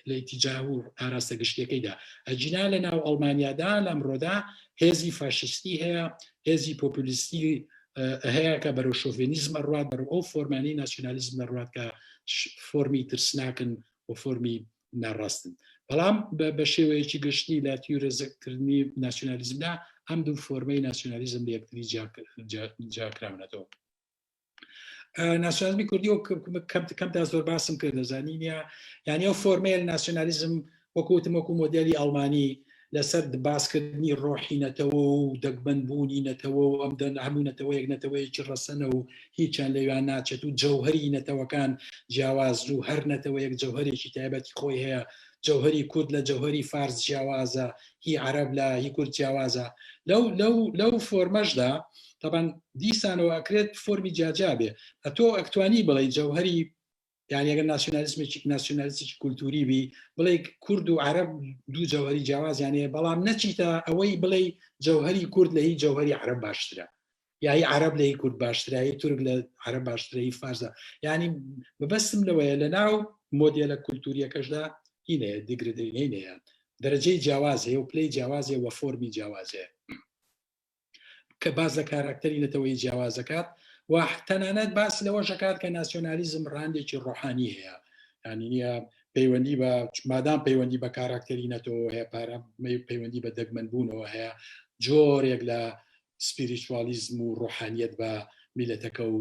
لە ئیتیجاه و ئاراستە گشتیەکەیدا. ئەگینا لە ناو ئەڵمانیادا لەمڕۆدا هێزی فاشیستی هەیە، هێزی پۆپولیستی هەیە کە بەرەو شۆڤێنیزم ئەڕوات، بەرەو ئەو فۆرمانی ناسیۆنالیزم دەڕوات کە فۆرمی ترسناکن و فۆرمی ناڕاستن. بەڵام بە شێوەیەکی گشتی لە تیورەزەکردنی ناسیۆنالیزمدا ئەم دوو فۆرمەی ناسیۆنالیزم لە یەکتری جیاکراونەتەوە. ناسیۆنالیزمی کوردی و کەم کەم تا زۆر باسم کرد دەزانینە، یعنی ئەو فۆرمەیە لە ناسیۆنالیزم وەکو وتم وەکو مۆدێلی ئەڵمانی لەسەر باسکردنی ڕۆحی نەتەوە و دەگمەن بوونی نەتەوە و ئەم دەن هەموو نەتەوەیەک نەتەوەیەکی ڕەسەنە و هیچیان لەویان ناچێت و جەوهەری نەتەوەکان جیاواز و هەر نەتەوەیەک جەوهەرێکی تایبەتی خۆی هەیە، جەوهەری کورد لە جەوهەری فارس جیاوازە، هی عەرەب لە هی کورد جیاوازە. لەو لەو لەو فۆرمەشدا تەبەن دیسانەوە ئەکرێت فۆرمی جیاجیا بێ. ئەتۆ ئەکتوانی بڵێ جەوهەری، یعنی ئەگەر ناسیۆنالیزمێکی ناسیۆنالیستێکی کولتوری بی بڵێ کورد و عەرەب دوو جەوهەری جیاوازیان هەیە، بەڵام نەچیتە ئەوەی بڵێ جەوهەری کورد لە هی جەوهەری عەرەب باشترە. یای عرب لە کورد باشترایی تورک لە عرب باشترایی فارزە ینی مەبەستم لەوەیە لە ناو مۆدێلە کولتوریەکەشدا هینەیە دیگرێدەینەیە دەرەجەی جیاواز هەیە و پلەی جیاوازێ وە فۆرمی جیاوازەیە کە باس لە کاراکتەری نەتەوەی جیاواز دەکات و تەنانەت باس لەوەش دەکات کە ناسیۆنالیزم ڕاندێکی ڕۆحانی هەیە ینی نییە پەیوەندی بە مادام پەیوەندی بە کاراکتەری نەتەوە هەیە پارە پەیوەندی بە دەگمەن بوونەوە هەیە جۆرێک لە سپیریچوالیزم و ڕۆحانیەت بە میلەتەکە و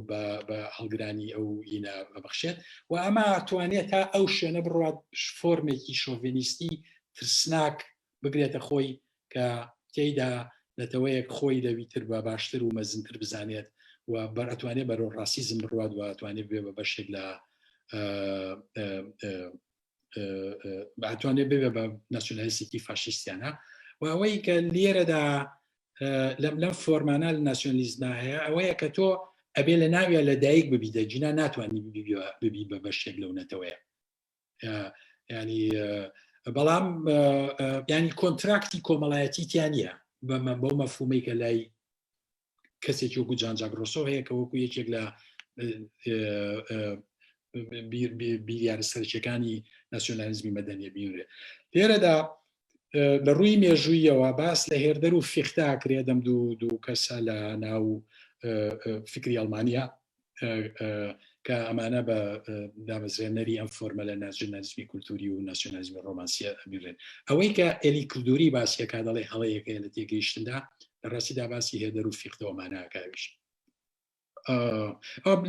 بە هەڵگرانی ئەو ئینە بەخشێت و ئەمە توانێت تا ئەو شوێنە بڕات فۆرمێکی شۆڤێنیستی ترسناک بگرێتە خۆی کە تێیدا نەتەوەیەک خۆی لەوی تر بە باشتر و مەزنتر بزانێت و بەر ئەتوانێت بەرەو ڕاسیزم بڕوات و ئەتوانێت بێ بە بەشێک لە ئەتوانێت ببێ بە ناسیۆنالیستێکی فاشیستیانە و ئەوەی کە لێرەدا لەم لەم فۆرمانە لە ناسیۆنالیزما هەیە ئەوەیە کە تۆ ئەبێ لە ناویە لە دایک ببیدە جینا ناتوانانی ببی بە بەشێک لەو نەتەوەیە ینی بەڵام ینی کۆنتراکتی کۆمەڵایەتی تیا نییە بەمە بەو مەفهومەی کە لای کەسێکی وەکو جان جاک ڕۆسۆ هەیە کە وەکو یەکێک لە بیریارە سەرەکیەکانی ناسیۆنالیزمی مەدەنیە بینرێ لێرەدا لە ڕووی مێژوویەوە باس لە هێردەر و فیختە کرێ دەم دوو دوو کەسە لە ناو فکری ئەڵمانیا کە ئەمانە بە دامەزرێنەری ئەم فۆرمە لە ناسیۆنالیزمی کولتوری و ناسیۆنالیزمی ڕۆمانسیە ئەبینرێن. ئەوەی کە ئێلی کلدوری باسیەکە دەڵێ هەڵەیەکەیە لە تێگەیشتندا، لە ڕاستیدا باسی هێدەر و فیختەوەمانە ئەکاویش.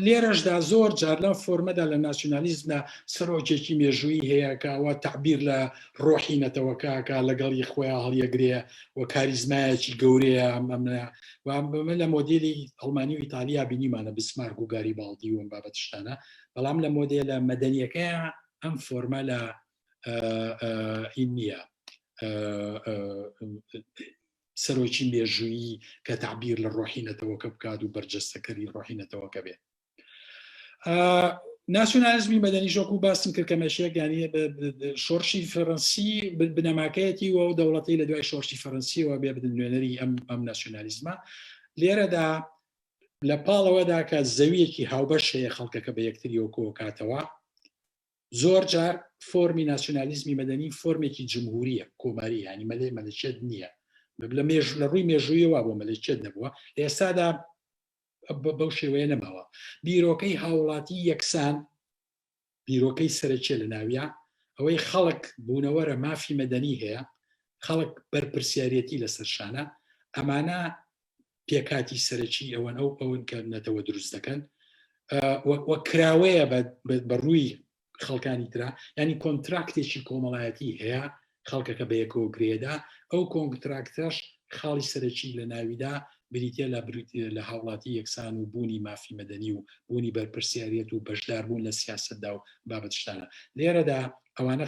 لێرەشدا زۆر جار لەم فۆرمەدا لە ناسیۆنالیزمدا سەرۆکێکی مێژوویی هەیە کە ئەوە تەعبیر لە ڕۆحی نەتەوەکە کە لەگەڵی خۆیان هەڵیەگرێ و کاریزمایەکی گەورەیە ئەمە و ئەمە لە مۆدێلی ئەڵمانی و ئیتالیا بینیمانە بسمارک و گاریباڵدی و ئەم بابەت شتانە بەڵام لە مۆدێلە مەدەنیەکەیە ئەم فۆرمە لە هین نییە سەرۆکی مێژوویی کە تعبیر لە ڕۆحی نەتەوەکە بکات و بەرجەستەکەری ڕۆحی نەتەوەکە بێت ناسیۆنالیزمی مەدەنیش وەکو باسم کرد کە مەشێک یانی شۆڕشی فەرەنسی بنەماکەیەتی و ئەو دەوڵەتی لە دوای شۆڕشی فەرەنسیەوە بێ بدن نوێنەری ئەم ئەم ناسیۆنالیزمە لێرەدا لە پاڵەوەدا کە زەویەکی هاوبەش هەیە خەڵکەکە بە یەکتریەوە کۆکاتەوە زۆر جار فۆرمی ناسیۆنالیزمی مەدەنی فۆرمێکی جمهوریە کۆماری ینی مەلێ مەلەکێت نییە لە مێژ لە ڕووی مێژوویەوە بۆ مەلەکێت نەبووە لە ئێستادا بەو شێوەیە نەماوە بیرۆکەی هاوڵاتی یەکسان بیرۆکەی سەرەکیە لە ناویا ئەوەی خەڵک بوونەوەرە مافی مەدەنی هەیە خەڵک بەرپرسیارەتی لەسەر شانە ئەمانە پێکاتی سەرەکی ئەوەن ئەو ئەون کە نەتەوە دروست دەکەن وە کراوەیە بە ڕووی خەڵکانی ترا ینی کۆنتراکتێکی کۆمەڵایەتی هەیە خەڵکەکە بەیەکەوە گرێدا ئەو کۆنتراکتەش خاڵی سەرەکی لە ناویدا بریتە لە لە هاوڵاتی یەکسان و بوونی مافی مەدەنی و بوونی بەرپرسیاریەت و بەشداربوون لە سیاستدا و بابەت شتانە لێرەدا ئەوانە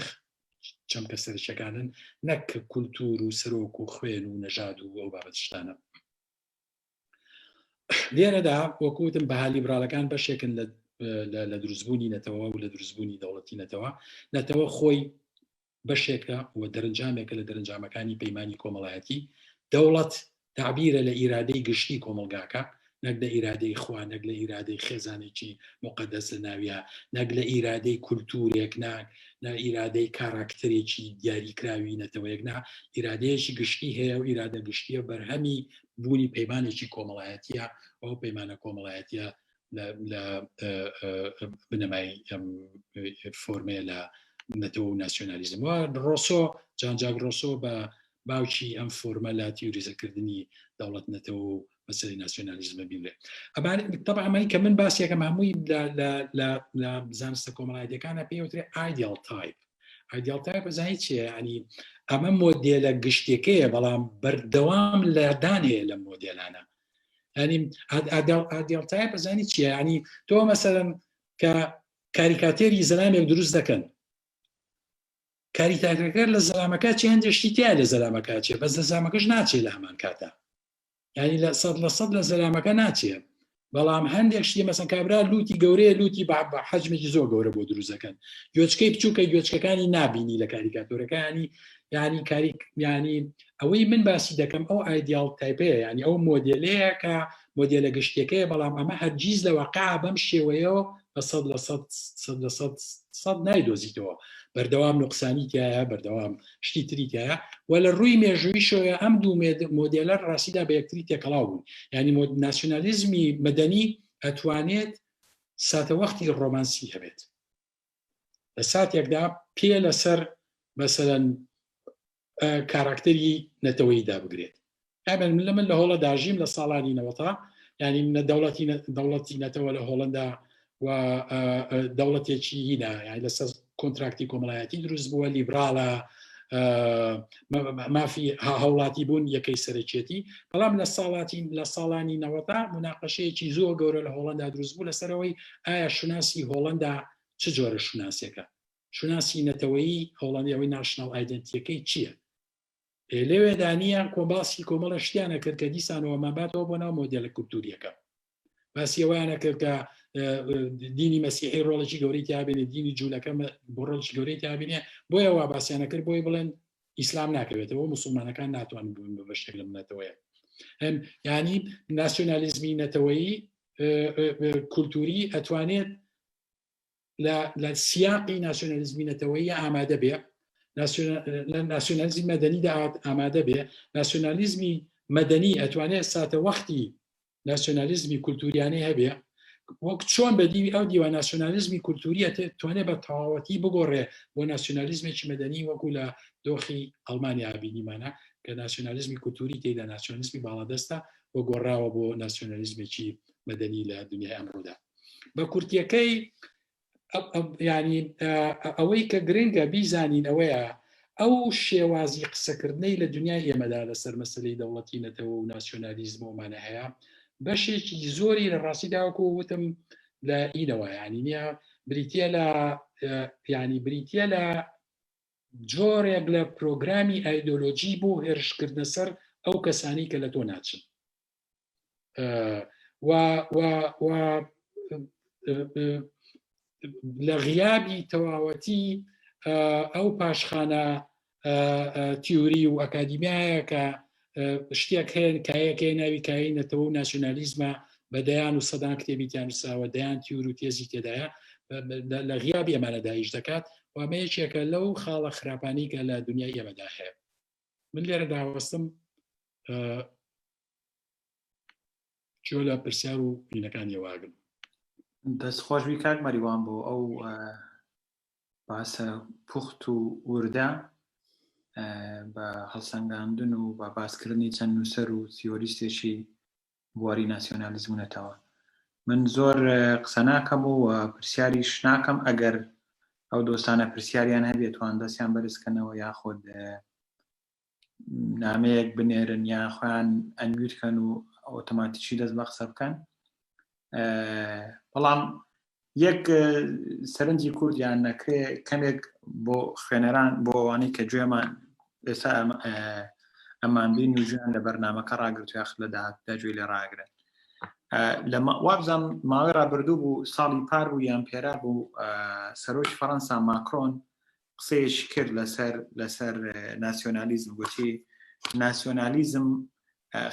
چەمکە سەرەکیەکانن نەک کە کولتور و سەرۆک و خوێن و نەژاد و ئەو بابەت شتانە. لێرەدا وەکو وتم بەها لیبرالەکان بەشێکن لە دروستبوونی نەتەوە و لە دروستبوونی دەوڵەتی نەتەوە. نەتەوە خۆی بەشێکە و دەرەنجامێکە لە دەرەنجامەکانی پەیمانی کۆمەڵایەتی. دەوڵەت تەعبیرە لە ئیرادەی گشتی کۆمەڵگاکە، نەک لە ئیرادەی خوا، نەک لە ئیرادەی خێزانێکی موقەدەس لە ناویا، نەک لە ئیرادەی کولتوورێک، نا نە ئیرادەی کاراکتەرێکی دیاریکراوی نەتەوەیەک، نا ئیرادەیەکی گشتی هەیە و ئیرادە گشتییە بەرهەمی بوونی پەیمانێکی کۆمەڵایەتییە و ئەو پەیمانە کۆمەڵایەتییە لە بنەمای ئەم فۆرمەیە لە نەتەوە و ناسیۆنالیزم و ڕۆسۆ جان جاک ڕۆسۆ بە باوکی ئەم فۆرمە لە تیوریزەکردنی دەوڵەت نەتەوە و مەسەلەی ناسیۆنالیزمە بینرێ ئەمان طبعا ئەمەی کە من باسی یەکەم هەمووی لە لە زانستە کۆمەڵایەتیەکانە پێی وترێ ئایدیال تایپ ئایدیال تایپ ئەزانی چییە ینی ئەمە مۆدێلە گشتیەکەیە بەڵام بەردەوام لادان هەیە لەم مۆدێلانە ینی ئایدیال تایپ ئەزانی چییە ینی تۆ مەسەلەن کە کاریکاتێری زەلامێک دروست دەکەن کاریکاتێرەکە لە زەلامەکە چێ هەندێک شتی تیا لە زەلامەکە چێ بەس لە زامەکەش ناچێ لە هەمان کاتا یعنی لە سەد لە سەد لە زەلامەکە ناچێ بەڵام هەندێک شتی مەسەن کابرا لوتی گەورەیە لوتی بە حەجمێکی زۆر گەورە بۆ دروست دەکەن گوێچکەی بچووکە گوێچکەکانی نابینی لە کاریکاتۆرەکانی ینی کاری ینی ئەوەی من باسی دەکەم ئەو ئایدیال تایپەیە ینی ئەو مۆدێلەیە کە مۆدێلە گشتیەکەیە، بەڵام ئەمە هەرگیز لە واقع بەم شێوەیەوە بە 100% 100% 100 نایدۆزیتەوە، بەردەوام نوقسانی تایە، بەردەوام شتی تری تایە و لە ڕووی مێژوویشەوە ئەم دوو مۆدێلە ڕاستیدا بە یەکتری تێکەڵاو بوون. یعنی ناسیۆنالیزمی مەدەنی ئەتوانێت ساتەوەختی ڕۆمانسی هەبێت لە ساتێکدا پێ لەسەر مەسەلەن کاراکتەری نەتەوەیی دابگرێت. ئەمن من لە من لە هۆڵەدا ژیم لە ساڵانی نەوەتا، یعنی منە دەوڵەتی دەوڵەتی نەتەوە لە هۆڵندا و دەوڵەتێکی هینا، یعنی لەسەر کۆنتراکتی کۆمەڵایەتی دروست بووە، لیبراڵە، مافی هاوڵاتی بوون یەکەی سەرەکیەتی. بەڵام لە ساڵاتی لە ساڵانی نەوەتا مناقەشەیەکی زۆر گەورە لە هۆڵندا دروست بوو لەسەرەوەی ئایا شوناسی هۆڵندا چ جۆرە شوناسێکە، شوناسی نەتەوەیی هۆڵندی ئەوەی national identity ەکەی چییە؟ لەوێدا نییە. کۆباسی کۆمەڵە شتیانە کرد کە دیسانەوە ماباتەوە بۆ ناو مۆدێلە کولتوریەکە. باسی ئەویانە کرد کە دینی مەسیحی ڕۆڵێکی گەورەی تیابێنێ، دینی جوولەکە بۆ ڕۆڵێکی گەورەی تیابینێ، بۆیە وا باسییانە کرد بۆی بڵێن ئیسلام ناکەوێتەوە، مسلمانەکان ناتوانن ببن بە بەشێک لەم نەتەوەیە. هەم ینی ناسیۆنالیزمی نەتەوەیی کولتوری ئەتوانێت لە سیاقی ناسیۆنالیزمی نەتەوەیی ئامادە بێ، لە ناسیۆنالیزمی مەدەنیدا ئامادە بێ. ناسیۆنالیزمی مەدەنی ئەتوانێت ساتە وەختی ناسیۆنالیزمی کولتوریانەی هەبێ، وەک چۆن بە دیوی ئەو دیوە ناسیۆنالیزمی کولتوریە توانێت بە تەواوەتی بگۆڕێ بۆ ناسیۆنالیزمێکی مەدەنی، وەکو لە دۆخی ئەڵمانیا بینیمانە کە ناسیۆنالیزمی کولتوری تێدا ناسیۆنالیزمی باڵادەستە و گۆڕاوە بۆ ناسیۆنالیزمێکی مەدەنی لە دنیای ئەمڕۆدا. بە کورتیەکەی ینی ئەوەی کە گرنگە بیزانین ئەوەیە ئەو شێوازی قسەکردنەی لە دنیای ئێمەدا لەسەر مەسلەی دەوڵەتی نەتەوە و ناسیۆنالیزم ومانە هەیە بەشێکی زۆری لە ڕاستی داوەکو وتم لە ئینەوە ینی نییە، بریتە لە ینی بریتە لە جۆرێک لە پرۆگرامی ئایدۆلۆژی بۆ هێرشکردنە سەر ئەو کەسانی کە لە تۆ ناچن و و لە غیابی تەواوەتی ئەو پاشخانە تیوری و ئەکادیمیایە کە شتێک هەیە کایەکەی ناوی کایی نەتەوە و ناسیۆنالیزمە، بە دەیان و سەدان کتێبی تیانوسراوە، دەیان تیور و تێزی تێدایە، لە غیابی ئەمانەدا ئیش دەکات و ئەمە یەکێکە لەو خاڵە خراپانی کە لە دنیای ئێمەدا هەیە. من لێرە داوەستم جۆ لە پرسیار و بینەکانی واگم. دەست خۆشبی کاک مەریوان بۆ ئەو باسە پوخت و وردە بە هەڵسەنگاندن و بە باسکردنی چەند نووسەر و تیۆریستێکی بواری ناسیۆنالیزم و نەتەوە. من زۆر قسە ناکەم و پرسیاریش ناکەم، ئەگەر ئەو دۆستانە پرسیاریان هەبێت توان دەستیان بەرزکەنەوە یاخود نامەیەک بنێرن یان خۆیان unmute کەن و ئۆتۆماتیکی دەست بە قسە بکەن. بەڵام یەک سەرنجی کوردیان نەکرێ کەمێک بۆ خوێنەران، بۆ ئەوانەی کە گوێمان ئێستا ئەمان بین و گوێیان لە بەرنامەکە ڕاگرت یاخ لە داهاتدا گوێی لێ ڕاگرن. لە وابزانم ماوەی ڕابردوو بوو، ساڵی پار بوو یان پێرا بوو، سەرۆکی فەڕەنسا ماکرۆن قسەیەکی کرد لەسەر ناسیۆنالیزم، گوتی ناسیۆنالیزم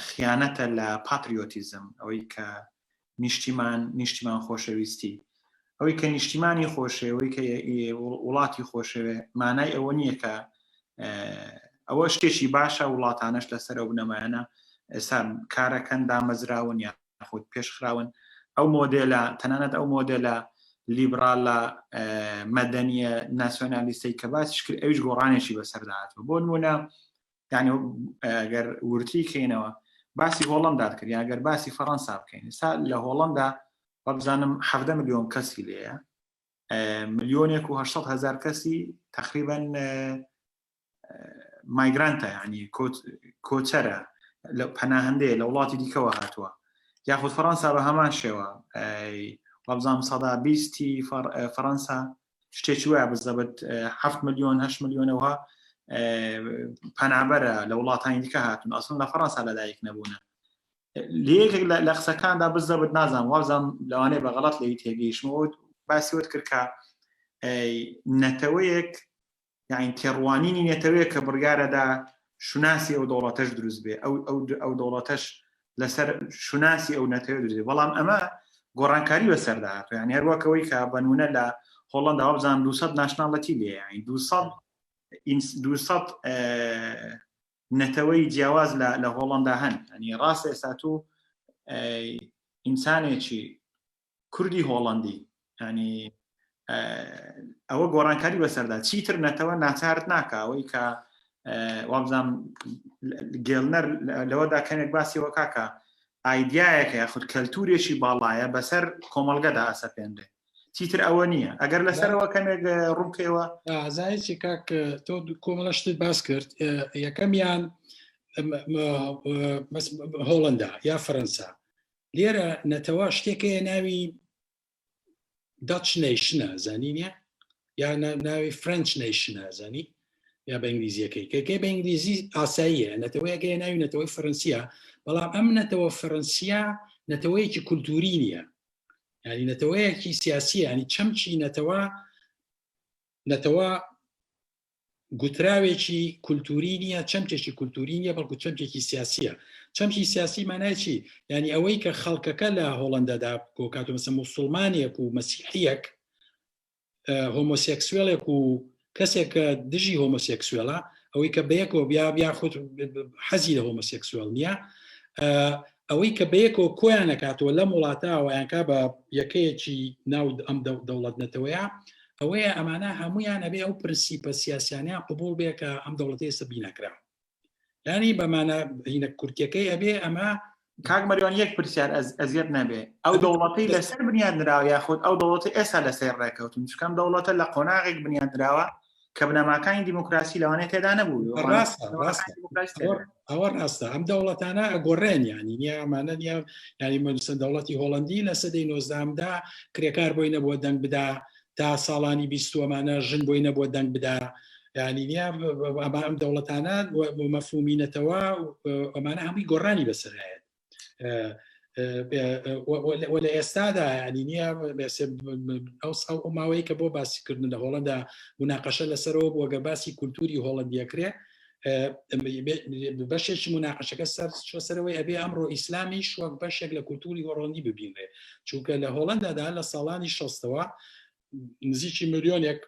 خیانەتە لە patriotism، ئەوەی کە نیشتیمان نیشتیمان خۆشەویستی، ئەوەی کە نیشتیمانی خۆشێ، ئەوەی کە وڵاتی خۆشەوێ، مانای ئەوە نییە کە ئەوە شتێکی باشە. وڵاتانەش لەسەر ئەو بنەمایانە ئێستا کارەکەن، دامەزراون یان خۆت پێشخراون. ئەو مۆدێلە، تەنانەت ئەو مۆدێلە لیبرالە مەدەنیە ناسیۆنالیستەی کە باسیش کرد، ئەویش گۆڕانێکی بەسەردا هاتووە. بۆ نمونە یعنی ئەگەر ورتری کەینەوە باسی هۆڵندا کرد یان ئەگەر باسی فەڕەنسا بکەین، ئێستا لە هۆڵندا وابزانم 17 ملیۆن کەسی لێیە، ملیۆنێک و 800 هزار کەسی تقریبا migrant ە، ینی کۆچەرە، لە پەناهندەیە لە وڵاتی دیکەوە هاتووە. یاخود فەڕەنسا بە هەمان شێوە، وابزانم 20%ی فەڕەنسا شتێکی وایە بزەبت 7 ملیۆن 8 ملیۆنەوە پەنابەرە لە وڵاتانی دیکە هاتون، ئەسڵ لە فەڕەنسا لەدایک نەبوونە. لەیەکێک لە قسەکاندا بزەبت نازانم، وابزانم لەوانەیە بە غەڵەت لێی تێگەیشتمەوە، باسی وت کرد کە نەتەوەیەک یعنی تێڕوانینی نەتەوەیە کە بڕیارەدا شوناسی ئەو دەوڵەتەش دروست بێ، ئەو ئەو ئەو دەوڵەتەش. لەسەر شوناسی ئەو نەتەوە دروست بەڵام ئەمە گۆڕانکاری بەسەردا هاتووە یعنی هەروەکەوەی کە بەنمونە لە هۆڵندا وابزانم 200 nationality لێ یعنی 200 200 نەتەوەی جیاواز لە هۆڵندا هەن ینی ڕاست ئێستا تو ئینسانێکی کوردی هۆڵندی ینی ئەوە گۆڕانکاری بەسەردا چیتر نەتەوە ناچارت ناکە ئەوەی کە وابزانام گێلنەر لەوەدا کەمێک باسیەوە کاکە ئایدایەکە یاخود کەلتورێکی باڵایە بەسەر کۆمەڵگەدا ئەسەپێنرێ چیتر ئەوە نییە ئەگەر لەسەرەوە کەمێک ڕوونکەوە ئازایکی کاک تۆ کۆمەڵە شتت باس کرد یەکەمیان هۆڵندا یا فەرەنسا لێرە نەتەوە شتێکەیە ناوی Dutch nation ە زانی نیە یا ناوی French nation ە زانی یا بە ئینگلیزیەکەی کەکەی بە ئینگلیزی ئاساییە نەتەوەیەکەی ناوی نەتەوەی فەرەنسیە بەڵام ئەم نەتەوە فەرەنسیە نەتەوەیەکی کولتوری نییە ینی نەتەوەیەکی سیاسی ینی چەمکی نەتەوە نەتەوە گوتراوێکی کولتوری نییە، چەمکێکی کولتوری نییە، بەڵکو چەمکێکی سیاسییە. چەمکی سیاسی مانای چی؟ یعنی ئەوەی کە خەڵکەکە لە هۆڵەندەدا کۆکات و مەسە موسڵمانێک و مەسیحیەک هۆمۆسێکسوێلێک و کەسێک کە دژی هۆمۆسێکسوێلە ئەوەی کە بەیەکەوە بیا یاخود حەزی لە هۆمۆسێکسوێل نییە ئەوەی کە بەیەکەوە کۆیان نەکاتەوە لەم وڵاتەوە یانکا بە یەکەیەکی ناو ئەم دەوڵەت نەتەوەیە ئەوەیە ئەمانە هەمویان ئەبێ ئەو پرنسیپە سیاسیانیان قبول بێ کە ئەم دەوڵەتی ئێستا بیناکرا ینی بەمانە هینە کورتەکەی ئەبێ ئەمە کاک مەریوان یەک پرسیار ئەزیەت نەبێ ئەو دەوڵەتی لەسەر بنیاد نراوە یاخود ئەو دەوڵەتی ئێستا لەسەر ڕێکەوتن چکەم دەوڵەتە لە قۆناغێک بنیاد نراوە کە بنەماکانی دیموکراسی لەوانەیە تێدا نەبوو ئەوە ڕاستە ئەم دەوڵەتانە ئەگۆڕێن ینی نیە ئەمانە نیە ینی مەسەن دەوڵەتی هۆڵندی لە سەدەی نۆزدامدا کرێکار بۆی نەبووە دەنگ بدا تا ساڵانی بیستوەمانە ژن بۆی نەبووە دەنگ بدا ینی نیە ئەمە ئەم دەوڵەتانە مەفهومینەتەوە ئەمانە هەمووی گۆڕانی بەسەرایەت لە ئێستادا ینی نییە ئەو ئەو ماوەی کە بۆ باسیکردن لە هۆڵندا مناقەشە لەسەرەوە بۆ گە باسی کولتوری هۆڵندیەکرێ بەشێکی مناقەشەکە سەر چۆ سەرەوەی ئەبێ ئەمڕۆ ئیسلامی وەک بەشێک لە کولتوری هۆڵندی ببینرێ چونکە لە هۆڵندادا لە ساڵانی شەستەوە نزیکی ملیۆنێک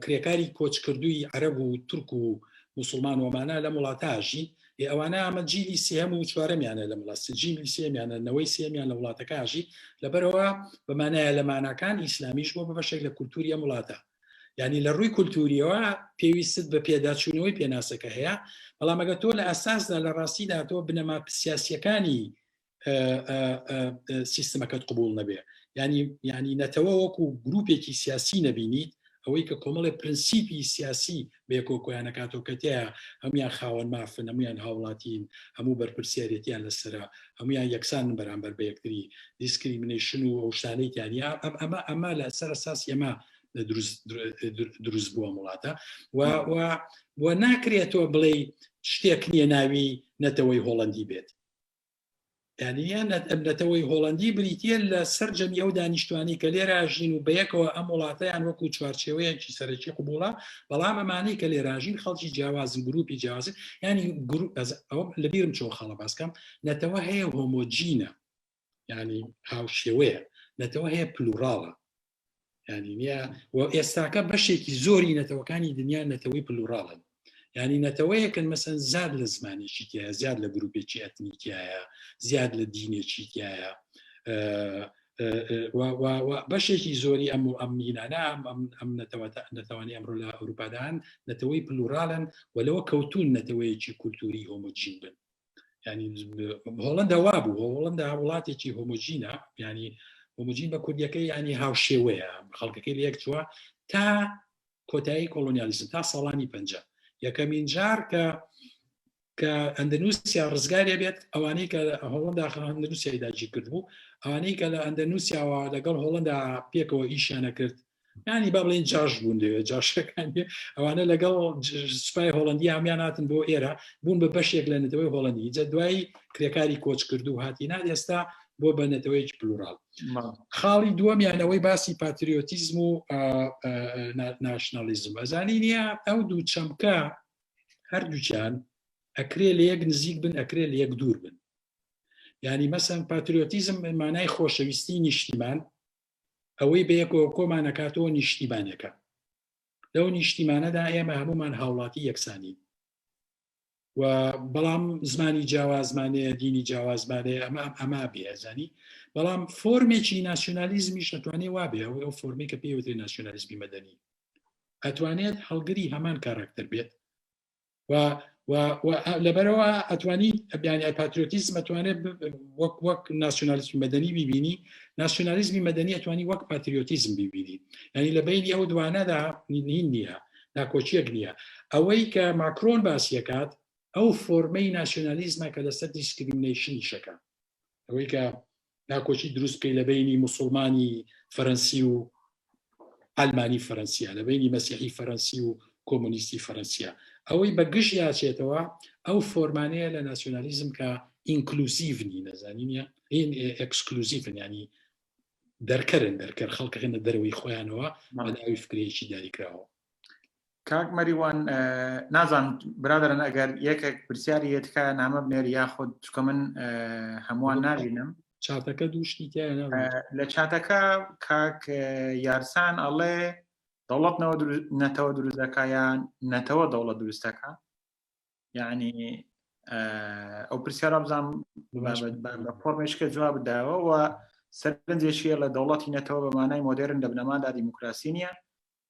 کرێکاری کۆچکردووی عەرەب و تورک و موسڵمان وەمانە لەم وڵاتە ئەژین ئێ ئەوانە ئەمە جیلی سێهەم و چوارەمیانە لەم وڵات جیلی سێمیانە نەوەی سێمیان لە وڵاتەکە ئەژی لەبەرەوە بەمانایە لە ماناکان ئیسلامیش بۆ بە بەشێک لە کولتوری ئەم وڵاتە یعنی لە ڕووی کولتوریەوە پێویستت بە پێداچوونەوەی پێناسەکە هەیە بەڵام ئەگە تۆ لە ئەساسدا لە ڕاستیدا تۆ بنەما سیاسیەکانی سیستمەکەت قبول نەبێ ینی ینی نەتەوە وەکو گروپێکی سیاسی نەبینیت ئەوەی کە کۆمەڵی پرنسیپی سیاسی بێکۆ کۆیانەکاتەوە کە تیا هەمویان خاوەن مافن هەمویان هاوڵاتین هەموو بەرپرسیارەتیان لەسرە هەمویان یەکسان بەرامبەر بە یەکتری discrimination و ئەو شتانەی تیانە ئەم ئەمە ئەمە لە سەر ئەساسی ئەمە دروست بووە وڵاتە و ناکرێتەوە بڵێ شتێک نییە ناوی نەتەوەی هۆڵندی بێت یانیان نەتەوەی هۆڵندی بریتە لە سەرجەمی ئەو دانیشتوانی کە لێرە ژین و بەیەکەوە ئەم وڵاتەیان وەکو چوارچێوەیەکی سەرەکی قوبوڵە بەڵام ئەمانەی کە لێراژین خەڵکی جیاوازن گروپی جیاوازن ینی گروپ ئەوە لەبیرم چۆ خاڵە باسکەم نەتەوە هەیە homogene ە ینی هاوشێوەیە نەتەوە هەیە plural ە ینی نییە و ئێستاکە بەشێکی زۆری نەتەوەکانی دنیا نەتەوەی plural ن ینی نەتەوەیەکن مەسەن زیاد لە زمانێکی تایە زیاد لە گروپێکی ئەتنیکایە زیاد لە دینێکی تایە بەشێکی زۆری ئەم و ئەم مینانە ئەم نەتەوانی ئەمڕۆ لە ئەوروپادان نەتەوەی plural ن و لەوە کەوتون نەتەوەیەکی کولتوری homogene بن ینی هۆڵندا وابوو هۆڵندا وڵاتێکی homogene ە ینی homogene بە کوردیەکەی ینی هاوشێوەیە خەڵکەکەی لە یەک چووە تا کۆتایی کۆلۆنیالیزم تا ساڵانی پ یەکەمین جار کە کە ئەندەنووسیا ڕزگارێ بێت ئەوانەی کە هۆڵندا ئەندەنووسیای داگیر کردبوو ئەوانەی کە لە ئەندەنووسیاوە لەگەڵ هۆڵندا پێکەوە ئیشیانە کرد ینی با بڵێن جاش بوون لەوێ جاشەکان ئەوانە لەگەڵ سوپای هۆڵندی هەمیان هاتن بۆ ئێرە بوون بە بەشێک لە نەتەوەی هۆڵندی جە دوایی کرێکاری کۆچ کرد و هاتینا ئێستا بۆ بە نەتەوەیەکی plural خاڵی دووەمیانەوەی باسی patriotism و nationalism ئەزانی نییە ئەو دوو چەمکە هەردووچیان. ئەکرێ لە یەک نزیک بن ئەکرێ لە یەک دوور بن یعنی مەسەن پاتریۆتیزم مانای خۆشەویستی نیشتیمان ئەوەی بەیەکەوە کۆمانەکاتەوە نیشتیمانێکە لەو نیشتیمانەدا ئێمە هەمومان هاوڵاتی یەکسانین و بەڵام زمانی جیاوازمانەیە دینی جیاوازمانەیە ئەمە ئەمە بێزانی بەڵام فۆرمێکی ناسیۆنالیزمیش دەتوانێت وابێ ئەو ئەو فۆرمی کە پێوترێ ناسیۆنالیزمی مەدەنی ئەتوانێت هەڵگری هەمان کاراکتەر بێت و لەبەرەوە ئەتوانی بیانی پاتریۆتیزم ئەتوانێت وەک وەک ناسیۆنالیزمی مەدەنی ببینی ناسیۆنالیزمی مەدەنی ئەتوانی وەک پاتریۆتیزم ببینی یعنی لە بینی ئەو دوانەدا نین نییە ناکۆکیەک نییە ئەوەی کە ماکرۆن باسیەکات ئەو فۆرمەی ناسیۆنالیزمە کە لەسەر discrimination یشەکە ئەوەی کە ناکۆکی دروست بکەی لە بینی موسڵمانی فەرەنسی و ئەلمانی فەرەنسیە لە بینی مەسیحی فەرەنسی و کۆمۆنیستی فەرەنسیە ئەوەی بە گژ یاچێتەوە ئەو فۆرمانەیە لە ناسیۆنالیزم کە inclusive نی نەزانینە exclusive ن ینی دەرکەرن دەرکەر خەڵکەکەنە دەرەوەی خۆیانەوە بە ناوی فکرەیەکی دیاریکراوە. کاک مەریوان نازان برادرن ئەگەر یەکێک پرسیاری هەیە تکایە نامە بنێر یاخود چکە من هەمووان نابینم چاتەکە دوو شتی تایە لە چاتەکە کاک یارسان ئەڵێ دەوڵەت نەتەوە دروست دەکا یان نەتەوە دەوڵەت دروستەکە یعنی ئەو پرسیارە بزانام بە فۆرمێشکە جواب داوە و سەرنجێکیە لە دەوڵەتی نەتەوە بە مانای مۆدرن لە بنەمادا دیموکراسی نییە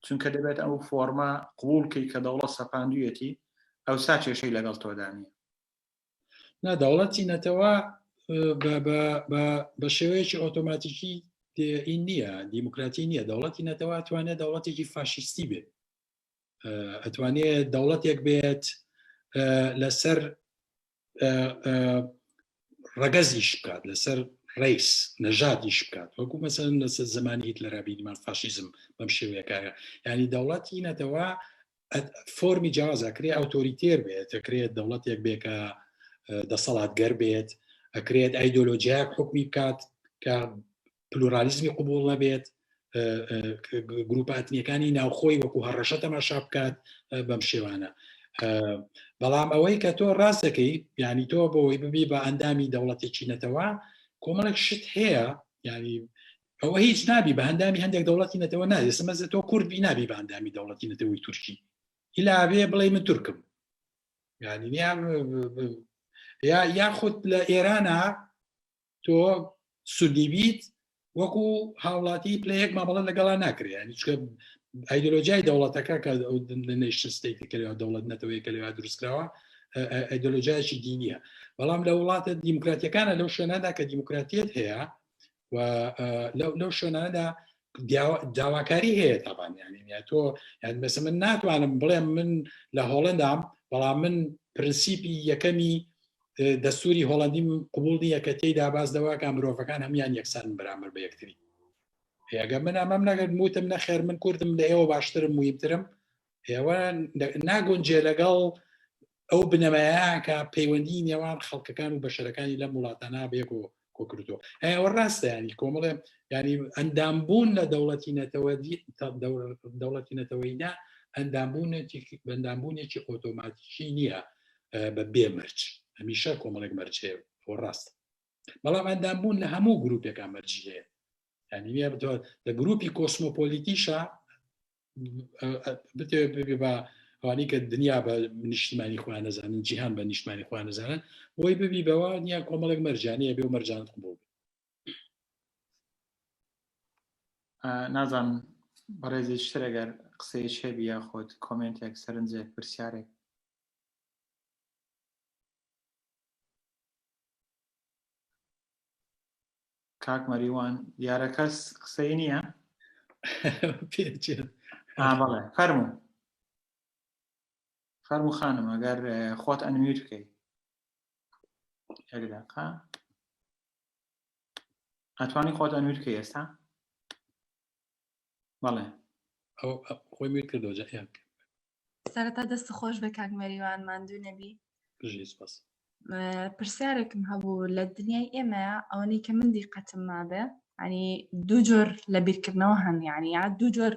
چونکە دەبێت ئەو فۆرمە قبوڵ کەی کە دەوڵەت سەپاندویەتی ئەوسا کێشەی لەگەڵ تۆدا نییە. نا دەوڵەتی نەتەوە بە شێوەیەکی ئۆتۆماتیکی این نییە دیموکراتی نییە دەوڵەتی نەتەوە توانێت دەوڵەتێکی فاشیستی بێت ئەتوانێت دەوڵەتێک بێت لەسەر ڕەگەزیش بکات لەسەر race نەژادیش بکات وەکو مەسەن لەسەر زمانی هیتلەرا بینیمان فاشیزم بەم شێوەیەکایە ینی دەوڵەتی نەتەوە فۆرمی جیاواز ئەکرێ authoritarian بێت ئەکرێت دەوڵەتێک بێ کە دەسەڵاتگەر بێت ئەکرێت ئایدۆلۆژیایەک حکومی بکات کە پلورالیزمی قبوڵ نەبێت گروپە ئەتنیەکانی ناوخۆی وەکو هەڕەشە تەماشا بکات بەم شێوانە بەڵام ئەوەی کە تۆ ڕاست دەکەی ینی تۆ بۆی ببی بە ئەندامی دەوڵەتێکی نەتەوە کۆمەڵێک شت هەیە ینی ئەوە هیچ نابی بە ئەندامی هەندێک دەوڵەتی نەتەوە نابێت سمەزە تۆ کورد بی نابی بە ئەندامی دەوڵەتی نەتەوەی تورکی ئیلا بێ بڵێ من تورکم ینی یا یاخود لە ئێرانە تۆ سونی بیت وەکو هاوڵاتی پلە یەک مامەڵە لەگەڵا ناکرێ ینی چکە ئایدۆلۆژیای دەوڵەتەکە کە nation state کە لەوێ دەوڵەت نەتەوەیە کە لەوێ دروستکراوە ئایدۆلۆژیایەکی دینیە بەڵام لە وڵاتە دیموکراتیەکانە لەو شوێنەدا کە دیموکراتیەت هەیە و لەو شوێنانەدا داواکاری هەیە تابان ینی تۆ یان مەسە من ناتوانم بڵێم من لە هۆڵندام بەڵام من پرنسیپی یەکەمی دەستوری هۆڵندیم قبول نییە کە تێیدا باس لەوەکە مرۆڤەکان هەموان یەکسان بەرامبەر بە یەکتری ئەگەر من ئەمەم نەگەر موتم نەخێر من کوردم لە ئێوە باشترم مویمترم ئێوە ناگونجێ لەگەڵ ئەو بنەمایە کە پەیوەندی نێوان خەڵکەکان و بەشەرەکانی لەم وڵاتانە بێک و کۆکردەوە ئەوە ڕاستە ینی کۆمەڵێ ینی ئەندامبوون لە دەوڵەتی نەتەوە دەوڵەتی نەتەوەیدا ئەندامبوونێکی بەندامبوونێکی ئۆتۆماتیکی نییە بە بێ مەرج هەمیشە کۆمەڵێک مەرج هەیە بۆ ڕاست بەڵام ئەندامبوون لە هەموو گروپێکا مەرجی هەیە ینی نیە بتوان لە گروپی کۆسمۆپۆلیتیشە بتەوێت ببێ بە ئەوانەی کە دنیا بە نیشتمانی خۆیان نەزانن جیهان بە نیشتمانی خۆیان نەزانن بۆی ببی بەوە نییە کۆمەڵێک مەرجانەیە بێ و مەرجانت قبوڵ نازانم بەڕێزی شتر ئەگەر قسەیەک هەبی یاخود کۆمێنتێک سەرنجێک پرسیارێک کاک مەریوان دیارە کەس قسەی نییە بەڵێ فەرموو فەرموو خانم ئەگەر خۆت unmute بکەیت یەک دقە ئەتوانی خۆت unmute بکەی ئێستا بەڵێ خۆی mute کردەوە سەرەتا دەست خۆش بێ کاک مەریوان ماندوو نەبی. بژی سپاس. پرسیارێکم هەبوو لە دنیای ئێمە ئەوەنەی کە من دیقەتم مابێ ینی دوو جۆر لە بیرکردنەوە هەن یعنی یا دوو جۆر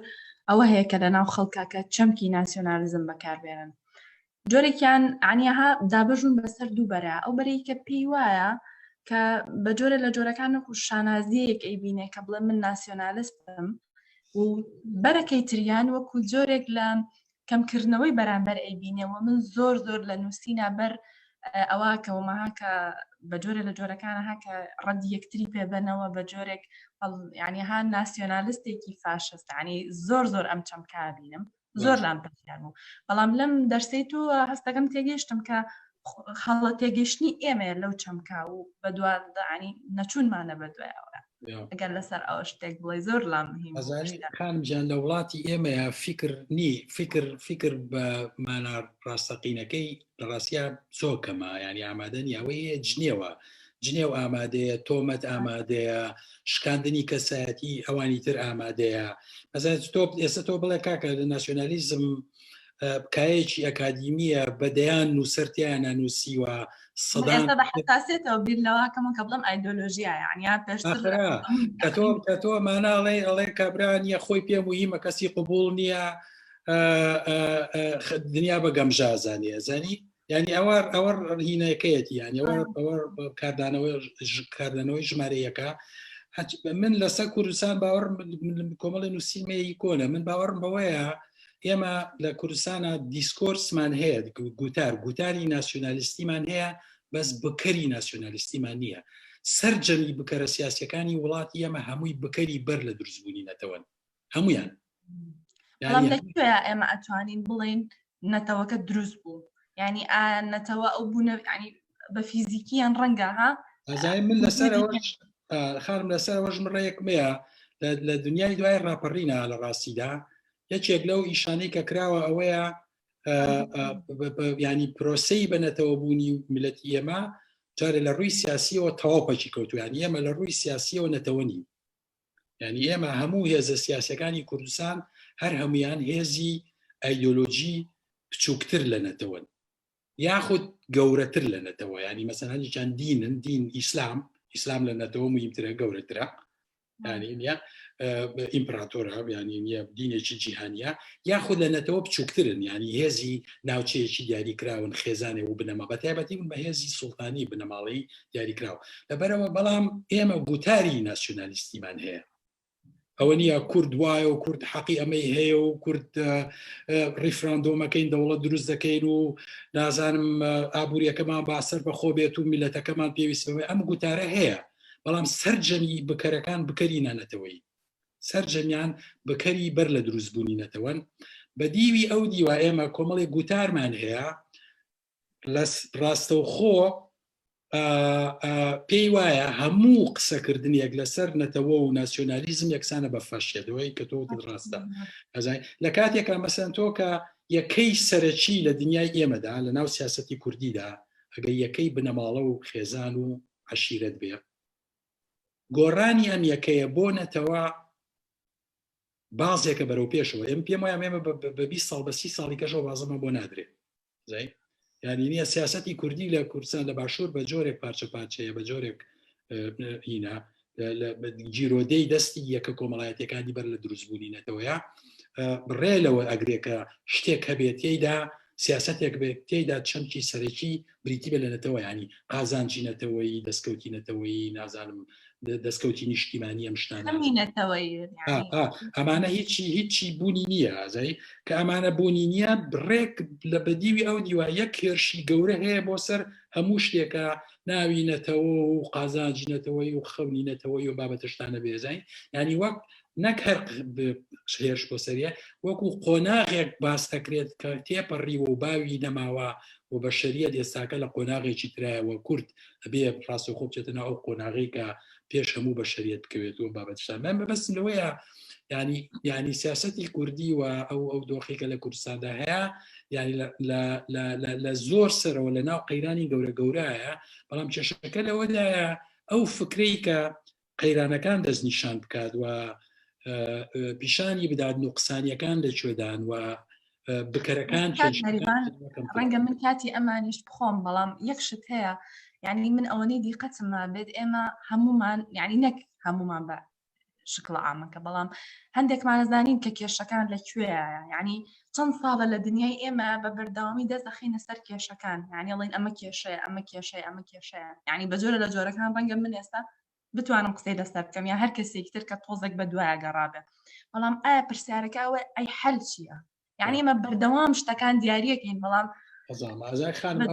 ئەوە هەیە کە لە ناو خەڵکا کە چەمکی ناسیۆنالیزم بەکاربێنن. جۆرێکیان ئەنیها دابەشبوون بەسەر دوو بەرە ئەو بەرەی کە پێی وایە کە بە جۆرە لە جۆرەکان وەکو شانازیەک ئەیبینێ کە بڵێ من ناسیۆنالستم و بەرەکەی تریان وەکو جۆرێک لە کەمکردنەوەی بەرامبەر ئەیبینێ و من زۆر زۆر لە نووسینا بەر ئەوە کەومەها کە بە جۆرە لە جۆرەکانە ها کە ڕەدی یەکتری پێبەنەوە بە جۆرێک ینی ها ناسیۆنالستێکی فاشست ینی زۆر زۆر ئەم چەمکا بینم زۆر لام پرسیار بوو بەڵام لەم دەرسەی تۆ هەستەکەم تێگەیشتم کە خەڵە تێگەیشتنی ئێمەیە لەو چەمکا و بەدوادانی نەچوونمانە بەدوایەوە ئەگەر لەسەر ئەوە شتێک بڵێ زۆر لام مهم خانم گیان لە وڵاتی ئێمەیە فیکر نی فیکر فیکر بە مانا ڕاستەقینەکەی لە ڕاستیا زۆر کەمە ینی ئامادە نیە ئەوەی جنێوە جنێو ئامادەیە تۆمەت ئامادەیە شکاندنی کەسایەتی ئەوانی تر ئامادەیە مەزان تۆ ئێستا تۆ بڵێ کاکە لە ناسیۆنالیزم کایەکی ئەکادیمیە بە دەیان نووسەر تیانە نووسیوە سەدان بە حساسێتەوە بیر لەوە کەم کە بڵم ئایدۆلۆژیا یعنی پێشتر کە تۆ کە تۆ ماناڵێ ئەڵێ کابرا نییە خۆی پێ مهمە کەسی قبول نییە دنیا بە گەمژازانە زانی یعنی ئەوە ئەوە هینەکەیەتی یعنی ئەوە ئەوە کاردانەوەی کاردانەوەی ژمارە یەکە من لەسەر کوردستان باوەڕ کۆمەڵی نووسیمەی کۆنە من باوەڕم بەوەیە ئێمە لە کوردستانە دیسکۆرسمان هەیە گوتار گوتاری ناسیۆنالیستیمان هەیە بەس بکەری ناسیۆنالیستیمان نییە سەرجەمی بکەرە سیاسەکانی وڵاتی ئێمە هەمووی بکەری بەر لە دروستبوونی نەتەوەن هەمویان بەڵام لە کوێ ئێمە ئەتوانین بڵێین نەتەوەکە دروست بوو یعنی ئایا نەتەوە ئەو بوونە ینی بە فیزیکیان ڕەنگە ها ئەزای من لەسەر خانم لەسەر ئەوەش من ڕێکمەیە لە دنیای دوای ڕاپەڕینە لە ڕاستیدا یەکێک لەو ئیشانەی کە کراوە ئەوەیە ینی پرۆسەی بە نەتەوەبوونی میلەتی ئێمە جارێ لە ڕووی سیاسیەوە تەواو پەکی کەوتویان ئێمە لە ڕووی سیاسیەوە نەتەوە نین یعنی ئێمە هەموو هێزە سیاسەکانی کوردستان هەر هەمویان هێزی ئایدۆلۆژی بچووکتر لە نەتەوەن یاخود گەورەتر لە نەتەوە ینی مەسەن هەندێکیان دینن دین ئیسلام ئیسلام لە نەتەوە مهمترە گەورەترە ینی نیە ئیمپراتۆرە ینی نیە دینێکی جیهانیە یاخود لە نەتەوە بچووکترن ینی هێزی ناوچەیەکی دیاریکراون خێزانێ و بنەما بە تایبەتی بە هێزی سوڵتانی بنەماڵەی دیاریکراو لەبەرەوە بەڵام ئێمە گوتاری ناسیۆنالیستیمان هەیە ئەوە نییە کورد وایە و کورد حەقی ئەمەی هەیە و کورد ڕیفراندۆمەکەین دەوڵەت دروست دەکەین و نازانم ئابوووریەکەمان باسەر بەخۆ بێت و میلەتەکەمان پێویستەوەی ئەم گوتارە هەیە بەڵام سەرجەمی بکەرەکان بکەری نانەتەوەی سەرجەمیان بکەری بەر لە دروستبوونی نەتەوەن بە دیوی ئەو دیوە ئێمە کۆمەڵێک گوتارمان هەیە لە ڕاستەوخۆ پێی وایە هەموو قسەکردنێک لەسەر نەتەوە و ناسیۆنالیزم یەکسانە بە فاشێتەوەی کە تۆ ڕاستە ئەزای لە کاتێکا مەسەن تۆ کە یەکەی سەرەکی لە دنیای ئێمەدا لە ناو سیاستی کوردیدا ئەگەر یەکەی بنەماڵە و خێزان و عەشیرەت بێ گۆڕانی ئەم یەکەیە بۆ نەتەوە بازێکە بەرەو پێشەوە ئێم پێم وایە ئێمە بە 20 ساڵ بە 30 ساڵی کەشەوە بازەمان بۆ نادرێ زای یعنی نییە سیاستی کوردی لە کوردستان لە باشوور بە جۆرێک پارچە پارچەیە بە جۆرێک هینا گیرۆدەی دەستی یەکە کۆمەڵایەتەکانی بەر لە دروستبوونی نەتەوەیە بڕێ لەوە ئەگرێکە شتێک هەبێت تێیدا سیاسەتێک بێت تێیدا چەمکی سەرەکی بریتی بێت لە نەتەوە ینی قازانجی نەتەوەیی دەستکەوتی نەتەوەیی نازانم دەستکەوتی نیشتیمانی ئەم شتانە ئەمانە هیچی هیچی بوونی نییە ئازایی کە ئەمانە بوونی نییە بڕێک لە بەدیوی ئەو دیوە یەک هێرشی گەورە هەیە بۆ سەر هەموو شتێکە ناوی نەتەوە و قازانجی نەتەوەی و خەونی نەتەوەی و بابەتە شتانە بێزین ینی وەک نەک هەر هێرش بۆ سەریە وەکو قۆناغێک باس دەکرێت کە تێپەڕیوە و باوی نەماوە و بەشەریەت ئێستاکە لە قۆناغێکی ترایەوە کورد ئەبێ ڕاستەوخۆ بچێتە ناو ئەو قۆناغەی کە پێش هەموو بەشەریەت بکەوێت و بابەتشتان من مەبەستم لەوەیە ینی ینی سیاستی کوردی و ئەو ئەو دۆخی کە لە کوردستاندا هەیە ینی لە زۆر سەرەوە لە ناو قەیرانی گەورە گەورایە بەڵام کێشەکە لەوەدایە ئەو فکرەی کە قەیرانەکان دەستنیشان بکات و پیشانی بدات نوقسانیەکان لە کوێدان و بکەرەکان ڕەنگە من کاتی ئەمانیش بخۆم بەڵام یەک شت هەیە یعنی من ئەوەنەی دیقەتم بێت ئێمە هەمومان یعنی نەک هەمومان بە. شکڵە عامەکە بەڵام هەندێکمان ئەزانین کە کێشەکان لە کوێیە یعنی چەند ساڵە لە دنیای ئێمە بە بەردەوامی دەست دەخەینە سەر کێشەکان یعنی ئەڵێن ئەمە کێشەیە ئەمە کێشەیە ئەمە کێشەیە یعنی بە جۆرە لە جۆرەکان ڕەنگە من ئێستا بتوانم قسەی لەسەر بکەم یا هەر کەسێکی تر کە تۆزێک بە دوایە گەڕابێ بەڵام ئایا پرسیارەکە ئەوە ئەی حەل چییە؟ یعنی ئێمە بەردەوام شتەکان دیاریەکەین بەڵام ئازای خانم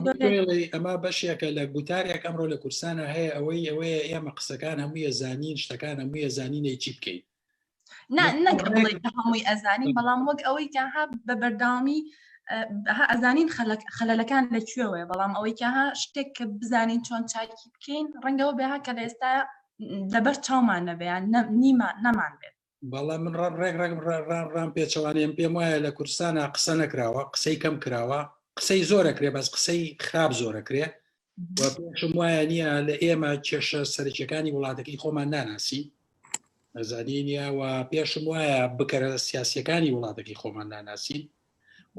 ئەمە بەشێکە لە گوتارێک ئەمڕۆ لە کوردستانە هەیە ئەوەی ئەوەیە ئێمە قسەکان هەموویە زانین شتەکان هەموویە زانینەی چی بکەین هەمووی ئەزانین بەڵام وەک ئەوەی کە ها بە بەردەوامی ئەزانین خەلەکان لە کوێوەیە بەڵام ئەوەی کە ها شتێک کە بزانین چۆن چاکی بکەین ڕەنگەوە بێ ها کە لە ئێستا لەبەر چاومان نەبێ نیمان نەمان بێت بەڵام من ڕام ڕێک ڕێک ڕام ڕام پێچەوانەیەم پێم وایە لە کوردستانە قسە نەکراوە قسەی کەم کراوە قسەی زۆرەکرێ بەس قسەی خراپ زۆرەکرێ و پێشم وایە نییە لە ئێمە کێشە سەرەکیەکانی وڵاتەکەی خۆمان ناناسی ئەزانی نییە و پێشم وایە بکەرە سیاسیەکانی وڵاتەکەی خۆمان ناناسین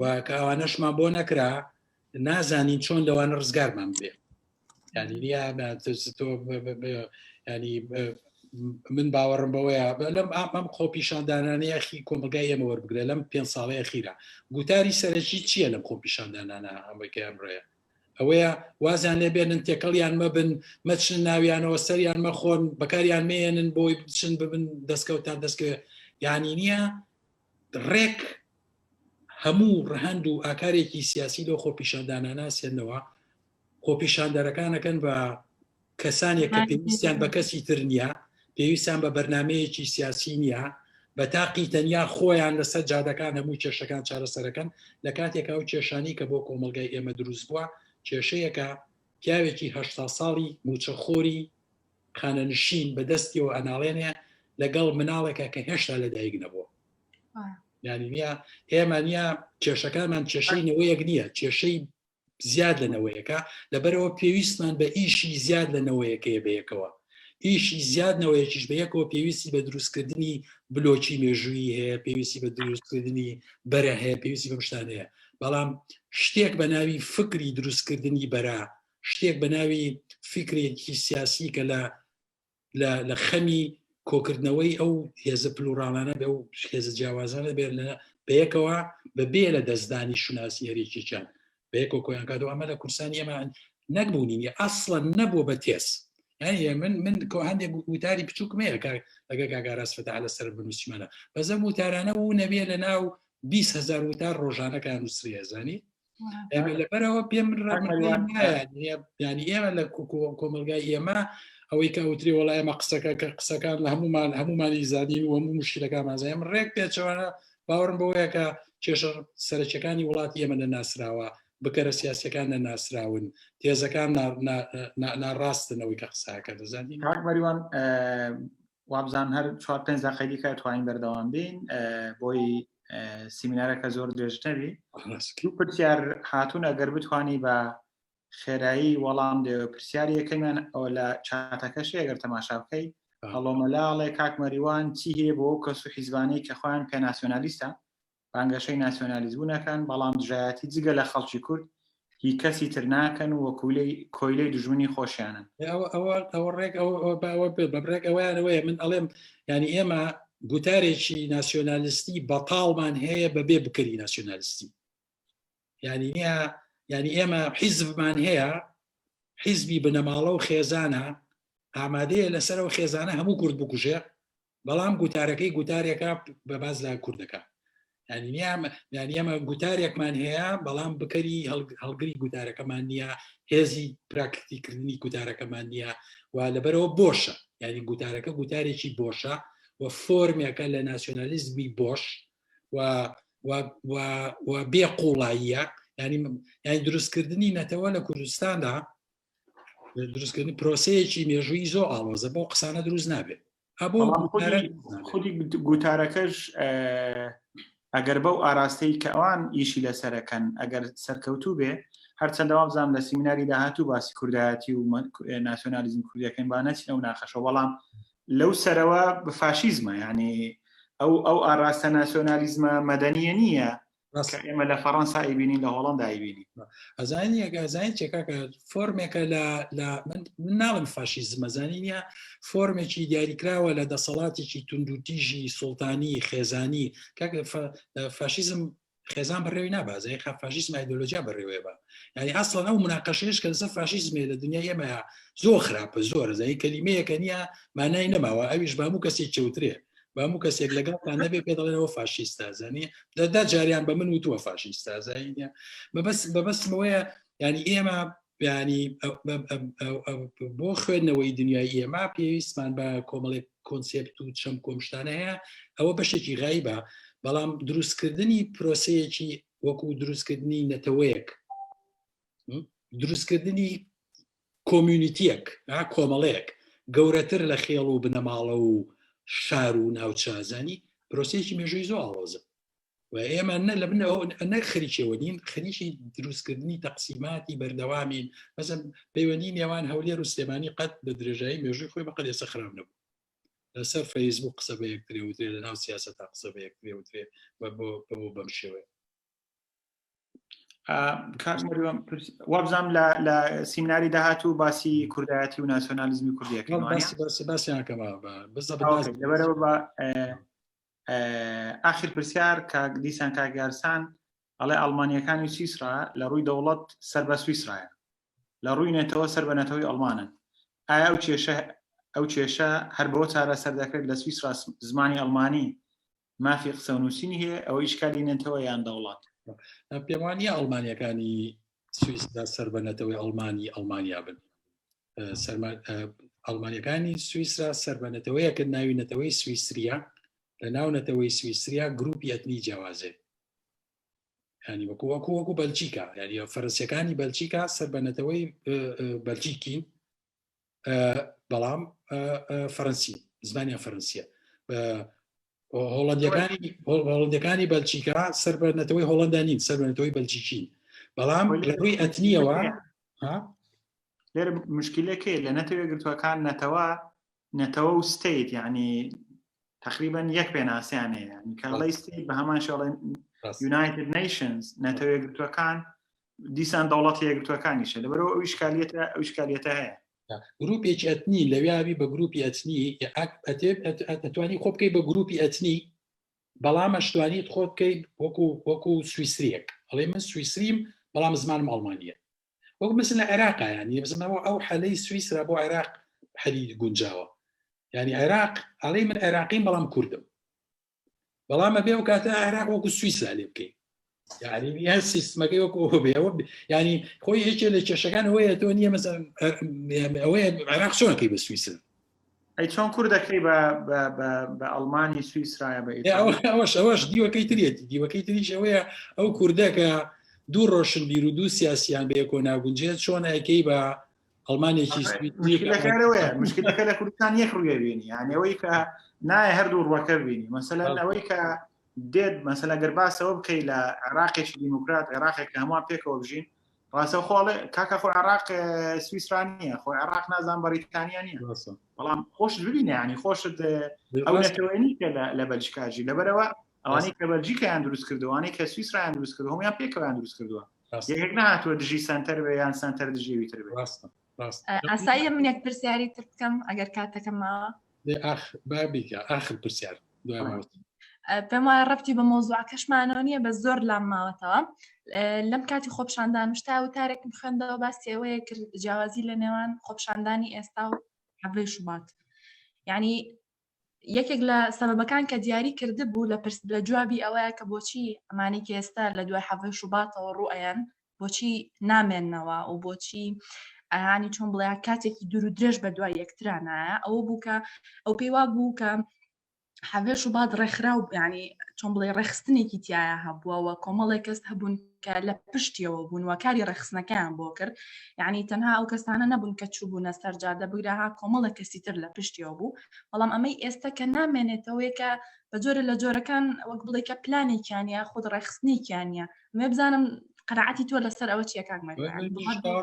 و کە ئەوانەشمان بۆ نەکرا نازانین چۆن لەوانە ڕزگارمان بێ ینی نییە تۆ ینی من باوەڕم بەوەیە لەم ئەم خۆپیشاندانانەی ئەخی کۆمەلگای ئێمە وەربگرە لەم پێ ساڵەیە خیرە گوتاری سەرەکی چییە لەم خۆپیشاندانانە ئەمەکە ئەمڕۆیە ئەوەیە وازیان لێ بێنن تێکەڵیان مەبن مەچن ناویانەوە سەریان مەخۆن بەکاریان مێنن بۆی بچن ببن دەستکەوتان دەستکەوێت یعنی نییە ڕێک هەموو ڕەهەند و ئاکارێکی سیاسی لەو خۆپیشاندانانە سێنەوە خۆپیشاندەرەکانەکەن بە کەسانێک کە پێویستیان بە کەسی تر نییە پێویستیان بە بەرنمەیەکی سیاسی نییە بە تاقی تەنیا خۆیان لەسەر جادەکان هەموو کێشەکان چارەسەرەکەن لە کاتێک ئەو کێشانی کە بۆ کۆمەلگای ئێمە دروست بووە کێشەیەکە پیاوێکی هەشتا ساڵی موچەخۆری خانەنشین بە دەستیەوە ئەناڵێنێ لەگەڵ مناڵێکە کە هێشتا لەدایک نەبووە یعنی نییە ئێمە نییە کێشەکانمان کێشەی نەوەیەک نییە کێشەی زیاد لە نەوەیەکە لەبەرەوە پێویستمان بە ئیشی زیاد لە نەوەیەکەیە بەیەکەوە ئیشی زیاد نەوەیەکیش بە یەکەوە پێویستی بە دروستکردنی بلۆکی مێژوویی هەیە پێویستی بە دروستکردنی بەرە هەیە پێویستی بەم شتانە هەیە بەڵام شتێک بە ناوی فکری دروستکردنی بەرە شتێک بە ناوی فکرێکی سیاسی کە لە لە خەمی کۆکردنەوەی ئەو هێزە پلوڕاڵانە بێ و هێزە جیاوازانە بێت لە بەیەکەوە بەبێ لە دەستدانی شوناسی هەرێکیان بەیەکەوە کۆیان کاتەوە ئەمە لە کوردستانی ئێمە نەک بوونی نیە ئەسڵەن نەبووە بە تێز یعنی من من کۆ هەندێک وتاری بچووکم هەیە کە لەگە کاک ئاراس فەتاح لەسەر بنووسیمانە بەس ئەم وتارانە و نەبێ لە ناو 20 هزار وتار ڕۆژانەکان نووسری ئەزانی ئێمە لەبەرەوە پێم ینی ئێمە لە کۆمەلگای ئێمە ئەوەی کە ئەوتری وڵا ئێمە قسەکە کە قسەکان لە هەمومان هەمومانی زانین و هەموو مشکلەکانمان زانین ڕێک پێچەوانە باوەڕم بەوەیە کە کێشە سەرەکیەکانی وڵاتی ئێمە نەناسراوە بکەرە سیاسەکان نەناسراون تێزەکان ناڕاستن ئەوەی کە قساکە دەزانین کاک مەریوان وابزانم هەر چوار پێنج دەقەی دیکە توانین بەردەوام بین بۆی سیمینارەکە زۆر درێژ نەبی دوو پرسیار هاتوون ئەگەر بتانی بە خێرایی وەڵام دێ پرسیاری یەکەمیان ئەوە لە چاتەکەشی ئەگەر تەماشا بکەی هەڵۆ مەلا ئەڵێ کاک مەریوان چی هەیە بۆ ئەو کەس و حیزبانەی کە خۆیان پێ ناسیۆنالیستە بانگەشەی ناسیۆنالیزبوون ئەکەن بەڵام دژایەتی جگە لە خەڵکی کورد هی کەسی تر ناکەن و وەکولەی کۆیلەی دوژمنی خۆشیانن. ئەوە ئەوە ئەوە ڕێک ئەوە ئەوە بە ڕێک ئەوەیان ئەوەیە من ئەڵێم یعنی ئێمە گوتارێکی ناسیۆنالیستی بەتاڵمان هەیە بەبێ بکەری ناسیۆنالیستی یعنی نییە یعنی ئێمە حیزبمان هەیە حیزبی بنەماڵە و خێزانە ئامادەیە لەسەر ئەو خێزانە هەموو کورد بکوژێ بەڵام گوتارەکەی گوتارێکە بە باز لە کوردەکە یعنی ئێمە گوتارێکمان هەیە بەڵام بکەری هەڵگری گوتارەکەمان نییە هێزی پراکتیکردنی گوتارەکەمان نییە و لەبەرەوە بۆشە یعنی گوتارەکە گوتارێکی بۆشە و فۆرمێکە لە ناسیۆنالیزمی بۆش و و بێ قوڵاییە ینی یعنی دروستکردنی نەتەوە لە کوردستاندا دروستکردنی پرۆسەیەکی مێژووی زۆ ئاڵۆزە بۆ قسانە دروست نابێت خودی گوتارەکەش ئەگەر بەو ئاراستەی کە ئەوان ئیشی لەسەرەکەن ئەگەر سەرکەوتوو بێ هەرچەندە وابزانام لە سیمیناری داهاتوو باسی کوردایەتی و ناسیۆنالیزم کوردیەکەین با نەچین ئەو ناخەشەوە بەڵام لەو سەرەوە بە فاشیزمە یعنی ئەو ئەو ئاراستە ناسیۆنالیزمە مەدەنیە نییە. کە ئێمە لە فەڕەنسا ئەیبینین لە هۆڵندا ئەیبینین. ئەزانی ئەگە ئەزانی چێ کاکە فۆرمێکە لە لە من من ناڵم فاشیزم ئەزانی نییە فۆرمێکی دیاریکراوە لە دەسەڵاتێکی توندوتیژی سوڵتانی خێزانی کاکە فاشیزم خێزان بەڕێوی نابا زای خا فاشیزم ئایدۆلۆژیا بەڕێوەیە بە یعنی ئەسڵەن ئەو مناقەشەیەش کە لەسەر فاشیزمێ لە دنیای ئێمەیە زۆر خراپە زۆر زای کەلیمەیەکە نییە مانای نەماوە ئەویش بە هەموو کەسێک چەوترێ بە هەموو کەسێک لەگەڵتان نەبێ پێ دەڵێنەوە فاشیستە زانی دەدا جاریان بە من وتووە فاشیستە زانی مەبەست مەبەستمەوەیە ینی ئێمە ینی بۆ خوێندنەوەی دنیای ئێمە پێویستمان بە کۆمەڵێک کۆنسێپت و چەمک و شتانە هەیە ئەوە بەشێکی غایبە بەڵام دروستکردنی پرۆسەیەکی وەکو دروستکردنی نەتەوەیەک دروستکردنی community یەک کۆمەڵەیەک گەورەتر لە خێڵ و بنەماڵە و شار و ناوچازانی پرۆسەیەکی مێژووی زۆر ئاڵۆزە و ئێمە نە لە بن نە خەریکەوە نین خەریکی دروستکردنی تەقسیماتی بەردەوامین مەسەن پەیوەندی نێوان هەولێر و سلێمانی قەت بە درێژایی مێژووی خۆی بەقەد ئێستا خراپ نەبوو لەسەر فەیسبوک قسە بە یەکترێ وترێ لە ناو سیاسەتا قسە بە یەکترێ وترێ بە بۆ بەم شێوەیە وابزانام لە سیمناری داهاتوو باسی کوردایەتی و ناسیۆنالیزمی کوردیەکە باسیانکەمە لەبەرەوە بە ئاخر پرسیار کاک دیسان کاک یارسان ئەڵێ ئەڵمانیەکانی سویسرا لە ڕووی دەوڵەت سەر بە سویسرایە لە ڕووی نەتەوە سەر بە نەتەوەی ئەڵمانن ئایا ئەو کێشە ئەو کێشە هەر بەوە چارەسەر دەکرێت لە سویسرا زمانی ئەڵمانی مافی قسە و نووسینی هەیە ئەوە ئیشکالی نەتەوە یان دەوڵەت؟ پێم وانییە ئەڵمانیەکانی سویسرا سەر بە نەتەوەی ئەڵمانی ئەڵمانیا بن. ئەڵمانیەکانی سویسرا سەر بە نەتەوەیەکە ناوی نەتەوەی سویسریە لە ناو نەتەوەی سویسریا گروپی ئەتنی جیاوازێ ینی وەکو وەکو وەکو بەلجیکا یعنی فەرەنسیەکانی بەلجیکا سەر بە نەتەوەی بەلجیکین بەڵام فەرەنسی زمانیان فەرەنسیە هۆڵندیەکانی هۆڵندەکانی بەلجیکا سەر بە نەتەوەی هۆڵندا نین سەر بە نەتەوەی بەلجیکین بەڵام لە ڕووی ئەتنیەوە لێرە مشکلەکەی لە نەتەوە گرتوەکان نەتەوە نەتەوە و state یعنی تقریبا یەک پێناسیان هەیە کاڵی state بە هەمان شێڵێن United Nations نەتەوە یەکگرتوەکان دیسان دەوڵەتی یەکگرتوەکانیشە لەبەرەوە ئەو ئیشکالیەتە ئەو ئیشکالیەتە هەیە گروپێکی ئەتنی لەویاوی بە گروپی ئەتنی ئەتوانی خۆ بکەی بە گروپی ئەتنی بەڵام ئەشتوانیت خۆ بکەیت وەکو وەکو سویسریەک ئەڵێ من سویسریم بەڵام زمانم ئەڵمانیە وەک مثل لە عێراق ینی بزمەوە ئەو حەلەی سویسرا بۆ عێراق حەلی گونجاوە ینی عێراق ئەڵێ من عێراقیم بەڵام کوردم بەڵام ئەبێ ئەو کاتە عێراق وەکو سویسرا لێ بکەین یعنی هەر سیستمەکەی وەکو ئەوە بێ ئەوە ینی خۆی یەکێ لە کێشەکان ئەوەیە تۆ نییە مەسەن ئەوەیە عێراق چۆنەکەی بە سویسرا ئەی چۆن کوردەکەی بە بە ئەڵمانی سویسرایە بە ئەوەش ئەوەش دیوەکەی تریەتی دیوەکەی تریش ئەوەیە ئەو کوردە کە دوو ڕۆشنبیر و دوو سیاسیان بە یەکۆ ناگونجێت چۆن ئەیکەی بە ئەڵمانێکی مشکلەکەەوەیە مشکلەکە لە کوردستان یەک ڕوویە بینی یان ئەوەی کە نایە هەردوو ڕوەکە بینی مەسەلەن ئەوەی کە دێت مەسەلە گەر باسەوە بکەی لە عێراقێکی دیموکرات عێراقێک کە هەمووان پێکەوە بژین ڕاستە خۆڵێ کاکە خۆ عێراق سویسرا نییە خۆ عێراق نازان بەریتانیا نییە بەڵام خۆشت ببینە ینی خۆشت ئەو نەتەوەنی کە لە بەلجیکاژی لەبەرەوە ئەوانەی کە بەلجیکایان دروست کردووانەی کە سویسرایان دروست کردو هەمویان پێکەوەیان دروست کردووە یەکێک نهاتووە دژی سنتەر بێ یان سنتەر دژی ئەوی تر بێ ئاساییە من یەک پرسیاری تر بکەم ئەگەر کاتەکەم ماوە بابیکە ئاخر پرسیار پێم وایە ڕەبتی بە مۆزوعەکەشمانەوە نییە بە زۆر لام ماوەتەوە لەم کاتی خۆپشاندان شتا وتارێکم خوێندەوە باسی ئەوەیە کرد جیاوازی لە نێوان خۆپشاندانی ئێستا و حەڤەی شوبات یعنی یەکێک لە سەبەبەکان کە دیاری کردبوو لە پرس لە جوابی ئەوەیە کە بۆچی ئەمانەی کە ئێستا لە دوای حەڤەی شوباتەوە ڕوو ئەیەن بۆچی نامێننەوە و بۆچی ئەیانی چۆن بڵێ کاتێکی دوور و درێژ بە دوای یەکترانایە ئەوە بوو کە ئەو پێی وا بوو کە حەڤەی شوبات ڕێکخراو ینی چۆن بڵێ ڕێخستنێکی تایە هەبووە و کۆمەڵێک کەس هەبوون کە لە پشتیەوە بوون و کاری ڕێکخستنەکەیان بۆ کرد یعنی تەنها ئەو کەسانە نەبوون کە چووبوونە سەر جادە بگرەها کۆمەڵێک کەسی تر لە پشتیەوە بوو بەڵام ئەمەی ئێستا کە نامێنێتەوەیە کە بە جۆرە لە جۆرەکان وەک بڵێ کە پلانێکیان یا خود ڕێکخستنێکیان نیە مێ بزانم قەناعەتی تۆ لەسەر ئەوە چیە کاک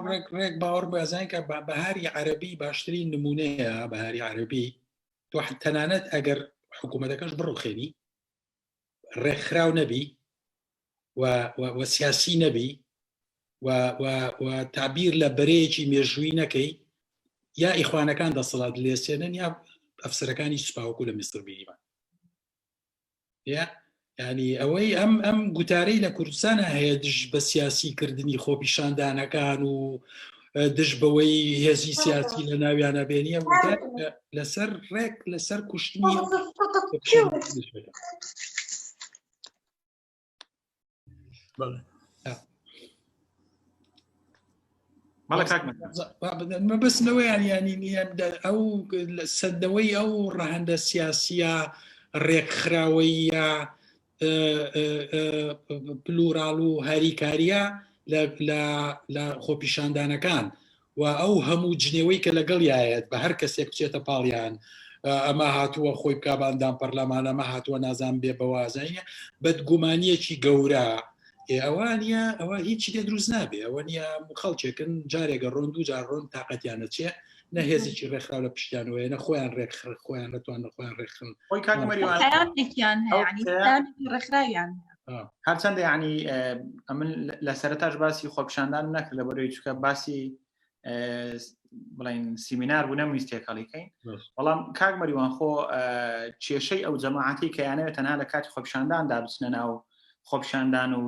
ڕێک ڕێک باوەڕ بەزان کە بەهاری عەربی باشترین نمونەیە بەهاری عەربی تۆ تەنانەت ئەگەر حکوومەتەکەش بڕوخێنی ڕێکخراو نەبی. و سیاسی نەبی و تعبیر لە بەرەیەکی مێژووی نەکەی یا ئیخوانەکان دەسەڵات لێسێنن یا ئەفسەرەکانی سوپاوەکو لە میسر بینیمان ینی ئەوەی ئەم ئەم گوتارەی لە کوردستانە هەیە دژ بە سیاسی کردنی خۆپیشاندانەکان و دژ بەوەی هێزی سیاسی لە ناویانە بێنیە لەسەر ڕێک لەسەر کوشتنی مەبەستمەوەیان ینی ئەو سەندەوەی ئەو ڕەهەندە سیاسیە ڕێکخراوەیە پلوراڵ و هاریکاریە لە خۆپیشاندانەکان و ئەو هەموو جنێوەی کە لەگەڵیایەت بە هەر کەسێک بچێتە پاڵیان ئەمە هاتووە خۆی بکا بە ئەندام پەرلەمان ئەمە هاتووە نازان بێ بەوازانە بەدگومانیەکی گەورە ئەوە نیە ئەوە هیچی لێ دروست نابێ ئەوە نیە خەڵکێکن جارێکە ڕۆن دوو جار ڕۆن تااقەتیانە چێ نە هێزێکی ڕێکخراو لە پشتیانەوەی نە خۆیان ڕێکخر خۆیان نەتوان لە خۆیان ڕێکخن خۆی کاک مەریوان پەیامێکیان هەیە یعنی پەیامێکی ڕێکخراویان هەیە. هەرچەندە یعنی ئەمن لە سەرتاش باسی خۆپیشاندان نەکرد لە بەرەوەی چکە باسی بڵین سیمینار بوو نەمویست تێکەڵی کەین بەڵام کاک مەریوان خۆ کێشەی ئەو جەماعەتی کە یانەوێت تەنها لە کاتی خۆپیشانداندا بچنە ناو خۆپیشاندان و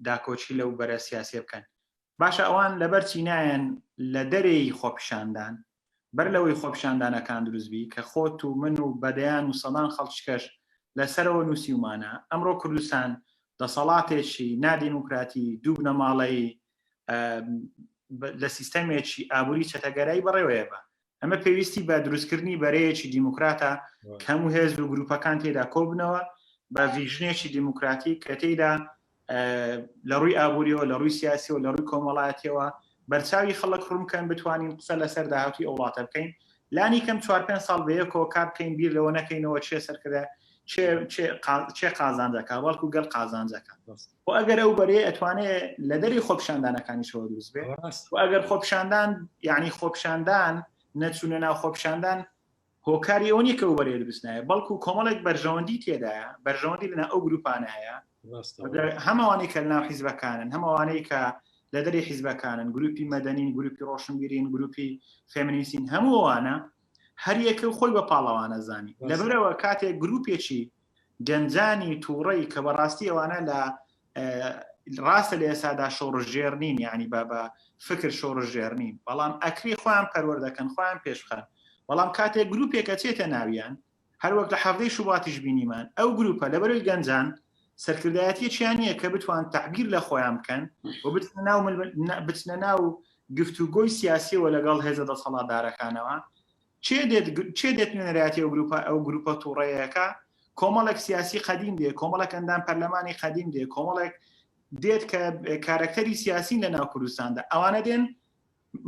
داکۆچی لەو بەرە سیاسیە بکەن باشە ئەوان لەبەر چی نایەن لە دەرێی خۆپیشاندان بەر لەوەی خۆپیشاندانەکان دروست بی کە خۆت و من و بەدەیان و سەدان خەڵکیکەش لەسەرەوە نووسیومانە ئەمڕۆ کوردستان دەسەڵاتێکی نادیموکراتی دوو بنەماڵەیی لە سیستەمێکی ئابووری چەتەگەرایی بەڕێوەیە بە ئەمە پێویستی بە دروستکردنی بەرەیەکی دیموکراتە کە هەموو هێز و گروپەکان تێدا کۆبنەوە بە vision ێکی دیموکراتی کە تێدا لە ڕووی ئابووریەوە لە ڕووی سیاسیەوە لە ڕووی کۆمەڵایەتیەوە بەرچاوی خەڵک ڕوون بکەن بتوانین قسە لەسەر داهاتوی ئەو وڵاتە بکەین لانی کەم چوار پێنج ساڵ بەیەکەوە کار بکەین بیر لەوە نەکەینەوە چێ سەرکردە چێ قازانج دەکا بەڵکو گەل قازانج دەکا و ئەگەر ئەو بەرەیە ئەتوانێ لە دەری خۆپیشاندانەکانیشەوە دروست بێ و ئەگەر خۆپیشاندان یعنی خۆپیشاندان نەچوونە ناو خۆپیشاندان هۆکاری ئەوە نییە کە ئەو بەرەیە دروست نایە بەڵکو کۆمەڵێک بەرژەوەندی تێدایە بەرژەوەندی لەنا ئەو گروپانە هەیە هەمەوانەی کە لەناو حیزبەکانن هەمەوانەی کە لە دەری حیزبەکانن گروپی مەدەنین گروپی ڕۆشنبیرین گروپی فێمنیسین هەمووانە هەریەکە خۆی بە پاڵەوانە زانی لەبەرەوە کاتێک گروپێکی گەنجانی تووڕەی کە بەڕاستی ئەوانە لە ڕاستە لە ئێسادا شۆڕژێر نین یعنی بە بە فکر شۆڕژێر نین بەڵام ئەکری خۆیان پەروەردەکەن خۆیان پێشخەن بەڵام کاتێک گروپێکە چێتە ناویان هەروەک لە حەڤدەی شوباتیش بینیمان ئەو گروپە لەبەرەوەی گەنجان سەرکردایەتیەکیان نییە کە بتوان تعبیر لە خۆیان بکەن و بچنە ناو بچنە ناو گفتوگۆی سیاسیەوە لەگەڵ هێزە دەسەڵاتدارەکانەوە چێ دێت چێ دێت نوێنەرایەتی ئەو گروپە ئەو گروپە تووڕەیەکە کۆمەڵێک سیاسی قەدیم دێ کۆمەڵێک ئەندام پەرلەمانی قەدیم دێ کۆمەڵێک دێت کە کارەکتەری سیاسین لە ناو کوردستاندا ئەوانە دێن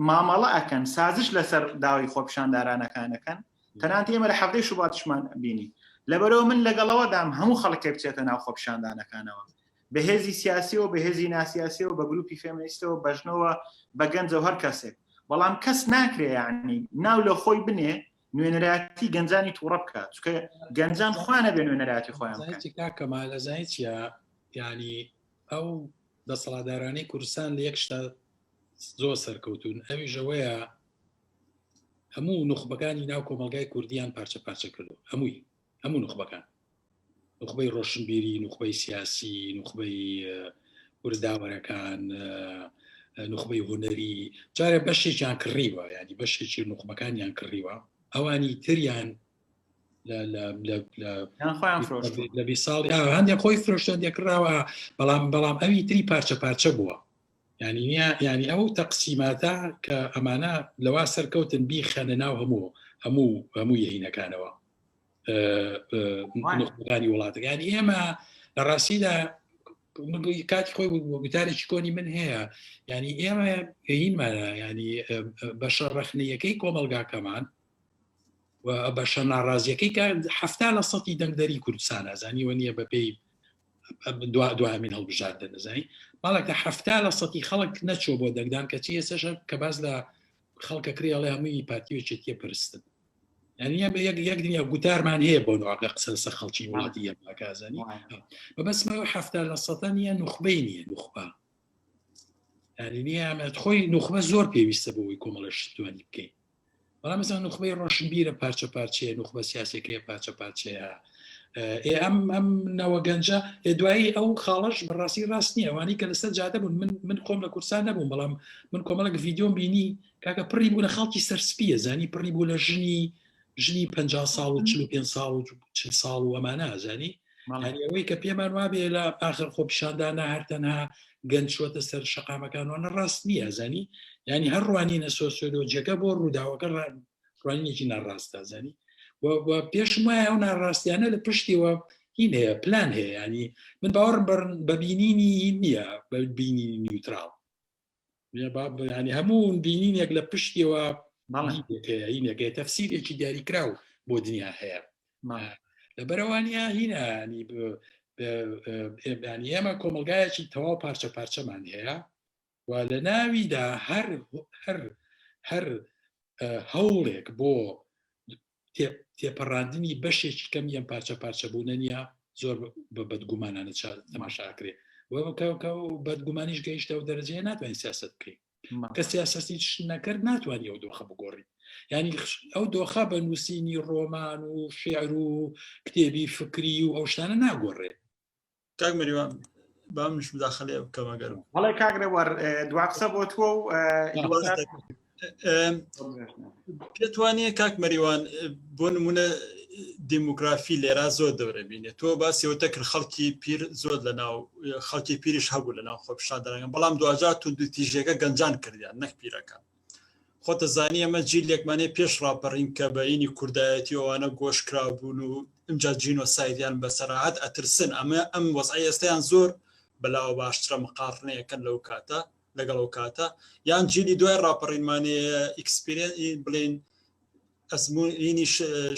مامەڵە ئەکەن سازش لەسەر داوای خۆپیشاندارانەکانەکەن تەنانەت ئێمە لە حەفتەی شوباتیشمان بینی لەبەرەوە من لەگەڵەوەدام هەموو خەڵکێک بچێتە ناو خۆپیشاندانەکانەوە بەهێزی سیاسیەوە بەهێزی ناسیاسیەوە بە گروپی فێمنیستەوە بەژنەوە بە گەنجەوە هەر کەسێک بەڵام کەس ناکرێ یعنی ناو لە خۆی بنێ نوێنەرایەتی گەنجانی تووڕە بکات چونکە گەنجان خۆیان بێ نوێنەرایەتی خۆیان بکەن کەمال ئەزانی چیە یعنی ئەو دەسەڵاتدارانەی کوردستان لە یەک شتا زۆر سەرکەوتون ئەویش ئەوەیە هەموو نوخبەکانی ناو کۆمەلگای کوردیان پارچە پارچە کردو هەمووی هەموو نوخبەکان نوخبەی ڕۆشنبیری نوخبەی سیاسی نوخبەی ورداوەرەکان نوخبەی هونەری جارێ بەشێکیان کڕیوە ینی بەشێکی نوخبەکانیان کڕیوە ئەوانی تریان لە بی ساڵ هەندێک خۆی فرۆشتن دێکراوە بەڵام بەڵام ئەوی تری پارچە پارچە بووە ینی نییە ینی ئەو تەقسیماتە کە ئەمانە لەوا سەرکەوتن بیخەنە ناو هەموو هەموو هەموو یهینەکانەوە نوخبەکانی وڵاتەکانی ئێمە لە ڕاستیدا کاتی خۆی گوتارێکی کۆنی من هەیە ینی ئێمە هینمانە ینی بەشە ڕەخنەیەکەی کۆمەلگاکەمان و بەشە ناڕازیەکەی کە هەفتا لە سەتی دەنگدەری کوردستان ئازانیوە نییە بەپێی دوامین هەڵبژاردن دەزانی ماڵێکە هەفتا لە سەتی خەڵک نەچوە بۆ دەنگدان کەچی ئێسەش کە باز لە خەڵکە کرێ ئەڵێ هەمووی پارتی و چێتیە پرستن. یعنی ئێمە یەک یەک دنیا گوتارمان هەیە بۆ نوعگە قسە لەسەر خەڵکی وڵاتی ئێمەکازانی بەبەسمەوە حەفتا لە سەدە نییە نوخبەی نییە نوخبە یعنی نییە خۆی نوخبە زۆر پێویستە بۆ ئەوەی کۆمەڵە شتوانی بکەین بەڵام مەسەڵەن نوخبەی ڕۆشنبیرە پارچە پارچەیە نوخبە سیاسەکەی پارچە پارچەیە ئێ ئەم ئەم نەوە گەنجە ئێ دوایی ئەو خاڵەش بەڕاستی ڕاست نییە ئەوانەی کە لەسەر جادە بوون من من خۆم لە کوردستان نەبووم بەڵام من کۆمەڵێک ڤیدیۆم بینی کاکە پڕی بوو لە خەڵکی سەرسپیە زانی پڕی بوو لە ژنی ژنی 50 ساڵ و 45 ساڵ و 40 ساڵ و ئەمانە زانی یعنی ئەوەی کە پێمان وابێ لە ئاخر خۆپیشاندانە هەر تەنها گەنج چوەتە سەر شەقامەکانوانە ڕاست نییە زانی یعنی هەر ڕوانینە سۆسیۆلۆجیەکە بۆ ڕووداوەکە ڕوانینێکی ناڕاستە زانی و پێشم وایە ئەو ناڕاستیانە لە پشتیەوە هین هەیە پلان هەیە ینی من باوەڕم بە بینینی نییە بە بینینی نیوتراڵ ینی هەموو بینینێک لە پشتیەوە هینەکەی تەفسیرێکی دیاریکراو بۆ دنیا هەیە لەبەرەوانە هینە ینی ینی ئێمە کۆمەلگایەکی تەواو پارچە پارچەمان هەیە و لە ناویدا هەر هەر هەر هەوڵێک بۆ تێپەڕاندنی بەشێکی کەم یەم پارچە پارچە بوونە نییە زۆر بە بەدگومانانە تەماشاکرێ بەدگومانیش گەیشتە و دەرەجەیە ناتوانین سیاست بکەین کە سیاسەتیش نەکرد ناتوانانی ئەو دۆخە بگۆڕی ینی ئەو دۆخە بە نووسینی ڕۆمان و شعر و کتێبی فکری و ئەو شتانە ناگۆڕێ کاک مەریوان با منش مداخلەیە بکەم ئەگەر بەڵێ کاک رێوار دوا قسە بۆ تۆ و پێت وانە کاک مەریوان بۆ نمونە دیموگرافی لێرا زۆر دەورە بینێت تۆ باسیەوە کرد خەڵکی پیر زۆر لە ناو خەڵکی پیریش هەبوو لە ناو خۆپیشاندەرەکان بەڵام دوجار توندوتیژیەکە گەنجان کردیان نەک پیرەکان خۆتە زانی ئەمە جیلێکمانەیە پێش ڕاپەڕین کە بەینی کوردایەتی ئەوانە گۆش کرابوون و ئمجا جینۆسایدیان بەسەراهات ئەترسن ئەمە ئەم وەزعی ئێستیان زۆر بەلاوە باشترە مقاڕنەیەکەن لەو کاتە لەگەڵ ئەو کاتە یان جیلی دوای ڕاپەڕینمانەیە ئیکسپیرێن بڵین ئەزموونی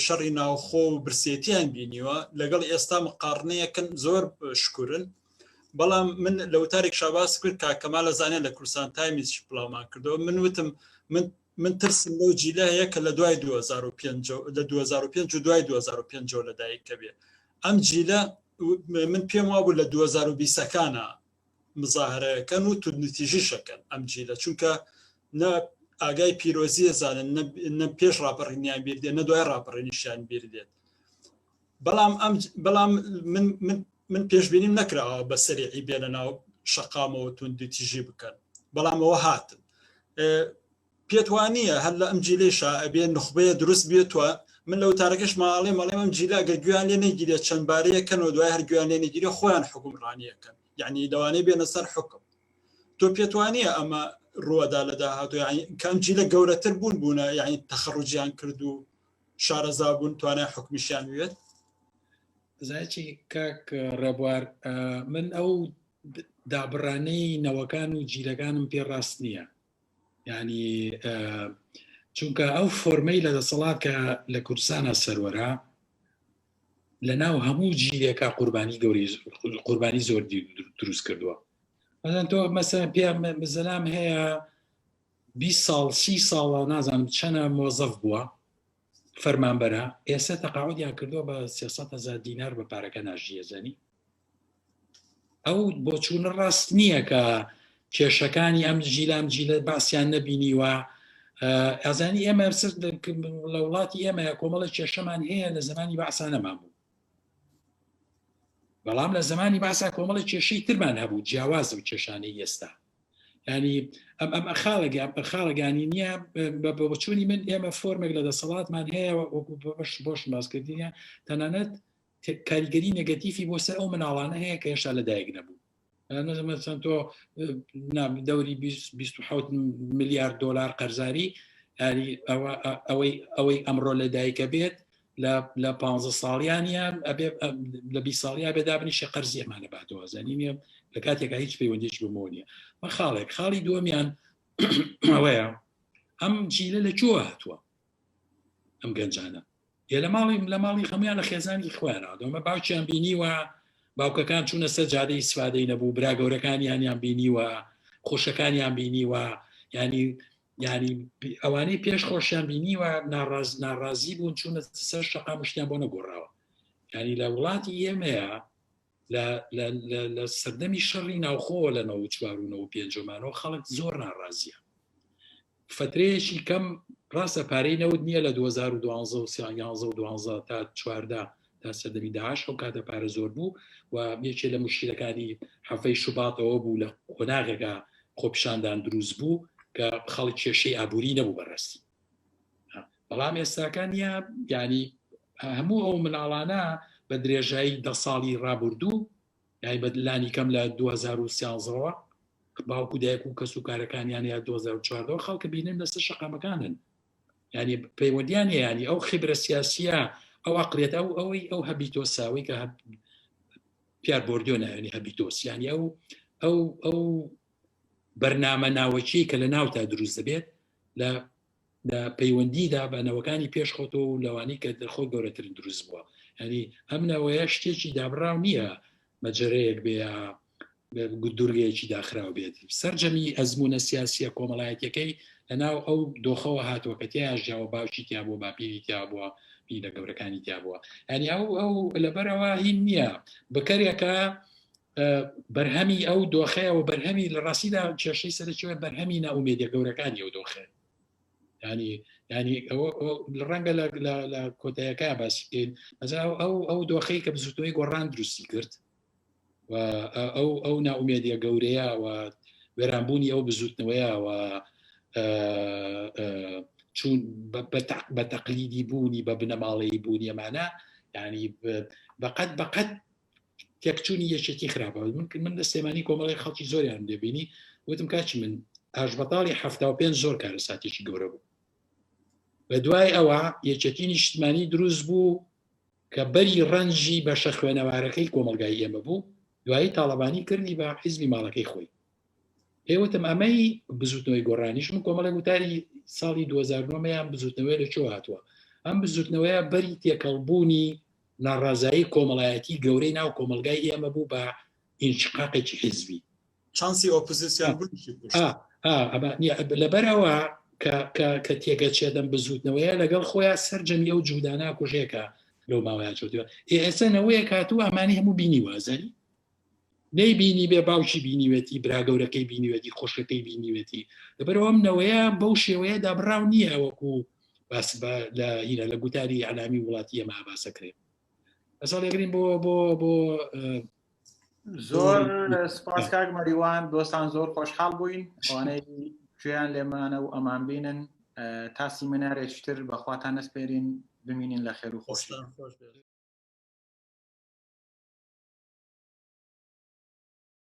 شەڕی ناوخۆ و برسێتیان بینیوە لەگەڵ ئێستا مقاڕنەیەکن زۆر شکورن بەڵام من لە وتارێک شاباس کرد کاک کەمال ئەزانێت لە کوردستان تایمیز بڵاومان کردەوە من وتم من من ترسم لەو جیلە هەیە کە لە دوای 2005 لە 2005 و دوای 2005 لە دایک کە بێ ئەم جیلە من پێم وابوو لە 2020ەکانە مزاهرەکەن و توندوتیژیشەکەن ئەم جیلە چونکە نە ئاگای پیرۆزیە زانن نە پێش ڕاپەڕینیان بیر دێت نە دوای ڕاپەڕینیشیان بیر دێت بەڵام ئەم بەڵام من من من پێشبینیم نەکراوە بە سەریعی بێنە ناو شەقامەوە توندوتیژی بکەن بەڵام ئەوە هاتن پێت وانە هەر لە ئەم جیلێشا ئەبێ نخبەیە دروست بێتوە من لە وتارەکەش ماڵێ مەڵێ ئەم جیلە گەر گویان لێ نەگیرێت چەند بارەیەکەنەوە دوای هەر گویان لێ نەگیرێ خۆیان حکومڕانیەکەن یعنی لەوانەیە بێنە سەر حکم تۆ پێت وانە ئەمە ڕوەدا لە داهاتوو یعنی کەم جیلە گەورەتر بوون بوونە یعنی تەخەڕجیان کرد و شارەزا بوون توانای حکمیشیان وێت زایچی کاک ڕێبوار من ئەو دابڕانەی نەوەکان و جیلەکانم پێ ڕاست نییە ینی چونکە ئەو فۆرمەی لە دەسەڵات کە لە کوردستانە سەروەرە لە ناو هەموو جیلێکە قوربانی گەوری قوربانی زۆر دروست کردووە مەزان تۆ مەسە پێ زەلام هەیە 20 ساڵ سی ساڵە نازانم چەنە مۆزەف بووە فەرمانبەرە ئێستا تەقاعودیان کردووە بە 300 هزار دینار بە پارەکە ناژیە زانی ئەو بۆچوونە ڕاست نییە کە کێشەکانی ئەم جیلام جیلە باسییان نەبینیوە ئازانی ئێمە لە وڵاتی ئێمە کۆمەڵە کێشەمان هەیە لە زمانی بەعسانەمان بوو بەڵام لە زمانی باسا کۆمەڵی کێشەی ترمان هەبوو جیاواز و کێشانەی ئێستا ینی ئەم ئەم خاڵێک خاڵەگانی نییە بە بۆچوونی من ئێمە فۆرمێک لە دەسەڵاتمان هەیە وەکو بەش بۆش باسکردنیە تەنانەت کاریگەری نگەتیفی بۆ سەر ئەو مناڵانە هەیە کە هێشتا لەدایک نەبوو مەسەن تۆ دەوری 27 میلیارد دلار قەرزاری ئەوەی ئەوەی ئەمڕۆ لە دایکە بێت لە پ ساڵیانیان ئەبێ لە بی ساڵیا بێ دابنیشە قەرزی ئەمانە باتەوە زانانی نیە لە کاتێکا هیچ پەیوەندیش بەمەوە نیە بە خاڵێک خاڵی دووەمیان ئەوەیە ئەم جیلە لە کوێوە هاتووە ئەم گەنجانە ئێ لە ماڵی لە ماڵی هەمویان لە خێزانی خۆیان دۆمە باوکیان بینیوە باوکەکان چوونە سەر جادەی ئیسفادەی نەبوو برا گەورەکانیانیان بینیوە خۆشەکانیان بینیوە ینی یعنی ئەوانەی پێش خۆشیان بینیوە ناڕاز ناڕازی بوون چوونە سەر شەقام شتیان بۆ نەگۆڕاوە ینی لە وڵاتی ئێمەیە لە سەردەمی شەڕی ناوخۆ لە 94 و 95مانەوە خەڵک زۆر ناڕازیە فترەیەکی کەم ڕاستە پارەی نەوت نییە لە 2012 و 11 و 12 تا 14 تا سەردەمی داعش ئەو کاتە پارە زۆر بوو و یەکێ لە مشکلەکانی حەفەی شوباتەوە بوو لە قۆناغێکا خۆپیشاندان دروست بوو کە خەڵک کێشەی ئابووری نەبوو بەڕاستی بەڵام ئێستاکان نیە ینی هەموو ئەو مناڵانە بە درێژایی دە ساڵی ڕابردوو یای بە لانی کەم لە 2013ەوە باوکو دایک و کەس و کارەکانیان یا 2014 خەڵکە بینن لەسەر شەقامەکانن ینی پەیوەندیان ینی ئەو خیبرە سیاسیە ئەو عقلێت ئەو ئەوەی ئەو هەبیتۆساوی کە پیار بۆردیۆ ناوێنی هەبیتۆس ینی ئەو ئەو ئەو بەرنامە ناوەکی کە لە ناوتا دروست دەبێت لە لە پەیوەندیدا بە نەوەکانی پێش خۆتەوە و لەوانی کە دەخۆ گەورەترین دروست بووە ینی ئەم نەوەیە شتێکی دابراو نییە مەجەرەیەک بێ یا دوورگەیەکی داخراو بێت سەرجەمی ئەزمونە سیاسیە کۆمەڵایەتەکەی لەناو ئەو دۆخەوە هاتووە کە تیا ژیاوە باوکی تیا بووە باپیری تیا بووە پیرە گەورەکانی تیا بووە ینی ئەو ئەو لەبەرەوە هین نییە بکەرێکە بەرهەمی ئەو دۆخەیە و بەرهەمی لە ڕاستیدا کێشەی سەرەکیەوە بەرهەمی ناومێدیە گەورەکانی ئەو دۆخێ ینی ینی ئەوە ڕەنگە لە کۆتایەکە باسی بکەین مەزا ئەو ئەو دۆخەی کە بزوتنەوەی گۆڕان دروستی کرد و ئەو ئەو ناومێدیە گەورەیە و وێرانبوونی ئەو بزوتنەوەیە و چون بە تەقلیدی بوونی بە بنەماڵەی بوونی ئەمانە ینی بەقەت بەقەت تێکچوونی یەکێتی خراپە من من لە سلێمانی کۆمەڵی خەڵکی زۆریان دەبینی وتم کاچی من ئاشبەتاڵی ه پێ زۆر کارەساتێکی گەورە بوو بە دوای ئەوە یەکێتی نیشتمانی دروست بوو کە بەری ڕەنجی بەشە خوێنەوارەکەی کۆمەلگای ئێمە بوو دوایی تاڵەبانی کردی بە حیزبی ماڵەکەی خۆی پێوتم ئەمەی بزوتنەوەی گۆڕانیش من کۆمەڵی وتاری ساڵی 2009یان بزوتنەوەی لە چۆ هاتووە ئەم بزوتنەوەیە بەری تێکەڵبوونی ناڕازایی کۆمەڵایەتی گەورەی ناو کۆمەڵگای ئێمە بوو بە ئینشقاقێکی حیزبی. چانسی ئۆپۆزیسیۆن بوونیشی کوشت. لەبەرئەوە کە تێگەچێت ئەم بزووتنەوەیە لەگەڵ خۆیان سەرجەمی ئەو جوودانە کوژێکە لەو ماوەیە چۆتەوە ئێستا نەوەیەک هاتووە ئەمانی هەموو بینیوە زانی نەیبینی بێ باوکی بینیوێتی برا گەورەکەی بینیوێتی خۆشەکەی بینیوێتی لەبەرەوە ئەم نەوەیە بەو شێوەیە دابراو نییە وەکو باس لە هینە لە گوتاری ئەلامی وڵاتی ئەمە باسەکرێ ئەساڵێگرین بۆ بۆ بۆ زۆر سپاس کاک مەریوان دۆستان زۆر خۆشحاڵ بووین ئەوانەی گوێیان لێمانە و ئەمان بینن تا سیمینارێکتر بەخواتان نەسپێرین بمینین لە خێر و خۆشی.